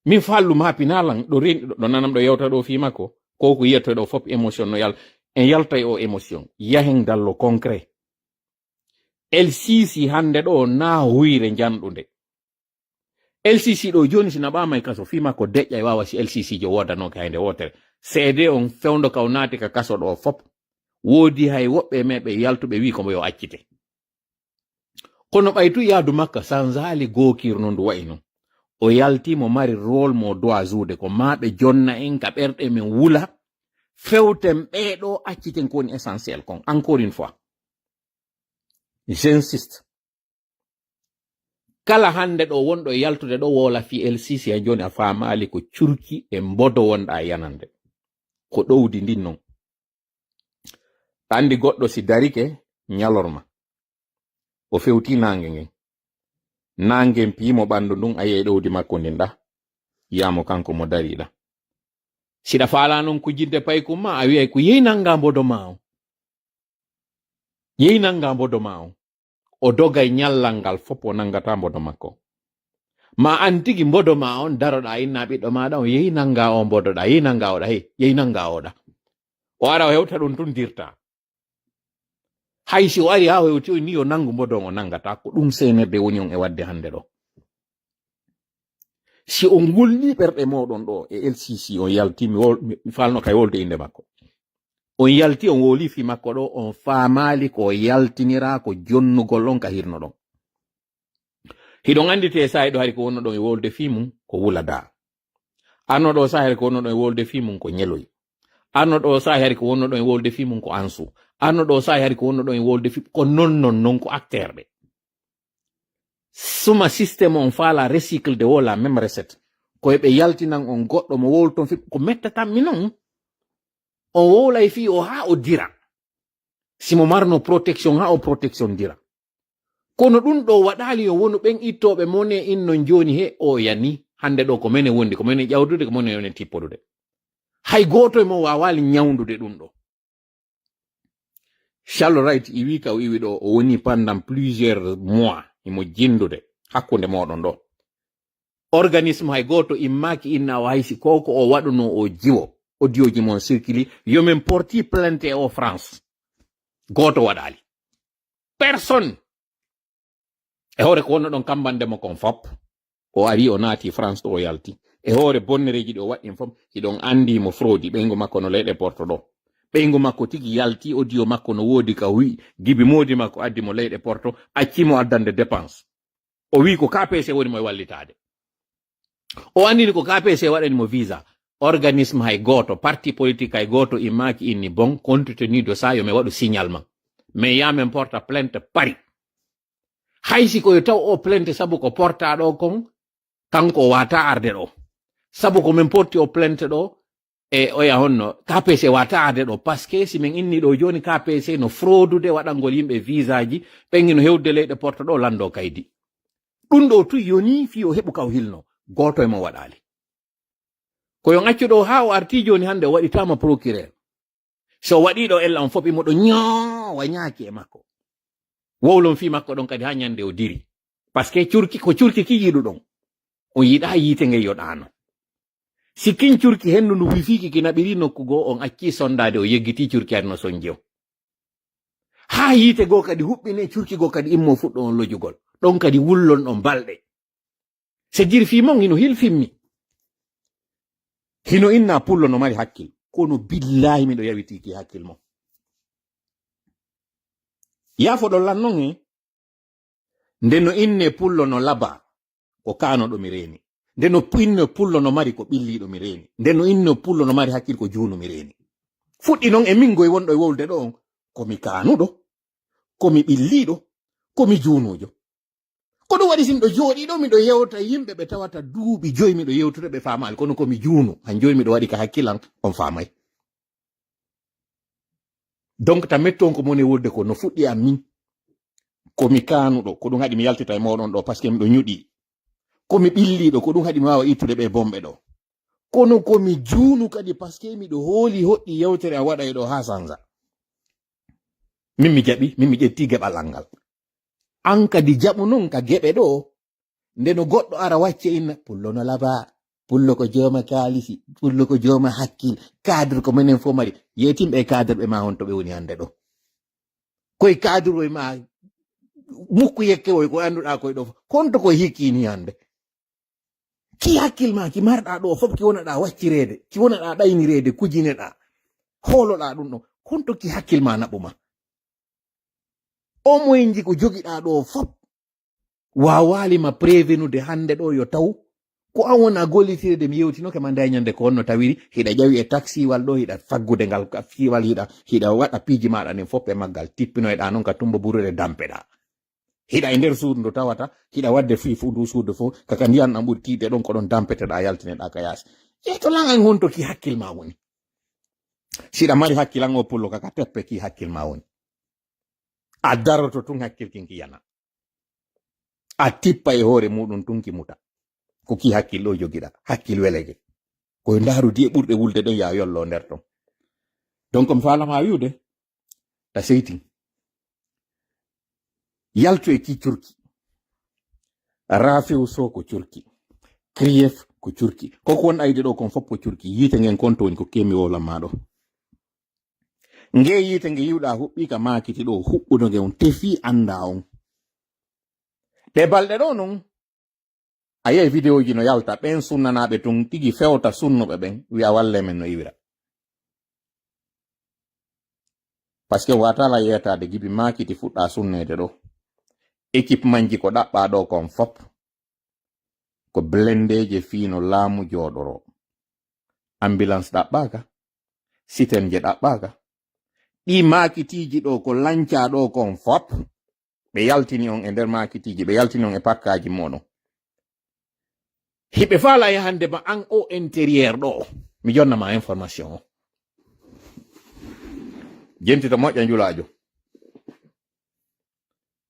Min faalɗum haa pinalan ɗo ren-, ɗo nanam ɗo yewta ɗo fii makko. Ko ko yiyata ɗo fof émotion no yal-, en yaltay o émotion. Yahen dallo concret. El Sisi hannde ɗo na huyre njanɗunde. L C C ɗo jooni si naɓaama e kaso, fii makko deƴƴa e waawa si L C C jo woodanooke hay nde wootere. Seede on fewndo kaw naati ka kaso ɗo fop. Woodi hay woɓɓe e meeɓe yaltuɓe wii ko mo yo accite. Kono ɓay tu yaadu makko sanzaali gookirno ndu wayi non. O yalti mo mari rôle mo doit joude ko maa ɓe jonna en ka ɓerɗe men wula. Fewten ɓee ɗo acciten ko woni essentiel kon. Encore une fois, j'insiste. Kala hannde ɗo wonɗo e yaltude ɗo woola fii L C C, a jooni a faamaali ko curki e mbodo wonɗa e yanande. Ko ɗowdi ndin non. Anndi goɗɗo si darike ñalorma, o fewti naange ngen. Naange ngen piimo ɓanndu ndun, a yi'ay ɗowdi makko ndin ɗa, yi'aa mo kanko mo dari ɗa. Siɗa faalaa non kujjinde paykum ma, a wi'ay ko yehi nanngaa mbodo maa on. Yehi nanngaa mbodo maa on. O dogay ñallal ngal fop, o nanngata mbodo makko. Ma an tigi mbodo maa on, daroɗaa inna ɓiɗɗo maaɗa on, yehi nanngaa o mbodo ɗa, yehi nanngaa o ɗa, hey, yehi nanngaa o ɗa. O ara o hewta ɗum tun dirta. Hay si o ari haa o hewti on ni yo nanngu mbodo on, o nanngata. Ko ɗum seenerde woni on e waɗde hannde ɗo. Si on ngulni ɓerɗe mooɗon ɗo e L C C, on yalti, mi wol-, mi, mi faalno kay wolde innde makko. On yalti, on woli fii makko ɗo, on faamaali ko o yaltiniraa ko jonnugol on ka hirno ɗon. Hiɗon anndi te saa'i ɗo hari ko wonno ɗon e wolde fii mum ko wuladaa. Arno ɗo saa'i hari ko wonno ɗon e wolde fii mum ko ñeloy. Arno ɗo saa'i hari ko wonno ɗon e wolde fii mum ko ansu. Arno ɗo saa'i hari ko wonno ɗon e wolde fii ko non non non ko acteur ɓe. Suma système on faala recycle de woo la même recette. Ko ɓe yaltinan on goɗɗo mo wowlton fii ko mettatammi non. On wowlay fii o haa o dira. Si mo marno protection haa o protection dira. Kono ɗum ɗo waɗaali yo wonu ɓen ittooɓe mone innon jooni he o yani. Hannde ɗo ko menen wondi, ko menen ƴawdude, ko menen woni tippodude. Hay gooto e mon waawaali ñawndude ɗum ɗo. Charles Wright iwi ka o iwi ɗo, o woni pendant plusieurs mois, himo jindude hakkunde mooɗon ɗo. Organisme hay gooto immaaki inna o hay si ko ko o waɗuno o jiwo. Audiooji mon circuli, yo men porti plainte e o France. Gooto waɗaali. Personne. E hoore ko wonno ɗon kambande mo kon fop, o ari, o naati France ɗo, o yalti. E hoore bonnereeji ɗi o waɗɗin fop, hiɗon anndi mo frodi. Ɓeyngu makko no leyɗe Porto ɗo. Ɓeyngu makko tigi yalti, audio makko no woodi ka wi'i, gibi moodi makko addi mo leyɗe Porto, acci mo addande dépense. O wi'i ko K P C woni mo e wallitaade. O anndini ko K P C waɗani mo visa. Organisme hay gooto, parti politique hay gooto immaaki inni bon, compte tenu de ça, yo mi waɗu signalement. Mais yaa men porta plainte Paris. Hay si ko yo taw o plainte sabu ko porta ɗo kon, kanko o wata arde ɗo. Sabu ko men porti o plainte ɗo, e oya honno, K P C wata arde ɗo, parce que si men inni ɗo jooni K P C no fraudude waɗangol yimɓe visaji, ɓen hino hewde leyɗe Porto ɗo lando kaydi. Ɗum ɗo tu yoni fii o heɓu kaw hilno, gooto e mo waɗaali. Ko yo accu ɗo haa o arti jooni hannde o waɗitaama procureur. So waɗi ɗo ella on fop imo ɗo ñoowa ñaaki e makko. Wowlon fii makko ɗon kadi haa ñande o diri. Parce que curki, ko curki ki yiɗuɗon. On yiɗaa yiite nge yoɗaano. Si kin curki hendu ndu wifiiki ki naɓiri nokku goo, on acci sondaade, o yeggiti curki ari no sonji on. Haa yiite goo kadi huɓɓine, curki goo kadi immo fuɗɗo on lojugol. Ɗon kadi wullon ɗon balɗe. C'est-à-dire fii mon hino hilfimmi. Hino inna pullo no mari hakkil. Kono billaahi miɗo yawitiki hakkil mon. Yaafoɗon lan non he. Nde no inne pullo no laba, ko kaanoɗo mi reeni. Nde no pu-, inne pullo no mari ko ɓilliiɗo mi reeni. Nde no inne pullo no mari hakkil ko juunu mi reeni. Fuɗɗi non e min goy wonɗo e wowlde ɗo on. Ko mi kaanuɗo, ko mi ɓilliiɗo, ko mi juunuujo. Ko ɗum waɗi si miɗo jooɗii ɗo, miɗo yewta yimɓe ɓe tawata duuɓi joyi miɗo yewtude ɓe faamaali. Kono ko mi juunu, han jooni miɗo waɗi ka hakkilan, on faamay. Donc, ta metton ko moni wolde ko no fuɗɗi an min. Ko mi kaanuɗo, ko ɗum haɗi mi yaltita e moɗon ɗo, parce que miɗo ñuɗi. Ko mi ɓilliiɗo, ko ɗum haɗi mi waawa ittude ɓe bomɓe ɗo. Kono ko mi juunu kadi, parce que miɗo hooli hoɗɗi yewtere a waɗa e ɗo haa sanza. Min mi jaɓi, min mi ƴetti geɓal an ngal. An kadi jaɓu non ka geɓe ɗo. Nde no goɗɗo ara wacce inna, pullo no laba, pullo ko jooma kaalisi, pullo ko jooma hakkil, cadre ko menen fof mari. Yeetimɓe e cadre ɓe ma honto ɓe woni hannde ɗo. Koye cadre oye ma mukku yekke oye ko annduɗaa koye ɗo fof. Honto koye hikkini hannde? Ki hakkil ma ki marɗa ɗo fop, ki wonaɗa waccireede, ki wonaɗa ɗaynireede, kujineɗa, hooloɗa ɗum ɗo. Honto ki hakkil ma naɓu ma? O moyenji ko jogiɗa ɗo fop, wawali ma prévenude hande ɗo yo taw ko an wona gollitirde. Mi yewtinoke ma nde ñande ko honno tawiri, hiɗa ƴawi e taxiwal ɗo, hiɗa faggude ngal taxiwal, hiɗa, hiɗa waɗa piiji maɗa nin fop e maggal, tippinoyɗa noon ka tumbo buruɗe dampeɗa. Hiɗa e nder suudu ndu tawata, hiɗa wadde fii fu ndu suudu fof, kaka ndiyan ɗan ɓuri tiiɗde ɗon, ko ɗon dampeteɗa, yaltineɗa ka yaasi. Ƴeeto lan an honto ki hakkil ma woni. Siɗa mari hakkil an o pullo kaka teppe ki hakkil ma woni. A daroto tun hakkil kin ki yana. A tippa e hoore muɗum tun ki muta. Ko ki hakkil ɗo jogiɗa, hakkil welege. Ko ndaarudi e ɓurɗe wulde ɗon ya yollo nder ton. Donc, mi faalama wi'ude, ta seytin. Yaltu e ki curki. Rafew so ko curki. Kriyef ko curki. Koko won ayde ɗo kon fop ko curki. Yiite ngen kon to woni ko kemi wowlan ma ɗo. Nge yiite nge yiwɗa huɓɓi ka maakiti ɗo, huɓɓudo nge on tefi anda on. Ɗe balɗe ɗo non, a yiyay vidéo ji no yalta, ɓen sunnanaaɓe tun tigi fewta sunnuɓe ɓen, wi'a walle men no iwira. Parce que watala yeetaade gibi maakiti fuɗɗa sunneede ɗo. Équipement ji ko ɗaɓɓa ɗo kon fop. Ko blendeeje fii no laamu jooɗoro. Ambulance ɗaɓɓaaka, siten je ɗaɓɓaaka. Ɗi maakitiiji ɗo ko lanca ɗo kon fop. Ɓe yaltini on e nder maakitiiji, ɓe yaltini on e pakkaaji moɗon. Hiɓe faala e hande ma an o intérieur ɗo. Mi jonna ma information o. Jentito moƴƴa njulaajo.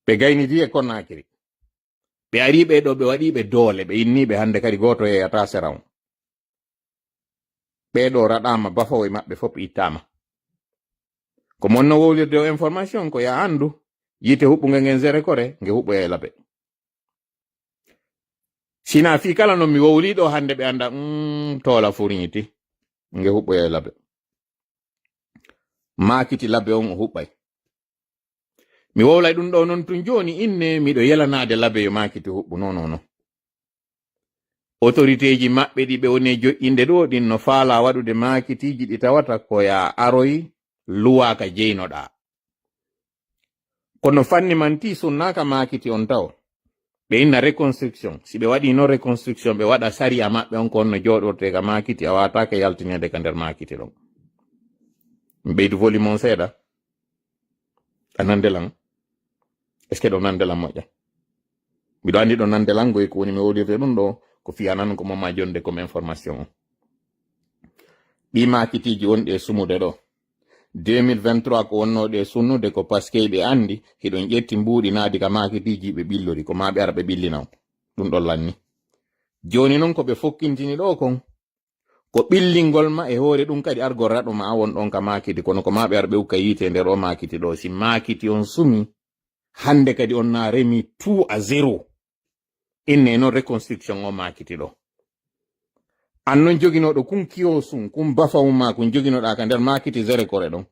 Ɓe gaynidi e Konakiri. Ɓe ari ɓe ɗo, ɓe waɗi ɓe doole, ɓe inni ɓe hande kadi gooto yeeyata sera on. Ɓe ɗo raɗama, bafawo e maɓɓe fop ittama. Ko mon no wowlirde o information ko ya andu, yiite huɓɓunge ngen zere kore, nge huɓɓoya e labe. Sina fii kala no mi wowli ɗo hande ɓe anda, mm, toola furñiti, nge huɓɓoya e labe. Maakiti labe on o huɓɓay. Mi wowlay ɗum ɗo non tun jooni inne, miɗo yelanaade labe yo maakiti huɓɓu. Non, non, non. Autorité ji maɓɓe ɗi ɓe woni e joƴƴinde ɗo ɗin no faala waɗude maakitiiji ɗi tawata ko ya aroy luwaaka jeynoɗaa. Kono fanni man tii sunnaaka maakiti on taw. Ɓe inna reconstruction. Si ɓe waɗi non reconstruction, ɓe waɗa sariya maɓɓe on ko on no jooɗortee ka maakiti, a waataake yaltineede ka nder maakiti ɗon. Mi ɓeydu volume on seeɗa. A nande lan? Est-ce que ɗo nande lan moƴƴa? Miɗo andi ɗo nande lan, goy ko woni mi wowlirde ɗum ɗo, ko fiya nan ko moma jonde comme information on. Ɗi maakitiiji wonɗi e sumude ɗo. Deux mille vingt-trois ko wonnoo ɗe sunnude ko parce que ɓe andi hiɗon ƴetti mbuuɗi naadi ka maakitiiji ɓe ɓillori, ko ma ɓe ara ɓe ɓillina on. Ɗum ɗon lanni. Jooni non ko ɓe fokkintini ɗo kon, ko ɓillingol ma e hoore ɗum kadi argol raɗo ma a won ɗon ka maakiti, kono ko ma ɓe ara ɓe ukka yiite e nder o maakiti ɗo. Si maakiti on sumi, hande kadi on na remi tout à zéro. Inne non reconstruction o maakiti ɗo. An non joginooɗo kun kiyosun, kun bafawun ma kun joginoɗaa ka nder maakiti zere kore ɗon.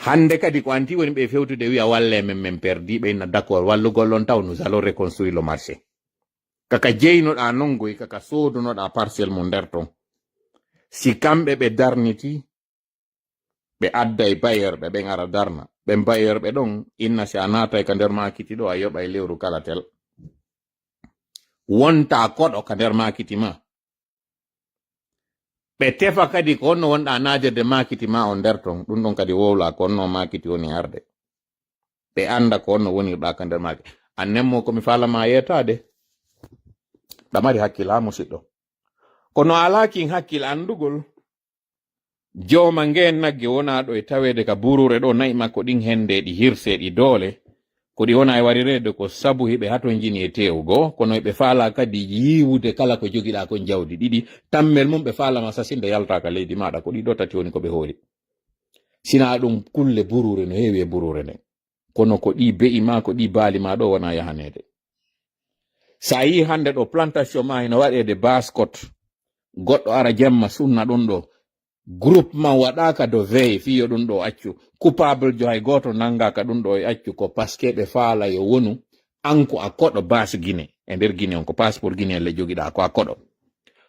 Hande kadi ko anti woni ɓe fewtude wi'a walle men, men perdi, ɓe inna d'accord, wallugol on taw, nous allons reconstruire le marché. Kaka jeynoɗaa non goy, kaka soodunoɗaa parcelle mum nder ton. Si kamɓe ɓe darniti, ɓe adday bailleur ɓe, ɓen ara darna. Ɓen bailleur ɓe ɗon, inna si a naatay ka nder maakiti ɗo, a yoɓay lewru kala tel. Wonta koɗo ka nder maakiti ma. Ɓe tefa kadi ko honno wonɗa naadirde maakiti ma on nder ton. Ɗum ɗon kadi wowla ko honno maakiti woni arde. Ɓe annda ko honno wonirɗa ka nder maakiti. Annen mo ko mi faalama yeetaade. Ɗa mari hakkil haa musiɗɗo. Kono alaa kin hakkil anndugol. Jooma ngeen nagge wonaaɗo e taweede ka buruure ɗo, na'i makko ɗin hende ɗi hirse ɗi doole, ko ɗi wona e warireede ko sabu hiɓe hatonjini e teewu goo, kono hiɓe faalaa kadi yiiwude kala ko jogiɗaa kon jawdi ɗiɗi, tammel mum ɓe faalama sasinde yaltaa ka leydi maaɗa, ko ɗi ɗo tati woni ko ɓe hoori. Sinaa ɗum kulle buruure no heewi e buruure nden. Kono ko ɗi be'i ma, ko ɗi baali ma ɗo wona yahaneede. Sa yii hannde ɗo plantation ma hino waɗeede baskot, goɗɗo ara jemma sunna ɗum ɗo, groupement waɗaaka de veille fii yo ɗum ɗo accu. Coupable jo hay gooto nanngaaka ɗum ɗo e accu, ko parce que ɓe faala yo wonu an ko a koɗo base Guinée. E nder Guinée on ko passeport Guinée le jogiɗaa, ko a koɗo.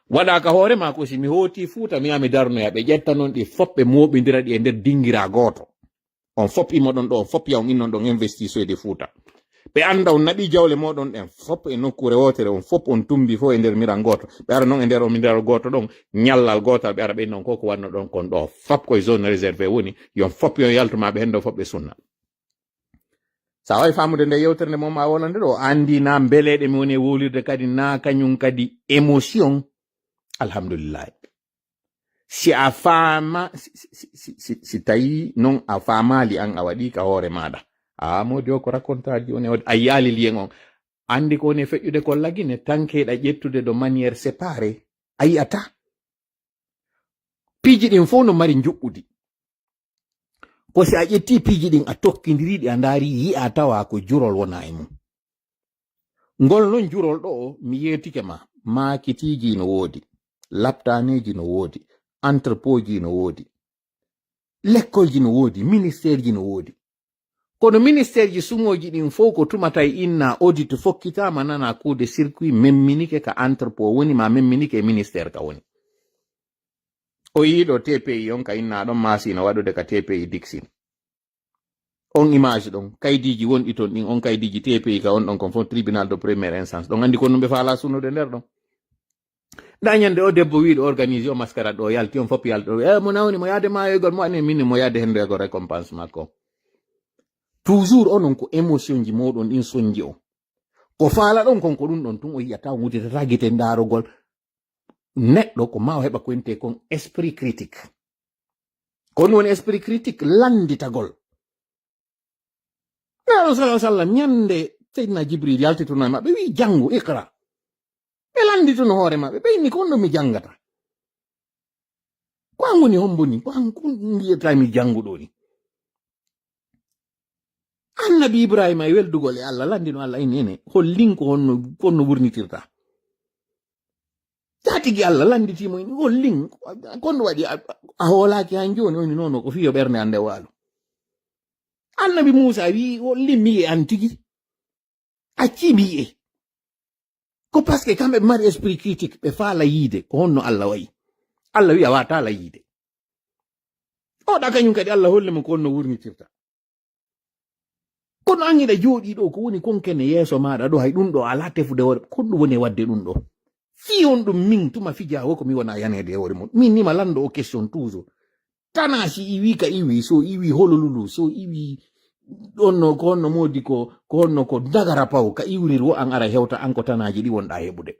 Waɗa ka hoore maa ko si mi hooti Fuuta, mi yaha mi darnoya, ɓe ƴetta non ɗi fop, ɓe mooɓindira ɗi e nder dingira gooto. On fop imo ɗon ɗo, on fop ya on innon ɗon investisoyde Fuuta. Ɓe annda on naɓi jawle mooɗon ɗen fop e nokkuure wootere, on fop on tumbi fof e nder miral gooto. Ɓe ara non e nder o miral gooto ɗon, ñallal gootal, ɓe ara ɓe innon ko ko wanno ɗon kon ɗo. Fop koye zone réservé woni, yon fop yon yaltu ma ɓe hendo fop ɓe sunna. Sa wawi famude nde yewtere nde mo ma wolande ɗo, andi na mbeleɗe mi woni e wolirde kadi na kañum kadi émotion. Alhamdulillahi. Si a faama, si, si, si, si, si, si tawi non a faamaali an a waɗi ka hoore maɗa. A modi o ko racontaji on e waɗi, a yiyali liyen on. Andi ko woni e feƴƴude ko lagine, tankeɗa ƴettude de manière séparée. A yiyata. Piiji ɗin fof no mari njuɓɓudi. Ko si a ƴetti piiji ɗin a tokkindiriɗi a ndaari yi'a tawa ko jurol wona e mum. Ngol non jurol ɗo mi yeetike ma, maakitiiji no woodi, laptaneeji no woodi, entrepotji no woodi, lekkolji no woodi, ministèreji no woodi. Kono ministèreji suŋooji ɗin fof ko tumata e inna audit fokkitaama nana coup de circuit memminike ka entrepot woni ma memminike e ministère ka woni. O yiɗo T P I on ka inna ɗon masino waɗude ka T P I Dixine. On image ɗon, kaydiji wonɗi ton ɗin, on kaydiji T P I ka on ɗon kon fof tribunal de première instance. Ɗon andi ko ɗum ɓe faala sunude nder ɗon. Nda ñande o debbo wiɗo organise o mascarade ɗo yalti on fop yalti ɗo. E mo nawni mo yaade mayoygol mo anen min mo yaade hendo ego récompense makko. Toujours onon ko émotion ji moɗon ɗin sonji on. Ko faala ɗon kon ko ɗum ɗon tun o yiyata o wuditata gite ndarogol. Neɗɗo ko ma o heɓa ko winte kon esprit critique. Ko ɗum woni esprit critique, landitagol. Nelaɗo sallallahu alaihi wasallam ñande Seydina Jibril yaltituno e maɓɓe wi jangu iqra. Ɓe landituno hoore maɓɓe ɓe inni ko on ɗo mi jangata. Ko an woni hombo ni? Ko an kun mbiyata mi janguɗo ni? Annabi Ibrahima e weldugol e Allah landino Allah inni ene hollin ko honno ko honno wurnitirta. Jatigi Allah landitimo inni hollin ko honno waɗi a hoolaki han joni oni nono ko fiyo ɓernde ande waalo. Annabi Musa wi hollin mi e an tigi. Acci mi e ko parce que kamɓe ɓe mari esprit critique ɓe faala yiide ko honno Allah wayi. Allah wi a wata la yiide. Oɗa kañum kadi Allah holle mo ko honno wurnitirta. Kono an hiɗa jooɗi ɗo ko woni konkene yeeso maɗa ɗo hay ɗum ɗo ala tefude hoore ko ɗum woni e wadde ɗum ɗo. Fii on ɗum min tuma fija wo ko mi wona yaneede e hoore mum min nima lanndo o question toujours. Tana si iwi ka iwi so iwi hololulu so iwi ɗonno ko honno modi ko ko honno ko dagara paw ka iwrir wo an ara hewta an ko tanaji ɗi wonɗa heɓude.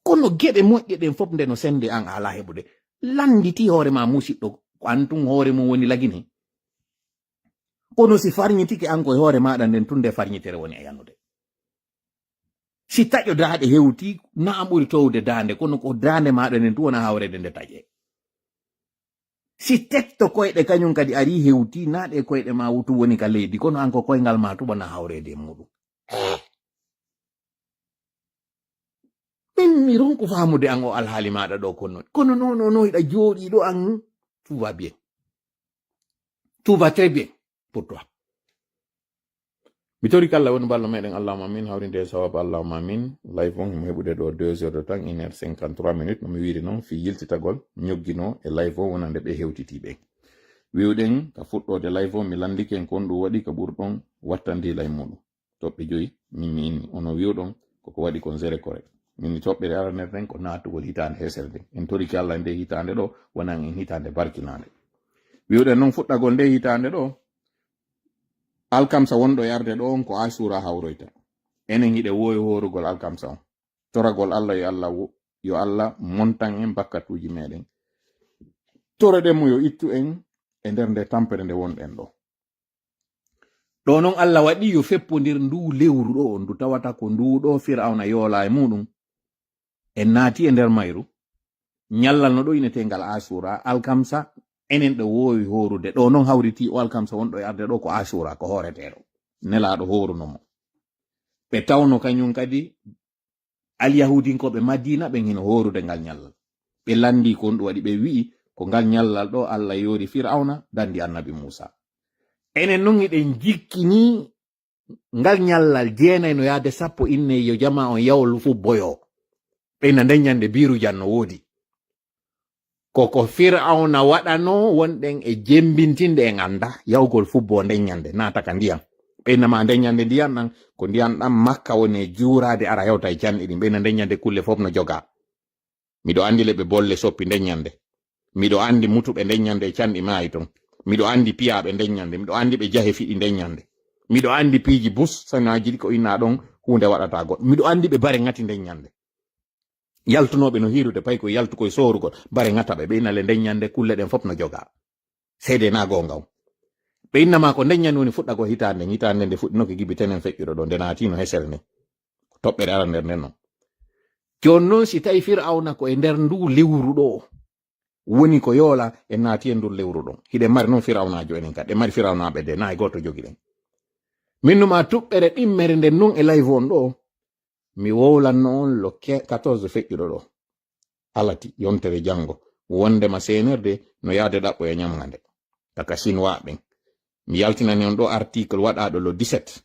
Kono geɗe moƴƴe ɗen fof nde no sende an a ala heɓude. Lannditi hoore ma musiɗɗo ko an tun hoore mum woni lagine. Kono si farñitike an koye hoore maɗa nden tun nde farñitere woni e yanude. Si taƴo daaɗe hewti na an ɓuri towde daande kono ko daande maɗa nden tun wona hawrede nde taƴe. Si tekto koyɗe kañum kadi ari hewti na ɗe koyɗe ma wutu woni ka leydi kono an ko koyngal ma tuɓa na hawrede e muɗum. Min mi ronku famude an o alhaali maɗa ɗo kono kono non non non hiɗa jooɗi ɗo an. Tout va bien. Tout va très bien pour toi. Mi tori kala woni ballo meɗen allahuma amin hawrinde e sawaba allahuma amin. Live on himo heɓude ɗo deux heures de temps une heure cinquante trois minutes no mi wiri noon fi yiltitagol ñoggino e live on wonande ɓe hewtiti ɓen. Wiwɗen ka fuɗɗode live on mi landike en kon ɗum waɗi ka ɓurɗon wattandi lay muɗum. Toɓɓe joyi min mi inni ono wiwɗon koko waɗi kon zere correct. Min mi toɓɓere aranere nden ko nattugol hitande hesere nden en toriki allah nde hitande ɗo wonan en hitande barkinande. Wiwɗen noon fuɗɗagol nde hitande ɗo alkamsa wonɗo e arde ɗo on ko asura hawroyta. Enen hiɗe wowi horugol alkamsa on toragol allah yo allah wo- yo allah montan en bakkatuji meɗen. Toroɗen mo yo ittu en e nder nde tampere nde wonɗen ɗo. Ɗo non allah waɗi yo feppodir ndu lewru ɗo ndu tawata ko ndu ɗo firawna yoola e muɗum. En naati e nder mayru ñallal no ɗo inetengal asura alkamsa. Enen ɗo wowi horude ɗo non hawriti o alkamsa wonɗo e arde ɗo ko asura ko horeteɗo nelaɗo horuno mo. Ɓe tawno kañum kadi alyahudinkoɓe madina ɓen hino horude ngal ñallal. Ɓe landi kon ɗum waɗi ɓe wi'i ko ngal ñallal ɗo allah yori firawna dandi annabi musa. Enen non hiɗen jikkini ngal ñallal jeenay no yaade sappo inne yo jama on yawlu fu boyo. Ɓeyna nden ñande biiru janno woodi. Ko ko Firawna waɗanoo wonɗen e jemmbintinde en annda yawgol fubboo nden ñande naata ka ndiyam. Ɓeyna ma nden ñande ndiyam ɗan, ko ndiyam ɗan makka woni e juuraade ara hewta e canɗi ɗin. Ɓeyna nden ñande kulle fof no jogaa. Miɗo anndi leɓɓe bolle soppi nden ñande. Miɗo anndi mutuɓe nden ñande e canɗi maayi ton. Miɗo anndi piyaaɓe nden ñande. Miɗo anndi ɓe jahe fiɗi nden ñande. Miɗo anndi piiji bus, sanaaji ɗi ko innaa ɗon, huunde waɗataa goɗɗo. Miɗo anndi ɓe bare ŋati nden ñande. Yaltunooɓe no hiirude, pay ko yaltu koye soorugol, bare ŋata ɓe, ɓe innale nden ñande kulle ɗen fof no jogaa. Seede na goonga on. Ɓe inna ma ko nden ñande woni fuɗɗagol hitaande nden, hitaande nde fuɗɗinoke gibi tenen feƴƴuɗo ɗo, nde naatino hesere nden. Toɓɓere arande nden non. Jooni non si tawi Firawna ko e nder ndu lewru ɗo, woni ko yoola e naati e ndur lewru ɗon. Hiɗen mari non Firawnaajo enen kadi, ɗen mari Firawnaaɓe de, na e gooto jogiɗen. Min numa tuɓɓere ɗimmere nden non e live on ɗo, mi wowlanno on lo ke-, quatorze feƴƴuɗo ɗo. Alati, yontere janngo. Wondema C N R D no yaade ɗaɓɓoya ñamande. Kaka Chinois ɓen. Mi yaltinani on ɗo article waɗaaɗo le dix-sept.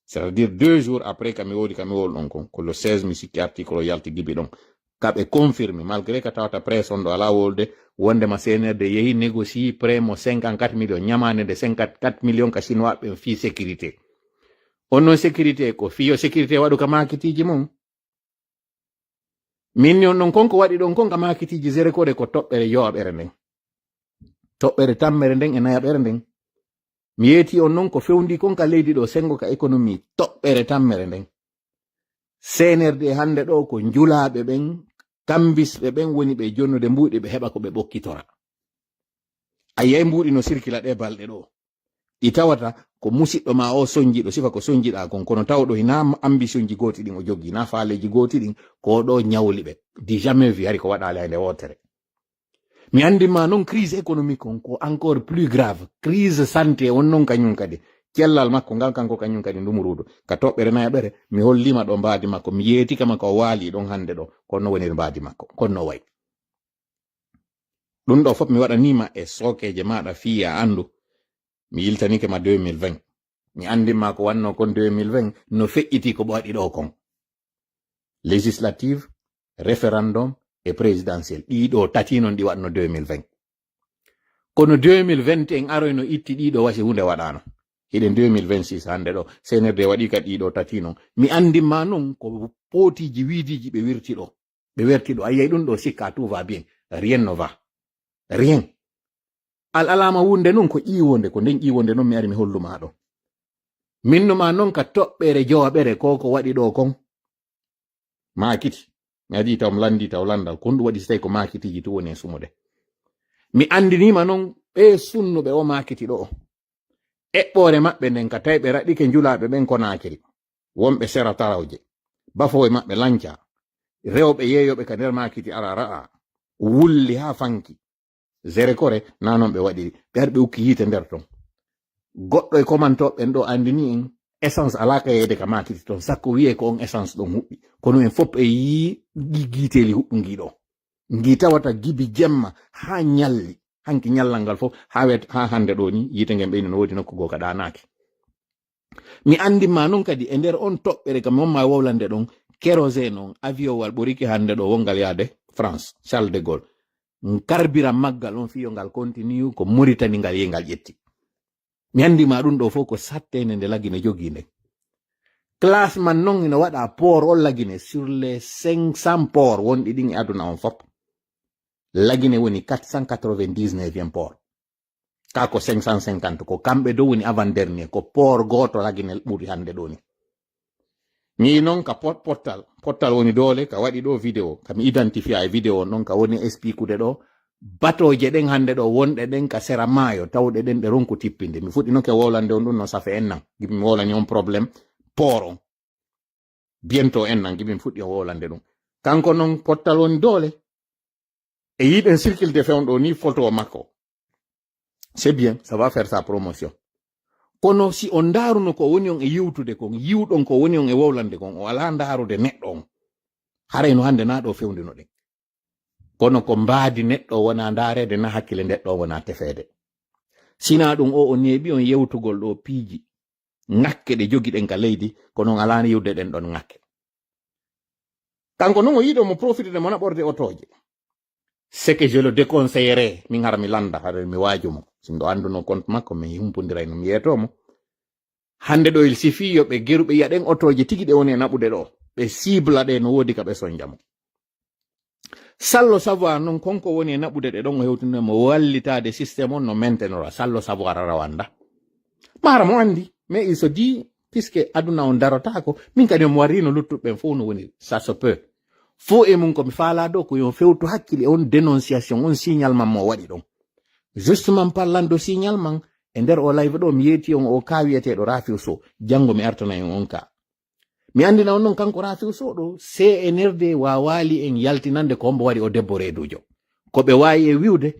C'est-à-dire deux jours après ka mi wowli, ka mi wowli ɗon kon. Ko le seize mi sikki article o yalti gibi ɗon. Ka ɓe confirmé, malgré ka tawata presse on ɗo alaa wowlude, wondema C N R D yehi négocier prêt mo cinquante-quatre millions, ñamaande nde cinquante-quatre millions ka Chinois ɓen fii sécurité. On non sécurité ko fii yo sécurité waɗu ka maakitiiji mon. Min ni on non kon ko waɗi ɗon kon ka maakitiiji Zéro Kore ko toɓɓere yowaɓere nden. Toɓɓere tammere nden e nayaɓere nden. Mi yeeti on non ko fewndi kon ka leydi ɗo sengo ka économie toɓɓere tammere nden. C N R D hannde ɗo ko njulaaɓe ɓen, kambisɓe ɓen woni ɓe jonnude mbuuɗi ɓe heɓa ko ɓe ɓokkitora. A yiyay mbuuɗi no sirkila ɗe balɗe ɗo. Ɗi tawata ko musiɗɗo ma o sonjiɗo, sifa ko sonjiɗa kon, kono tawɗo hina ambitionji gooti ɗin o jogii, na faaleji gooti ɗin, ko ɗo ñawli ɓe. Di jamais vu hari ko waɗaali hay nde wootere. Mi anndi ma non crise économique on ko encore plus grave. Crise santé on non kañum kadi. Cellal makko ngal kanko kañum kadi ndumuruudu. Ka toɓɓere nayaɓere, mi hollima ɗo mbaadi makko, mi yeetika ma ko waali ɗon hannde ɗo, kono no woniri mbaadi makko, kono no wayi. Ɗum ɗo fof mi waɗanima e sookeeje maaɗa fii a anndu. Mi yiltanike ma deux mille vingt. Mi anndin ma ko wanno kon deux mille vingt, no feƴƴiti ko waɗi ɗo kon. Législative, référendum e présidentiel. Ɗii ɗo tati non ɗi waɗno deux mille vingt. Kono deux mille vingt en aroyno itti ɗii ɗo wasi huunde waɗaano. Hiɗen deux mille vingt-six hannde ɗo, C N R D waɗi ka ɗii ɗo tati non. Mi anndin ma non ko pootiji wiidiiji ɓe wirti ɗo. Ɓe werti ɗo. A yiyay ɗum ɗo sikka tout va bien. Rien ne va. Rien. Al alama wunde non ko ƴiwonde, ko nden ƴiwonde non mi ari mi holluma ɗo. Min no ma non ka toɓɓere jowaɓere ko ko waɗi ɗo kon. Maakiti. Mi adii taw mi lanndii taw lanndal. Kon ɗum waɗi si tawi ko maakitiiji tu woni e sumude. Mi anndinima non ɓe sunnuɓe o maakiti ɗo. Eɓɓoore maɓɓe nden ka tawi ɓe raɗike njulaaɓe ɓen Konaakiri. Wonɓe sera tarawje. Bafoowe maɓɓe lanca. Rewɓe yeeyooɓe ka nder maakiti ara ra'a. Wulli haa fanki. Zéro Kore, na non ɓe waɗiri. Ɓe ari ɓe ukki yiite nder ton. Goɗɗo e komantooɓe ɓen ɗo anndini en, essence alaa ka yeeyde ka maakiti ton. Sakko wiyee ko on essence ɗon huɓɓi. Kono en fof e yii gi-, giiteeli huɓɓu ngii ɗo. Ngii tawata gibi jemma haa ñalli. Hanki ñallal ngal fof haa wet-, haa hannde ɗo ni, yiite ngen ɓeyni no woodi nokku goo ka ɗaanaaki. Mi anndin ma non kadi e nder on toɓɓere kam on ma wowlande ɗon, kérosène on, avion wal ɓorike hannde ɗo wongal yaade France, Charles de Gaulle. Carburant maggal on fii yo ngal continue ko Mauritanie ngal yehi ngal ƴetti. Mi anndi ma ɗum ɗo fof ko satteende nde Lagine jogii nden. Classement non ina waɗa port on Lagine sur les cinq cents ports wonɗi ɗin e aduna on fof. Lagine woni quatre cent quatre-vingt-dix-neuvième port. Ka ko cinq cent cinquante, ko kamɓe dow woni avant-dernier, ko port gooto Lagine ɓuri hannde ɗo ni. Mi yi non ka pot-, pottal, pottal woni doole, ka waɗi ɗo vidéo, ka mi identifia e vidéo on ɗon, ka woni expliquude ɗo, batooje ɗen hannde ɗo wonɗe ɗen ka sera maayo, tawɗe ɗen ɗe ronku tippinde. Mi fuɗɗinoke wowlande on ɗum no safe en nan, gimi mi wowlani on problème port on. Bientôt en nan, gimi mi fuɗɗi on wowlande ɗum. Kanko non pottal woni doole. E yiɗen circule de fewndo ni photo makko. C'est bien, ça va faire sa promotion. Kono si on ndaaruno ko woni on e yewtude kon, yiwɗon ko woni on e wowlande kon, o alaa ndaarude neɗɗo on. Haray no hannde na ɗo fewndino ɗen. Kono ko mbaadi neɗɗo wona ndaareede, na hakkile neɗɗo wona tefeede. Sina ɗum o, o neeɓi on yewtugol ɗo piiji ŋakke ɗe jogiɗen ka leydi, kono on alaa yiwde ɗen ɗon ŋakke. Kanko noon o yiɗo mo profitude mo naɓorde otooje. Ce que je le déconseillerais, min hara mi lannda, hara mi waaju mo. Sinno annduno compte makko, mi humpondiray no mi yeetoo mo. Hannde ɗo, il suffit yo ɓe geru ɓe yiya ɗen otooje tigi ɗe woni e naɓude ɗo. Ɓe sibla ɗe no woodi ka ɓe sonja mo. Sallo savoir noon konko woni e naɓude ɗe ɗon o hewtino mo wallitaade système on no maintenora. Sallo savoir ara wanda. Mara mo anndi, mais il se dit, puisque aduna on darotaako, min kadi mo warrino luttuɓe ɓen fof no woni, ça se peut. Fof e mum ko mi faalaa ɗo ko yo fewtu hakkille on dénonciation, on signalement mo waɗi ɗon. Justement parlant de signalement, e nder o live ɗo mi yeeti on o kaa wiyeteeɗo Rafiu Sow, janngo mi artana en on ka. Mi anndina on noon kanko Rafiu Sow ɗo, C N R D waawaali en yaltinande ko hombo waɗi o debbo reeduujo. Ko ɓe waawi e wiwde,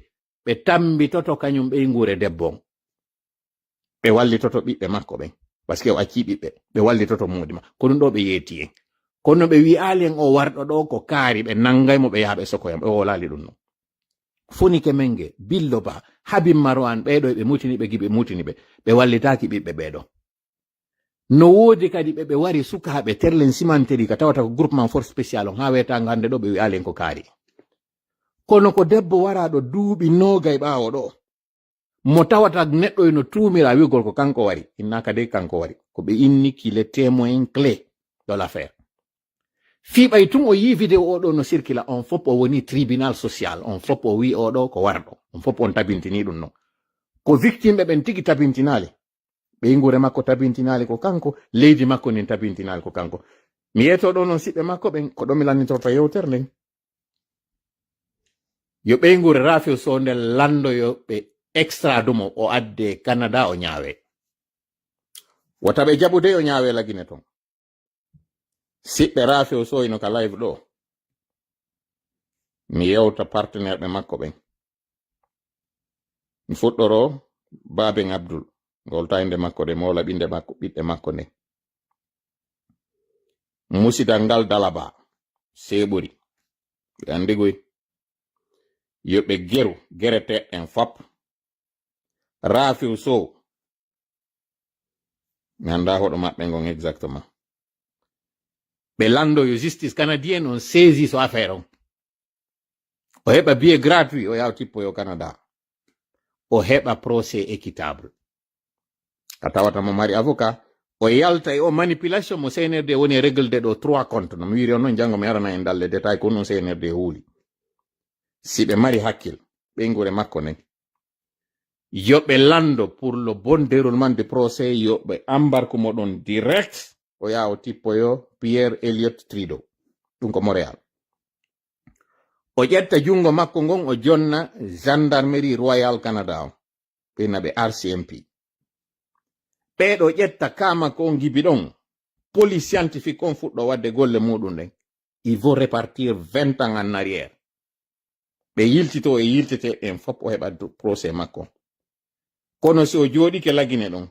ɓe tammbitoto kañum ɓeynguure debbo on. Ɓe wallitoto ɓiɓɓe makko ɓen. Parce que o accii ɓiɓɓe. Ɓe wallitoto moodi ma. Ko ɗum ɗo ɓe yeeti en. Kono ɓe wi'aali en o warɗo ɗo ko kaari, ɓe nanngay mo, ɓe yaha ɓe sokoya mo. Ɓe wowlaali ɗum noon. Funike Menge, Billo Ba, Habib Marwan, ɓee ɗo ɓe mutini ɓe, gi ɓe mutini ɓe. Ɓe wallitaaki ɓiɓɓe ɓee ɗo. No woodi kadi ɓe, ɓe wari sukaaɓe terlen simanteri ka tawata ko groupement force spécial on, haa weetaango hannde ɗo ɓe wi'aali en ko kaari. Kono ko debbo waraaɗo duuɓi noogay ɓaawo ɗo, mo tawata neɗɗo ino tuumira wi'ugol ko kanko wari, innaaka dey kanko wari. Ko ɓe inni ki les témoins clés de l'affaire. Fii ɓay tun o yii vidéo o ɗo no circula, on fop o woni tribunal social, on fop o wi'i o ɗo ko warɗo, on fop on tabintini ɗum non. Ko victime ɓe ɓen tigi tabintinaali. Ɓeynguure makko tabintinaali ko kanko, leydi makko ndin tabintinaali ko kanko. Mi yeeto ɗo non siɓɓe makko ɓen, ko ɗo mi lannitorto yewtere nden. Yo ɓeynguure Rafiu Sow nde lanndoyo ɓe extrade mo, o adde Canada o ñaawe. Wota ɓe jaɓu dey o ñaawe Lagine ton. Siɓɓe Rafiu Sow ino ka live ɗo. Mi yewta partenaire ɓe makko ɓen. Mi fuɗɗoro Baben Abdul. Ngol taynde makko de, moola ɓinde makko, ɓiɓɓe makko nde. Musidal ngal Dalaba, Seeɓori. Ɓe anndi goy. Yo ɓe geru, gereteeɗen fop. Rafiu Sow. Mi anndaa hoɗo maɓɓe ngon exactement. Ɓe lanndo yo justice canadienne on saisi so affaire on. O heɓa billet gratuit, o yaha o tippoyo Canada. O heɓa procès équitable. A tawata mo mari avocat, o yalta e o manipulation mo C N R D woni e règle de ɗo trois comptes. No mi wiiri on non, janngo mi arana en dalle détail ko non C N R D huuli. Si ɓe mari hakkil, ɓeynguure makko nden, yo ɓe lanndo pour le bon déroulement du procès, yo ɓe embarque mo ɗon direct, o yaha o tippoyo Pierre Elliott Trudeau. Ɗum ko Montréal. O ƴetta junngo makko ngon, o jonna Gendarmerie Royale Canada on. Ɓe na ɓe R C M P. Ɓeeɗo ƴetta ka makko on gibi ɗon, police scientifique on fuɗɗo waɗde golle muɗum ɗen. Il faut repartir vingt ans en arrière. Ɓe yiltito e yiltete en fop o heɓa du-, procès makko. Kono si o jooɗike Lagine ɗon,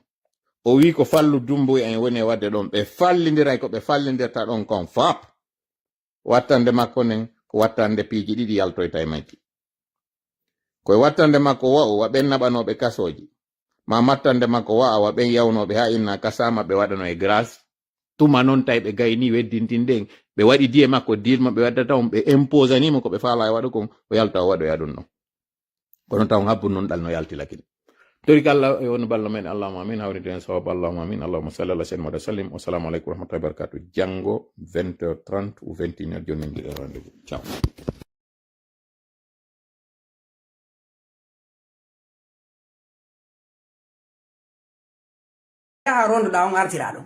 o wi ko Fallu Dumbuya en woni e waɗde ɗon, ɓe fallindiray ko ɓe fallindirta ɗon kon fop. Wattande makko nden ko wattande piiji ɗiɗi yaltoyta e majji. Koye wattande makko wa'o wa ɓen naɓanooɓe kasooji, ma wattande makko wa'a wa ɓen yawnooɓe haa inna kasaama ɓe waɗano e grâce. Tuma non tawi ɓe gayni weddintinɗen, ɓe waɗi diye makko deal mo ɓe waddata on, ɓe imposani mo ko ɓe faala e waɗu kon, o yalta o waɗoya ɗum non. Kono taw habbu non ɗal no yalti lakin. Tori ko Allah e woni ballo men, Allahumma amin, hawride en sawab, Allahumma amin, Allahumma salli ala sayyidina Muhammad wa sallim. Wassalamu aleykum wa rahmatullahi wa barakatuh. Janngo vingt heures trente ou vingt et une heures, jonnondiren rendez-vous. Ciao. Yaha rondoɗaa on artiraa ɗo.